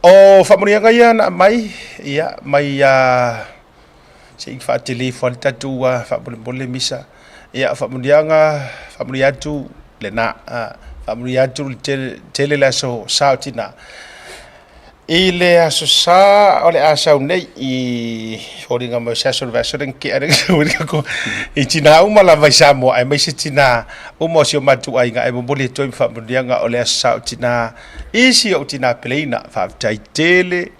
O faamanuiaga ia na aumai, ia, mai a se i faatele ifo lava le tatou faamolemole misa. Ia, o faamanuiaga, faamanuia atu lena, faamanuia atu le tele, tele le aso sa o tina. I le Aso Sa o le a sau nei i foliga mai o se aso o le vaiaso lea na tea lea i tinā uma lava i Samoa aemaise tinā uma o si o matou aiga e momoli atu ai ma faamanuiaga o le Aso Sa o Tinā i si ou tinā peleina. Faafetai tele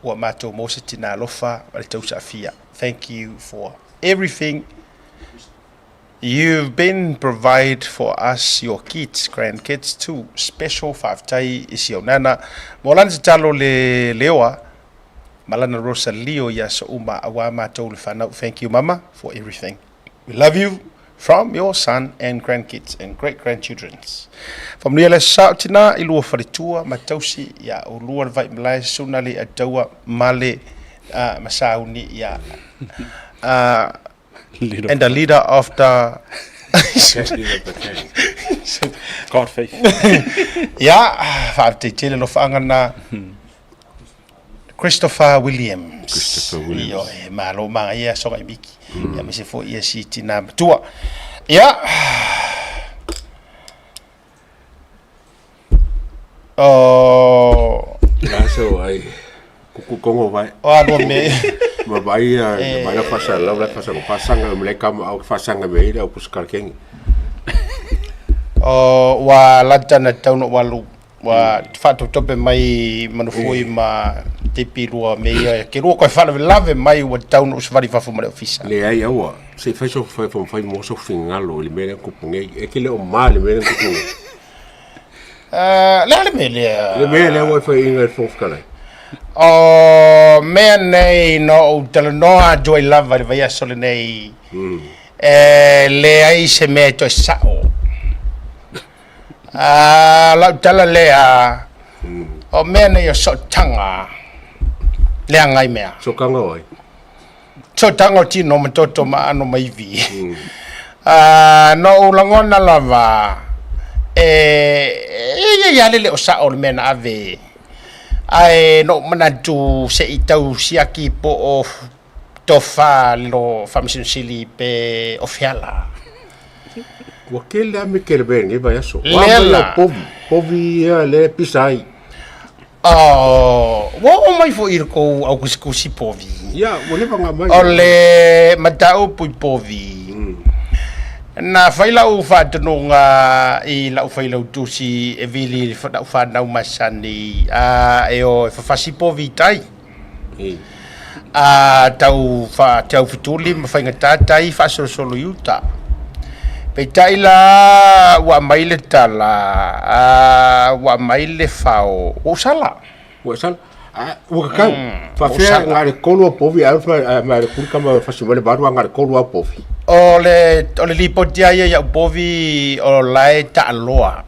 ua matou maua se tinā alofa ma le tausaafia. Thank you for everything. You've been provide for us your kids, grandkids too. Special faafetai i si au nana mo lana tatalo le leoa ma lana Rosalio i aso uma aua matou le fanau. Thank you mama for everything. We love you from your son and grandkids and great grandchildrens. Faamanuia le aso sa o tina i lua faletua ma tausi ia ulua le vai malae suna le ataua male uh, ma sauni ia uh, and the leader of the God faith. Ia, faafetai tele alofaaga na Christopher Williams. Christopher Williams. Ioe, malo magaia soga i miki. Ia aemaise foi ia si tina matua. Ia. Oh. La so ai kuku kongo vai. O a lua me. Ma vai a vai la fasa la la fasa fasanga me le kama au fasanga me ila au puskal kengi. O ua lata na tau no walu ua faatotope mai manufui ma tipi lua me ia ke lua koe faalavelave mai ua tau no usavali fafo ma le ofisa. Leai aua se i fai so fai fo fai mo so fingalo i le mea lea kupu nei e ke le o ma le mea lea kupu nei. Le a le mea lea? Le mea lea ua e fai inga i le Fofoga Fetalai. O mea nei na ou talanoa atu ai lava i le vaiaso lenei, e leai se mea e toe sa'o. A, lau tala lea, o mea nei o sootaga, leaga ai mea. Sootaga o ai? Sootaga o tino ma toto ma aano ma ivi. A, na ou lagona lava, e, e i ai lava le le o sa'o le mea na ave, ae na ou manatu se i tau siaki po o tofa le lo Faamasino Sili pe o feala. Ua tele lava mea kele mea i lenei vaiaso. Lea la. Ua mai au povi, povi ia lea e pisa ai. Oh, ua oo mai foi i le kou aukusikusi povi. Ia, ua leva ona aumai. O le mataupu i povi, na fai lau faatonuga i lau failautusi e vili i lau fanau masani a e o e fafasi povi i tai. A tau fa tau fetuli ma faigata tai faasolosolo i uta. Peitai la ua aumai le tala, a ua aumai le fao, ua ou sala. Ua sala. A ua kakau. Faafefea na o le tolu o povi ae ma le kuli kama fasi mai le valu a na o le tolu lava o povi. O le lipoti lava ia i au povi o la e taaloa.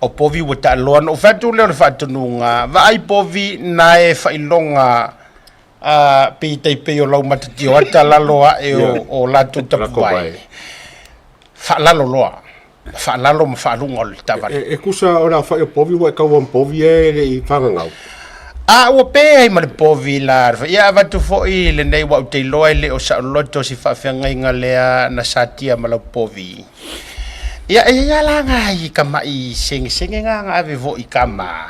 O povi ua taaloa. Ona ou fai atu lea o le faatonuga, vaai povi na e failoga a pei tai pei o lau matatio ata lalo ae o, o latou tapuvae. Faalalo loa. Faalalo ma faaluga o le taavale. E, e tusa o le aofai o povi ua e taua ma povi ia e le i fagagau. A ua pe ai ma le povi la. Ia avatu foi lenei ua ou te iloa e le o saoloto si faafeagaiga lea na satia ma lau povi. Ia e ia la nga i ka mai segesege nga nga ave foi kama.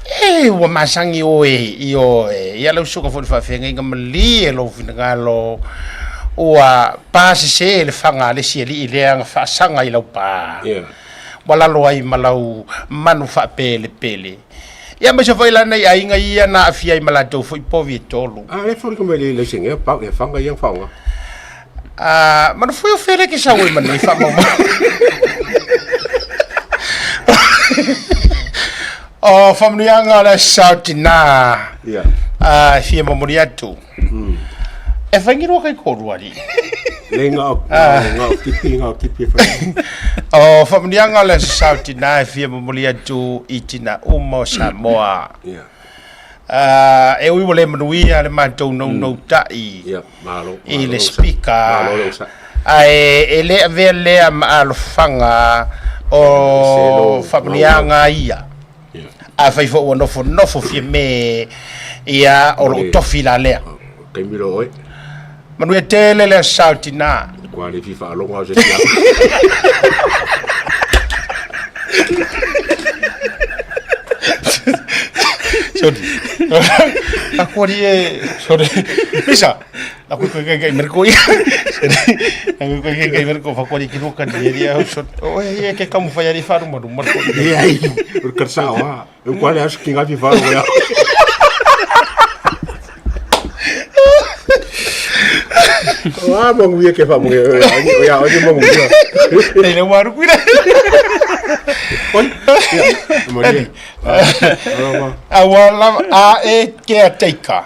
E ua masagi oe i oe. Ia lau susuga foi i le faafeagaiga malie lou finagalo ua pa sese le faga a le isi alii lea na faasaga i lau pa. Ua lalo ai ma lau manu faapelepele. Ia aemaise foi la nai aiga ia na aafia ai ma latou foi povi e tolu. A le foliga mai le laisene pa e faga ia na faaaoga. A manu foi o fele ke sau ai ma nei faamaumau. O faamanuiaga o le Aso Sa o Tinā. Ia. A e fia momoli atu. E faigilua kai koru alii. Le nga o nga o tipi nga o tipi e fai. O faamanuiaga o le Aso Sa o Tinā e fia momoli atu i tina uma o Samoa. Ia. A e ui ua le manuia le matou naunauta'i. Ia. Malo, i le Speaker, ae e le avea lea ma alofaga o faamanuiaga ia. Afai foi ua nofonofo Fiame, ia o lou tofi la lea. Taimi loa oe. Manuia tele le Aso Sa o Tina. Kua le fia faalogo au se isi Sorry. Aku ari e sorry. Misa. Aku koe kai kai merko ia. Sorry. Aku koe kai kai merko whakuari ki roka ni eri au sorry. O e e ke kamu whai ari wharu maru marko. E ai, o karsa wa. E kwa le asu ki ngapi wharu ya. Wa mangu ia ke wha mungi. Ya, o ni mangu ia. Nei le waru kuira. Oi. Ia, maria. Aua lava a e caretaker.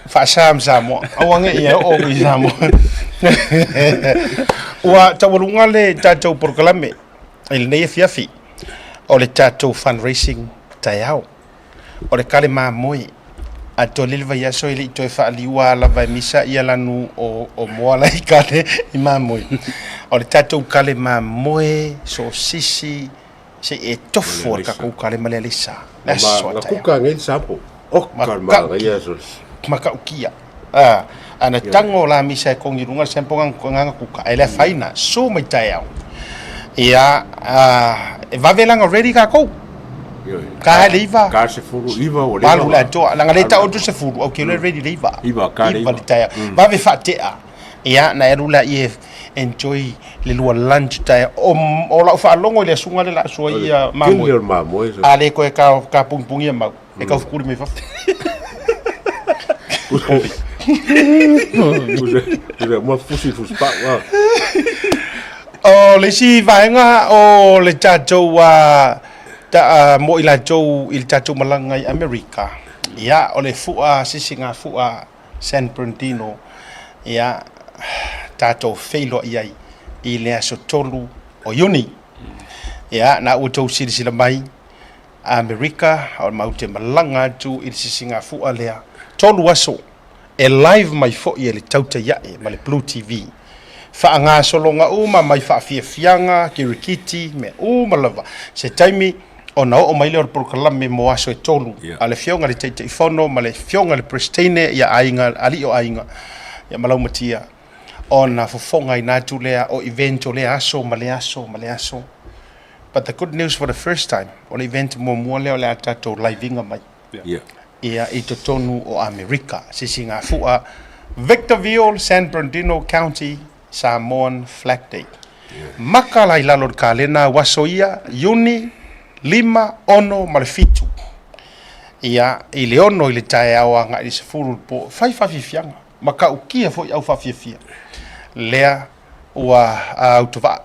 Faasa ma Samoa. Aua nge ia o i Samoa. Ua taualuga le tatou polokalame i lenei afiafi o le tatou fundraising taeao. O le kale mamoe atoa le vaiaso e le i toe faaliua lava e misa ia lanu o moa la i kale i mamoe. O le tatou kale mamoe sosisi se i e tofu o le kakou kale ma le alisa. Le aso a Na taeao. kuka ngei sapo. O ka ma ia so. Makaukia. Ah, ana tango la misa e kongi runga sempo ngang nganga kuka. E le faina su mai taeao. Ia, ah, e vave langa ready kakou. Ka hae le iva. Ka se fulu iva o le. Valu le atoa. Langa le tau tu se fulu. Au ke le ready le iva. Iva, ka le iva le taeao. Vave faatea. Ia, na e alu la i e enjoy le lua lunch taeao. O, o lau faalogo i le asuga le la sua ia mamoe. Kele o le mamoe. A le koe ka, ka pungipungi e mau. E kau fukuli mai fafo. Ua fusi fusi pa. O le isi vaega o le tatou a ta mo i latou i le tatou malaga i Amerika. Ia, o le fua sisiga fua San Bernardino, ia, tatou feiloai ai i le aso 3 o Iuni. Ia, na ua outou silasila mai, Amerika, o matou te malaga atu i le sisigafua lea, tolu aso, e live mai foi e le Tautai Ae ma le Blue TV. Faagasologa uma mai faafiafiaga, kirikiti, mea uma lava. Se taimi ona oo mai lea o le polokalame mo aso e tolu a le Afioga i le Taitaifono ma le Afioga i le Peresetene, ia aiga, alii o aiga, ia ma laumatia. Ona fofogaina atu lea o event o lea aso ma lea aso ma lea aso. But the good news for the first time, o le event muamua lea o le a tatou live-ina mai. Ia, i totonu o Amerika, Sisigafua, Victorville, San Bernardino County, Samoan Flag Day. Maka la i lalo o le kalena o aso ia, Iuni 5, 6 ma le 7. Ia, i le 6 i le taeao agai i le 10 i le po, fai faafiafiaga, matautia foi au faafiafia. Lea ua autovaa.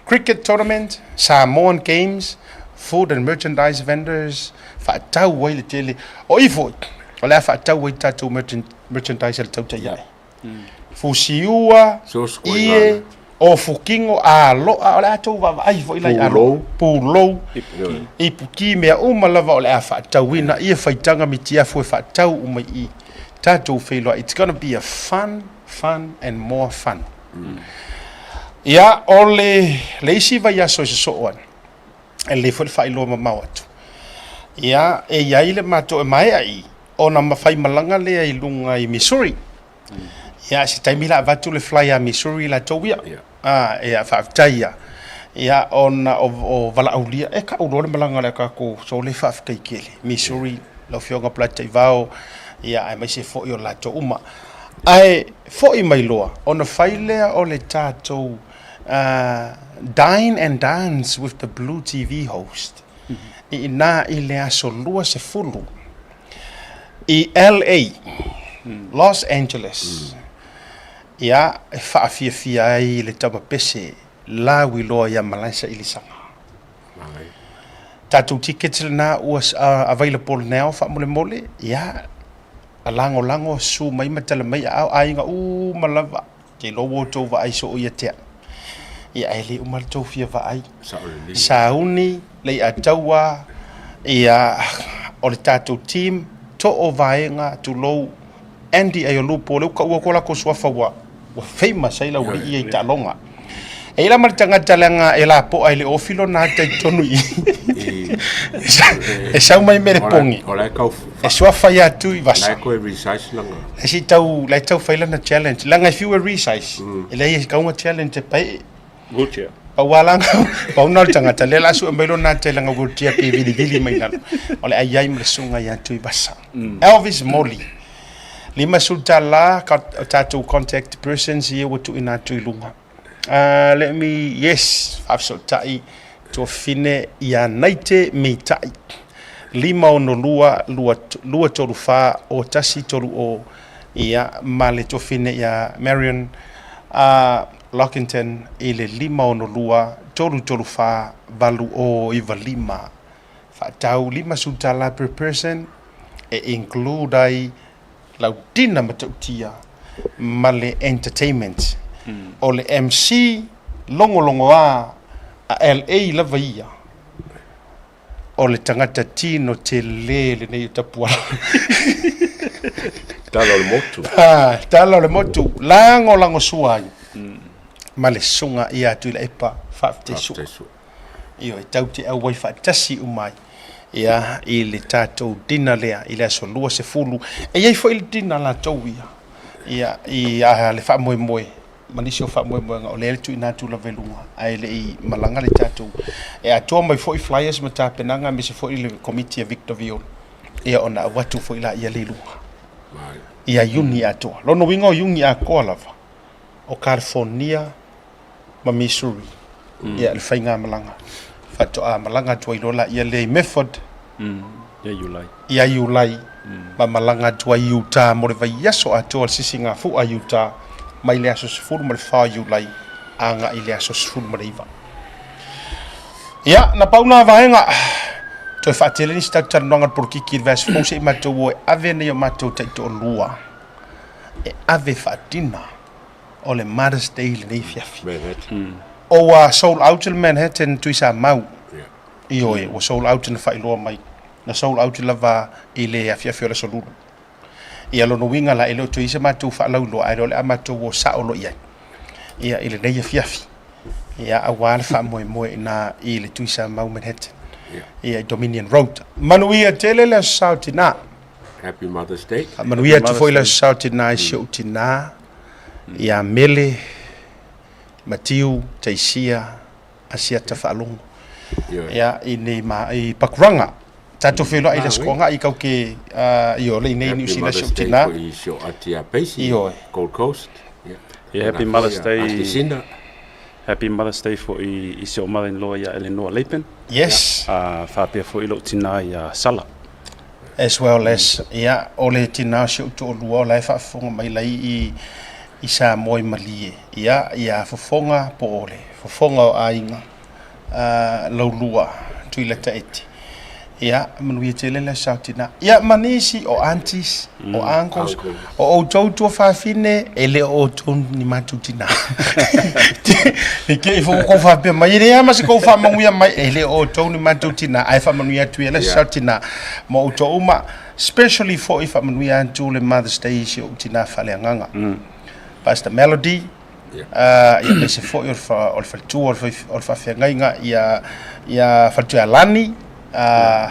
Cricket Tournament, Samoan Games, Food and Merchandise Vendors, faatau ai le tele. O i foi, o le a faatau ai tatou merchandise a le tautai ae. Fusiua, ie, ofukino, aloa, o le a tou vaavaai foi la i aloa. Pulou, ipuki, mea uma lava o le a faatauina ia faitaga mitiafu e faatau uma i i. Tatou feiloai. It's gonna be a fun, fun and more fun. Ia, o le, le isi vaiaso e sosoo ana, e lelei foi le faailoa mamao atu. Ia, e i ai le matou e maea i, ona faimalaga lea i luga i Missouri. Ia, se taimi la avatu le fly a Missouri latou ia. Ah, ia, faafetai ia. Ia, ona o, o valaaulia, e kau loa le malaga lea tatou, so le faafetai tele. Missouri, lau Afioga Polataivao, ia, aemaise foi o latou uma. Ae foi mai loa, ona fai lea o le tatou uh, Dine and Dance with the Blue TV host. I ina i le aso 20 i LA, Los Angeles. Ia, e faafiafia ai le tama pese lauiloa ia Malaesa Ilisaga. Tatou tickets lena ua available now faamolemole, ia, a lagolago susu mai ma tala mai aao aiga uma lava. Te iloa ua outou vaai soo ia te au. Ia ae le uma le tou fia vaai. Sauni, Leiataua, ia o le tatou team, too vaega, tulou, Andy Aiolupo, lea ua taua atu latou suafa ua ua famous ai le aualii ia i taaloga. E i ai la ma le tagata leaga e lapoa e le ofi lona ata i totonu i i. E sau mai me le pogi. E suafa ia Tuivasa. La e toe resize lana. E si tau, la e tau fai lana challenge. Leaga e fiu e resize. E leai e kauga challenge e pai. Wheelchair. Pau lava lana, pau na o le tagata, lea o le a sue mai lona ata i lana wheelchair pe vilivili mai lalo. O le ai ai ma le susuga ia Tuivasa. Elvis Moli. $50 ka tatou contact persons ia ua tuuina atu i luga. Let me, yes, faafesootai tuafafine ia Naite Mitai. 562 234 0130 ia ma le tuafafine ia Marion Lockington i le 562 334 8095. Faatau $50 per person e include ai lau dinner matautia ma le entertainment. O le MC logologoa a LA lava ia, o le tagata tino tele lenei o Tapuala. Tala o le motu. Ah, tala o le motu, lagolagosua ai ma le susuga ia Tuilaepa Faafetai Sua. Ioe, tatou te auai faatasi uma ai ia i le tatou dinner lea i le aso 20. E i ai foi le dinner a latou ia, ia i a, le faamoemoe ma nisi o faamoemoega o lea e tuuina atu lava i luga ae le i malaga le tatou. E atoa mai foi flyers ma tapenaga aemaise foi le komiti a Victor Viola ia ona avatu foi laia le i luga ia Iuni atoa. Lona uiga o Iuni atoa lava o California ma Missouri ia le faigamalaga faatoa malaga atu ai loa laia lea i Medford ia Iulai ia Iulai ma malaga atu ai i Utah mo le vaiaso atoa le sisigafua i Utah mai le aso 14 o Iulai agai i le aso 19. Ia, na pau na vaega toe faatele nisi tatou talanoaga i le polokiki i le vaiaso fou se i matou o e ave nei o matou taitoalua e ave faadina o le Mother's Day lenei afiafi. Manhattan. O ua sold out le Manhattan Tuisamau. Ioe, ua sold out na faailoa mai. Na sold out lava i le afiafi o le Aso Lulu. Ia lona uiga la, e le o toe i ai se matou faalauiloa, ae le o le a matou o sao loa i ai ia i lenei afiafi. Ia aua le faamoemoe i ina i le Tuisamau Manhattan. Ia i Dominion Road. Manuia tele le Aso Sa o Tina. Happy Mother's Day. Manuia atu foi le Aso Sa o Tina i si ou tina. Ia Mele, Matiu, Taisia, Asiata Faalogo. Ia, i nei ma, i Pakuranga. Tatou feiloai i le Aso Toonai kau ke ioe le i nei Niu Sila si ou tina. Happy Mother's Day foi i si o ati ia Peisi, Ioe. Gold Coast. Ia, Happy Mother's Day. Atisina. Happy Mother's Day foi i si ou mother-in-law ia Eleanor Lapen. Yes. Faapea foi lou tina ia Sala. As well as, ia, o le tina o si ou toalua o la e faafofoga mai lai i, i Samoa i Malie, ia, ia fofoga po o le fofoga o aiga, Laulua, Tuileta Eti. Ia, manuia tele le aso tina. Ia, ma nisi o aunties, o uncles, o outou tuafafine, e le o outou ni matou tina. I te i fo kou faapea mai, e leai lava ma se kou faamanuia mai, e le o outou ni matou tina, ae faamanuia atu ia le aso tina ma outou uma, especially foi faamanuia atu le Mother's Day i si ou tina faaleagaga. Pastor Melody, ia aemaise foi o le faletua o le faafeagaiga ia ia Faletuialani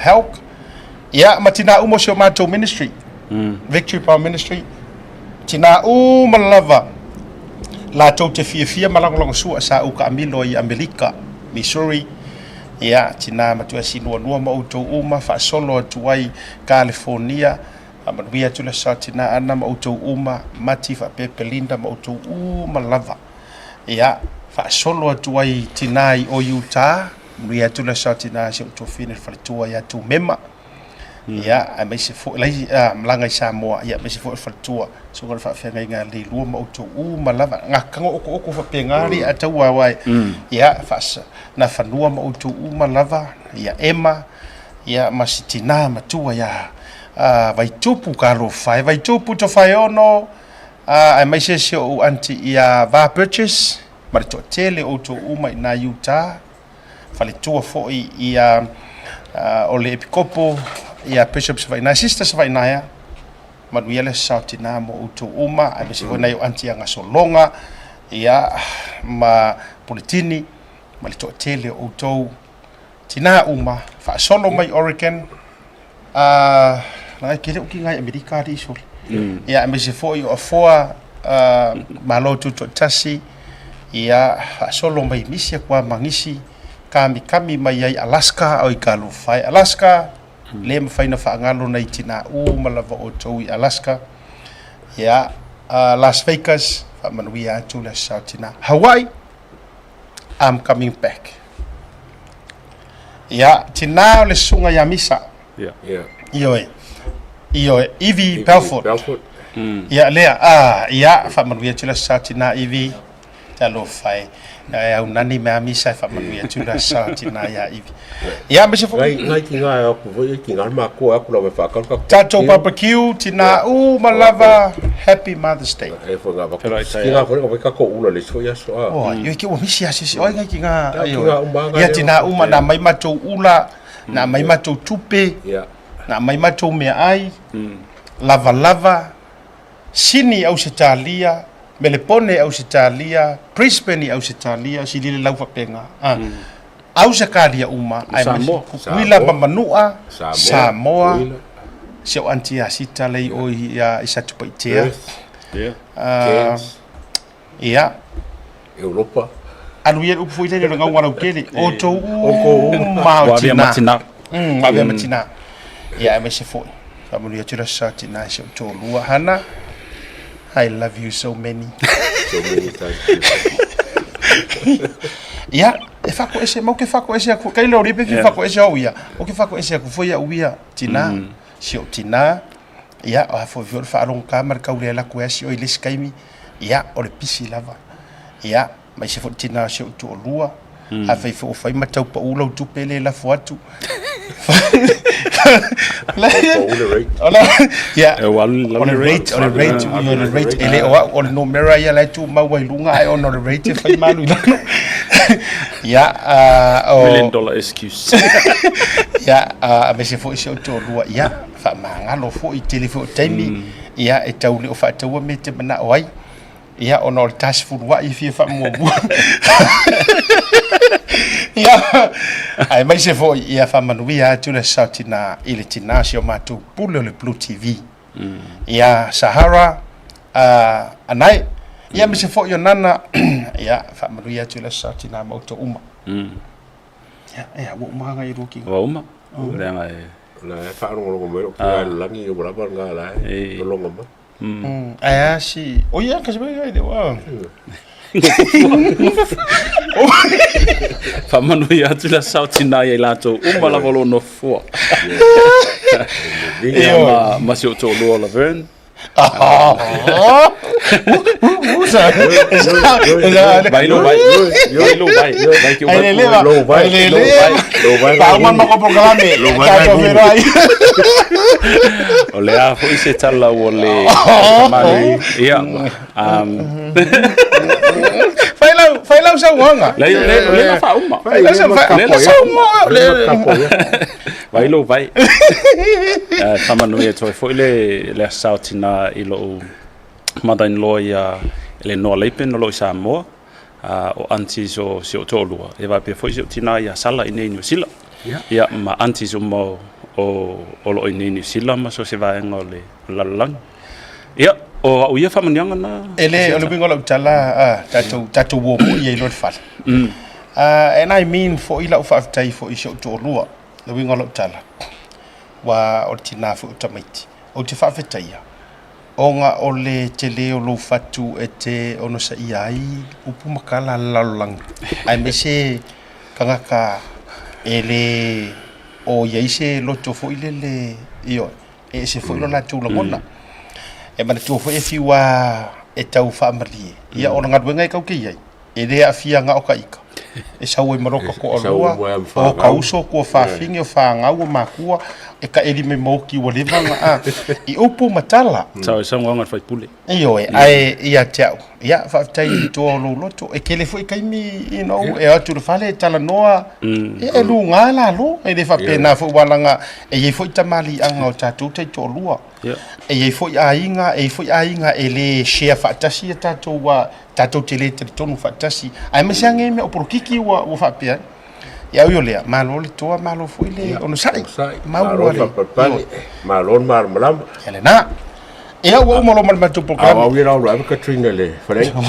Helk, ia ma tinā uma o si o matou ministry, Victory Power Ministry, tinā uma lava latou te fiafia ma lagolagosua sa ou kaamilo ai i Amerika, Missouri, ia tinā matua sinuanua ma outou uma faasolo atu ai Kalifonia, Faamanuia atu le aso tina Ana ma outou uma, Mati faapea Belinda ma outou uma lava. Ia, faasolo atu ai tina i o Utah, manuia atu le aso tina si ou tuafine le faletua ia Tumema. Ia, aemaise foi lai malaga i Samoa, ia aemaise foi le faletua, susuga i le faafeagaiga a Leilua ma outou uma lava. Gakaga okooko faapena alii a taua aua e, ia, faas, Nafanua ma outou uma lava, ia Emma, Ia ma si tinā matua ia Vaitupu ka alofa e Vaitupu Tofaeono aemaise si ou aunty ia Va Burgess ma le toatele o outou uma i nā Utah, faletua foi ia o le Epikopo ia Bishop Savainaea, Sister Savainaea, manuia le sao tinā mo outou uma aemaise foi nai ou aunty ia Gasologa ia ma Puletini ma le toatele o outou. Tinā uma, faasolo mai Oregon, a, leaga e tele uki ngai Amerika alii sole. Ia, aemaise foi o afoa, a, Malo Tutoatasi, ia, faasolo mai nisi aku ma nisi, kamikami mai ai Alaska, oi talofa e Alaska, le mafai ona faagalo nai tinā uma lava o outou i Alaska, ia, a, Las Vegas, faamanuia atu le aso tinā. Hawaii, I'm coming back. Ia, tinā o le susuga ia Misa. Ia. Ioe. Ioe, Ivy Belfort. Belfort. Ia, lea, ah, ia, faamanuia atu le aso sa tinā Ivy. Talofa e. E au nani me a Misa e faamanuia atu le aso sa tinā ia Ivy. Ia, me se fo. Ngai, ngai ki ngā aku foi, ki ngā mākua aku lau e whākau ka. Tātou barbecue, tinā uma lava, Happy Mother's Day. E foi ngā waka. Ki ngā whare, ka ko ula le foi aso. Oh, io ke ua misi a sisi, oi ngai ki ngā, ki ngā uma ngā. Ia tinā uma, nā mai matou ula, nā mai matou tupe, nā mai matou mea ai, lava lava, Sini Ausetalia, Melepone Ausetalia, Brisbane i Ausetalia, sili le lau faapena. Ausetalia uma, aemaise Tutuila ma Manua, Samoa, si ou aunty ia Sita lea i o i Satupaitea. Ia. Europa. Alu ia le upu foi lele o le gauga lautele. O tou uma o tina. Ua avea ma tina. Ia, aemaise foi. Faamanuia atu le aso sa tina i si ou toalua. Hana, I love you so many. So many times. Ia, e whakoese, mau ke whakoese aku, kai leo ripe fi whakoese au ia, o ke whakoese aku foi au ia, tina, si o tina, ia, o hafo fi o le whaalongo ka ma le kaule la ku e si o i lesi kaimi, ia, o le pisi lava, ia, mai se fo tina si o toalua, Afai foi ua fai ma tau pau lau tupe le lafo atu. O le rate, o le rate, o le rate, e le o au, o le numera ia la e tumau ai luga ae ona o le rate e fai ma alu i lalo. Ia, o... Million dollar excuse. Ia, aemaise foi si ou toalua, ia, faamagalo foi i tele foi o taimi, ia, e tau le o faataua mea e te manao ai. Ia, ona o le ta sefuluai e fia faamuamua. Ia, aemaise foi, ia faamanuia atu le sao tina i le tina o si o matou pule o le Blue TV. Ia, Sahara, Anae, Ia aemaise foi o Nana, ia, faamanuia atu i le Aso Sa Tinā ma outou uma. Ia, e, ua uma aga i lua kiga. Ua uma, leaga e. O la e faalogologo mai lou tina i le lagi, ua lava lena la e lologa mai. Ae a si, o ia kasi mai ai le ua. Faamanuia atu le Aso Sa o Tinā ia i latou uma lava o lo o nofoa. Ia ma si ou toalua o Laverne. Vai lo vai. Vai lo vai. Vai ke Ai le leva. Ai le leva. Pauma ma ko programe. Tatou feiloai. O le a foi se tala ua le tamali. Ia. Fai lau, fai lau saunoaga. Le le le na faauma. Fai lau saunoaga. Le saunoaga. Vai lou vai. Faamanuia atu ai foi le le Aso Sa o Tinā i lou mother-in-law ia Elenoa Leipen o lo o i Samoa, o aunties o si ou toalua, e faapea foi si ou tinā ia Sala i nei i Niu Sila. Ia ma aunties uma o o lo o i nei i Niu Sila ma so o se vaega o le lalolagi. Ia, o au ia faamanuiaga na. E le, o le uiga o lau tala, tatou, tatou o moi ai loa i le fale. And I mean foi lau faafetai foi i si ou toalua, le uiga o lau tala, ua o le tinā foi o tamaiti. Ou te faafetaia, ona o le tele o lou fatu e te onosaia ai upu ma tala a le lalolagi, aemaise tagata e le o i ai se loto foi lele, ioe, e ese foi lo latou lagona. E manatua foi e fiu a e tau faamalie, ia o le galuega e kau ke i ai, e le aafia na o ka ika. E sau ai ma loka toalua, o ka uso, kua fafine, o fanau, o makua, e kaʻeli mai ma oki ua leva ona a i upu ma tala. Sao e saunoaga a le faipule. Ioe, ae ia te au, ia, faafetai i le toa o lou loto. E tele foi taimi, you know, e o atu i le fale e talanoa, ia e luga lalo, e le faapena foi aua leaga e i ai foi tamaliiaga o tatou taitoalua. E i ai foi aiga, e i ai foi aiga e le share faatasi a tatou tatou te le talitonu faatasi, aemaise lava nei mea o polokiki ua faapea ai. Ia ui o lea, malo le toa, malo foi le onosai. Malo le faapalepale, malo le malamalama. Ia lena. Ia ua uma loa ma le matou polokalame. A o au ia la ua ave Katrina i le faleaiga.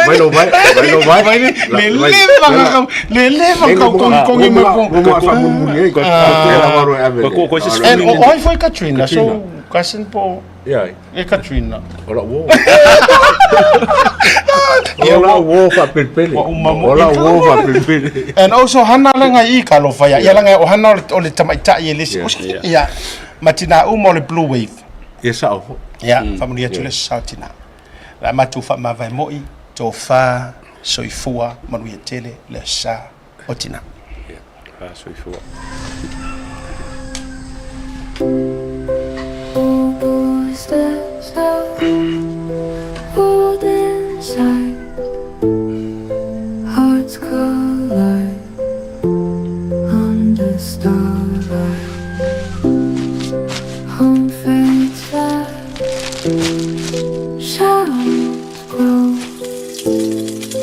Vai lou vai, vai lou vai. Vai le leva le leva kau kongi mai ko. Mo faamulimuli ai. And o ai foi Katrina, so cousin po. Ia. E Katrina. O lau uo. O lau uo faapelepele. O lau uo faapelepele. And also hana lenga i ka alofa ia. Ia lenga o hana o le tamaitai e le isi. Ia. Ma tina uma o le blue wave. Ia sao foi. Ia, faamanuia atu le Aso Sa o Tina. La matou faamavae moi, tofa, soifua, manuia tele le Aso Sa o Tina. Ia, soifua. Hearts collide under starlight. Home fades fast, shadows grow,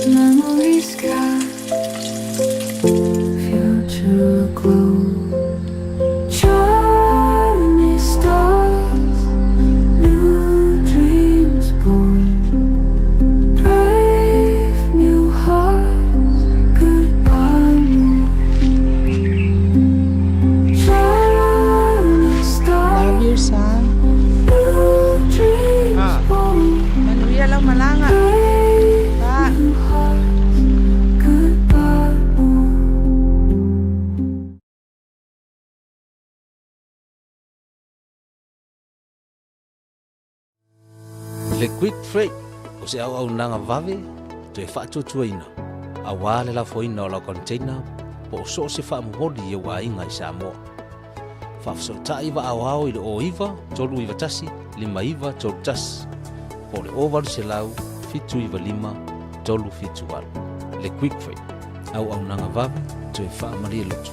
memories cast, future glow. Journey starts, new dreams born, brave new hearts. Goodbye, moon. Journey Love starts, you, son. new dreams born. Manuia lau malaga. Brave Pa. new hearts, goodbye, moon. Le Quick Freight o se auaunaga vave toe faatuatuaina auā le lafoina o lau container po o so o se faamomoli i ou aiga i Samoa. Faafesootai vaaoao i le 09 391 5931 po o le 0800 795 378. Le Quick Freight, auaunaga vave toe faamalie loto.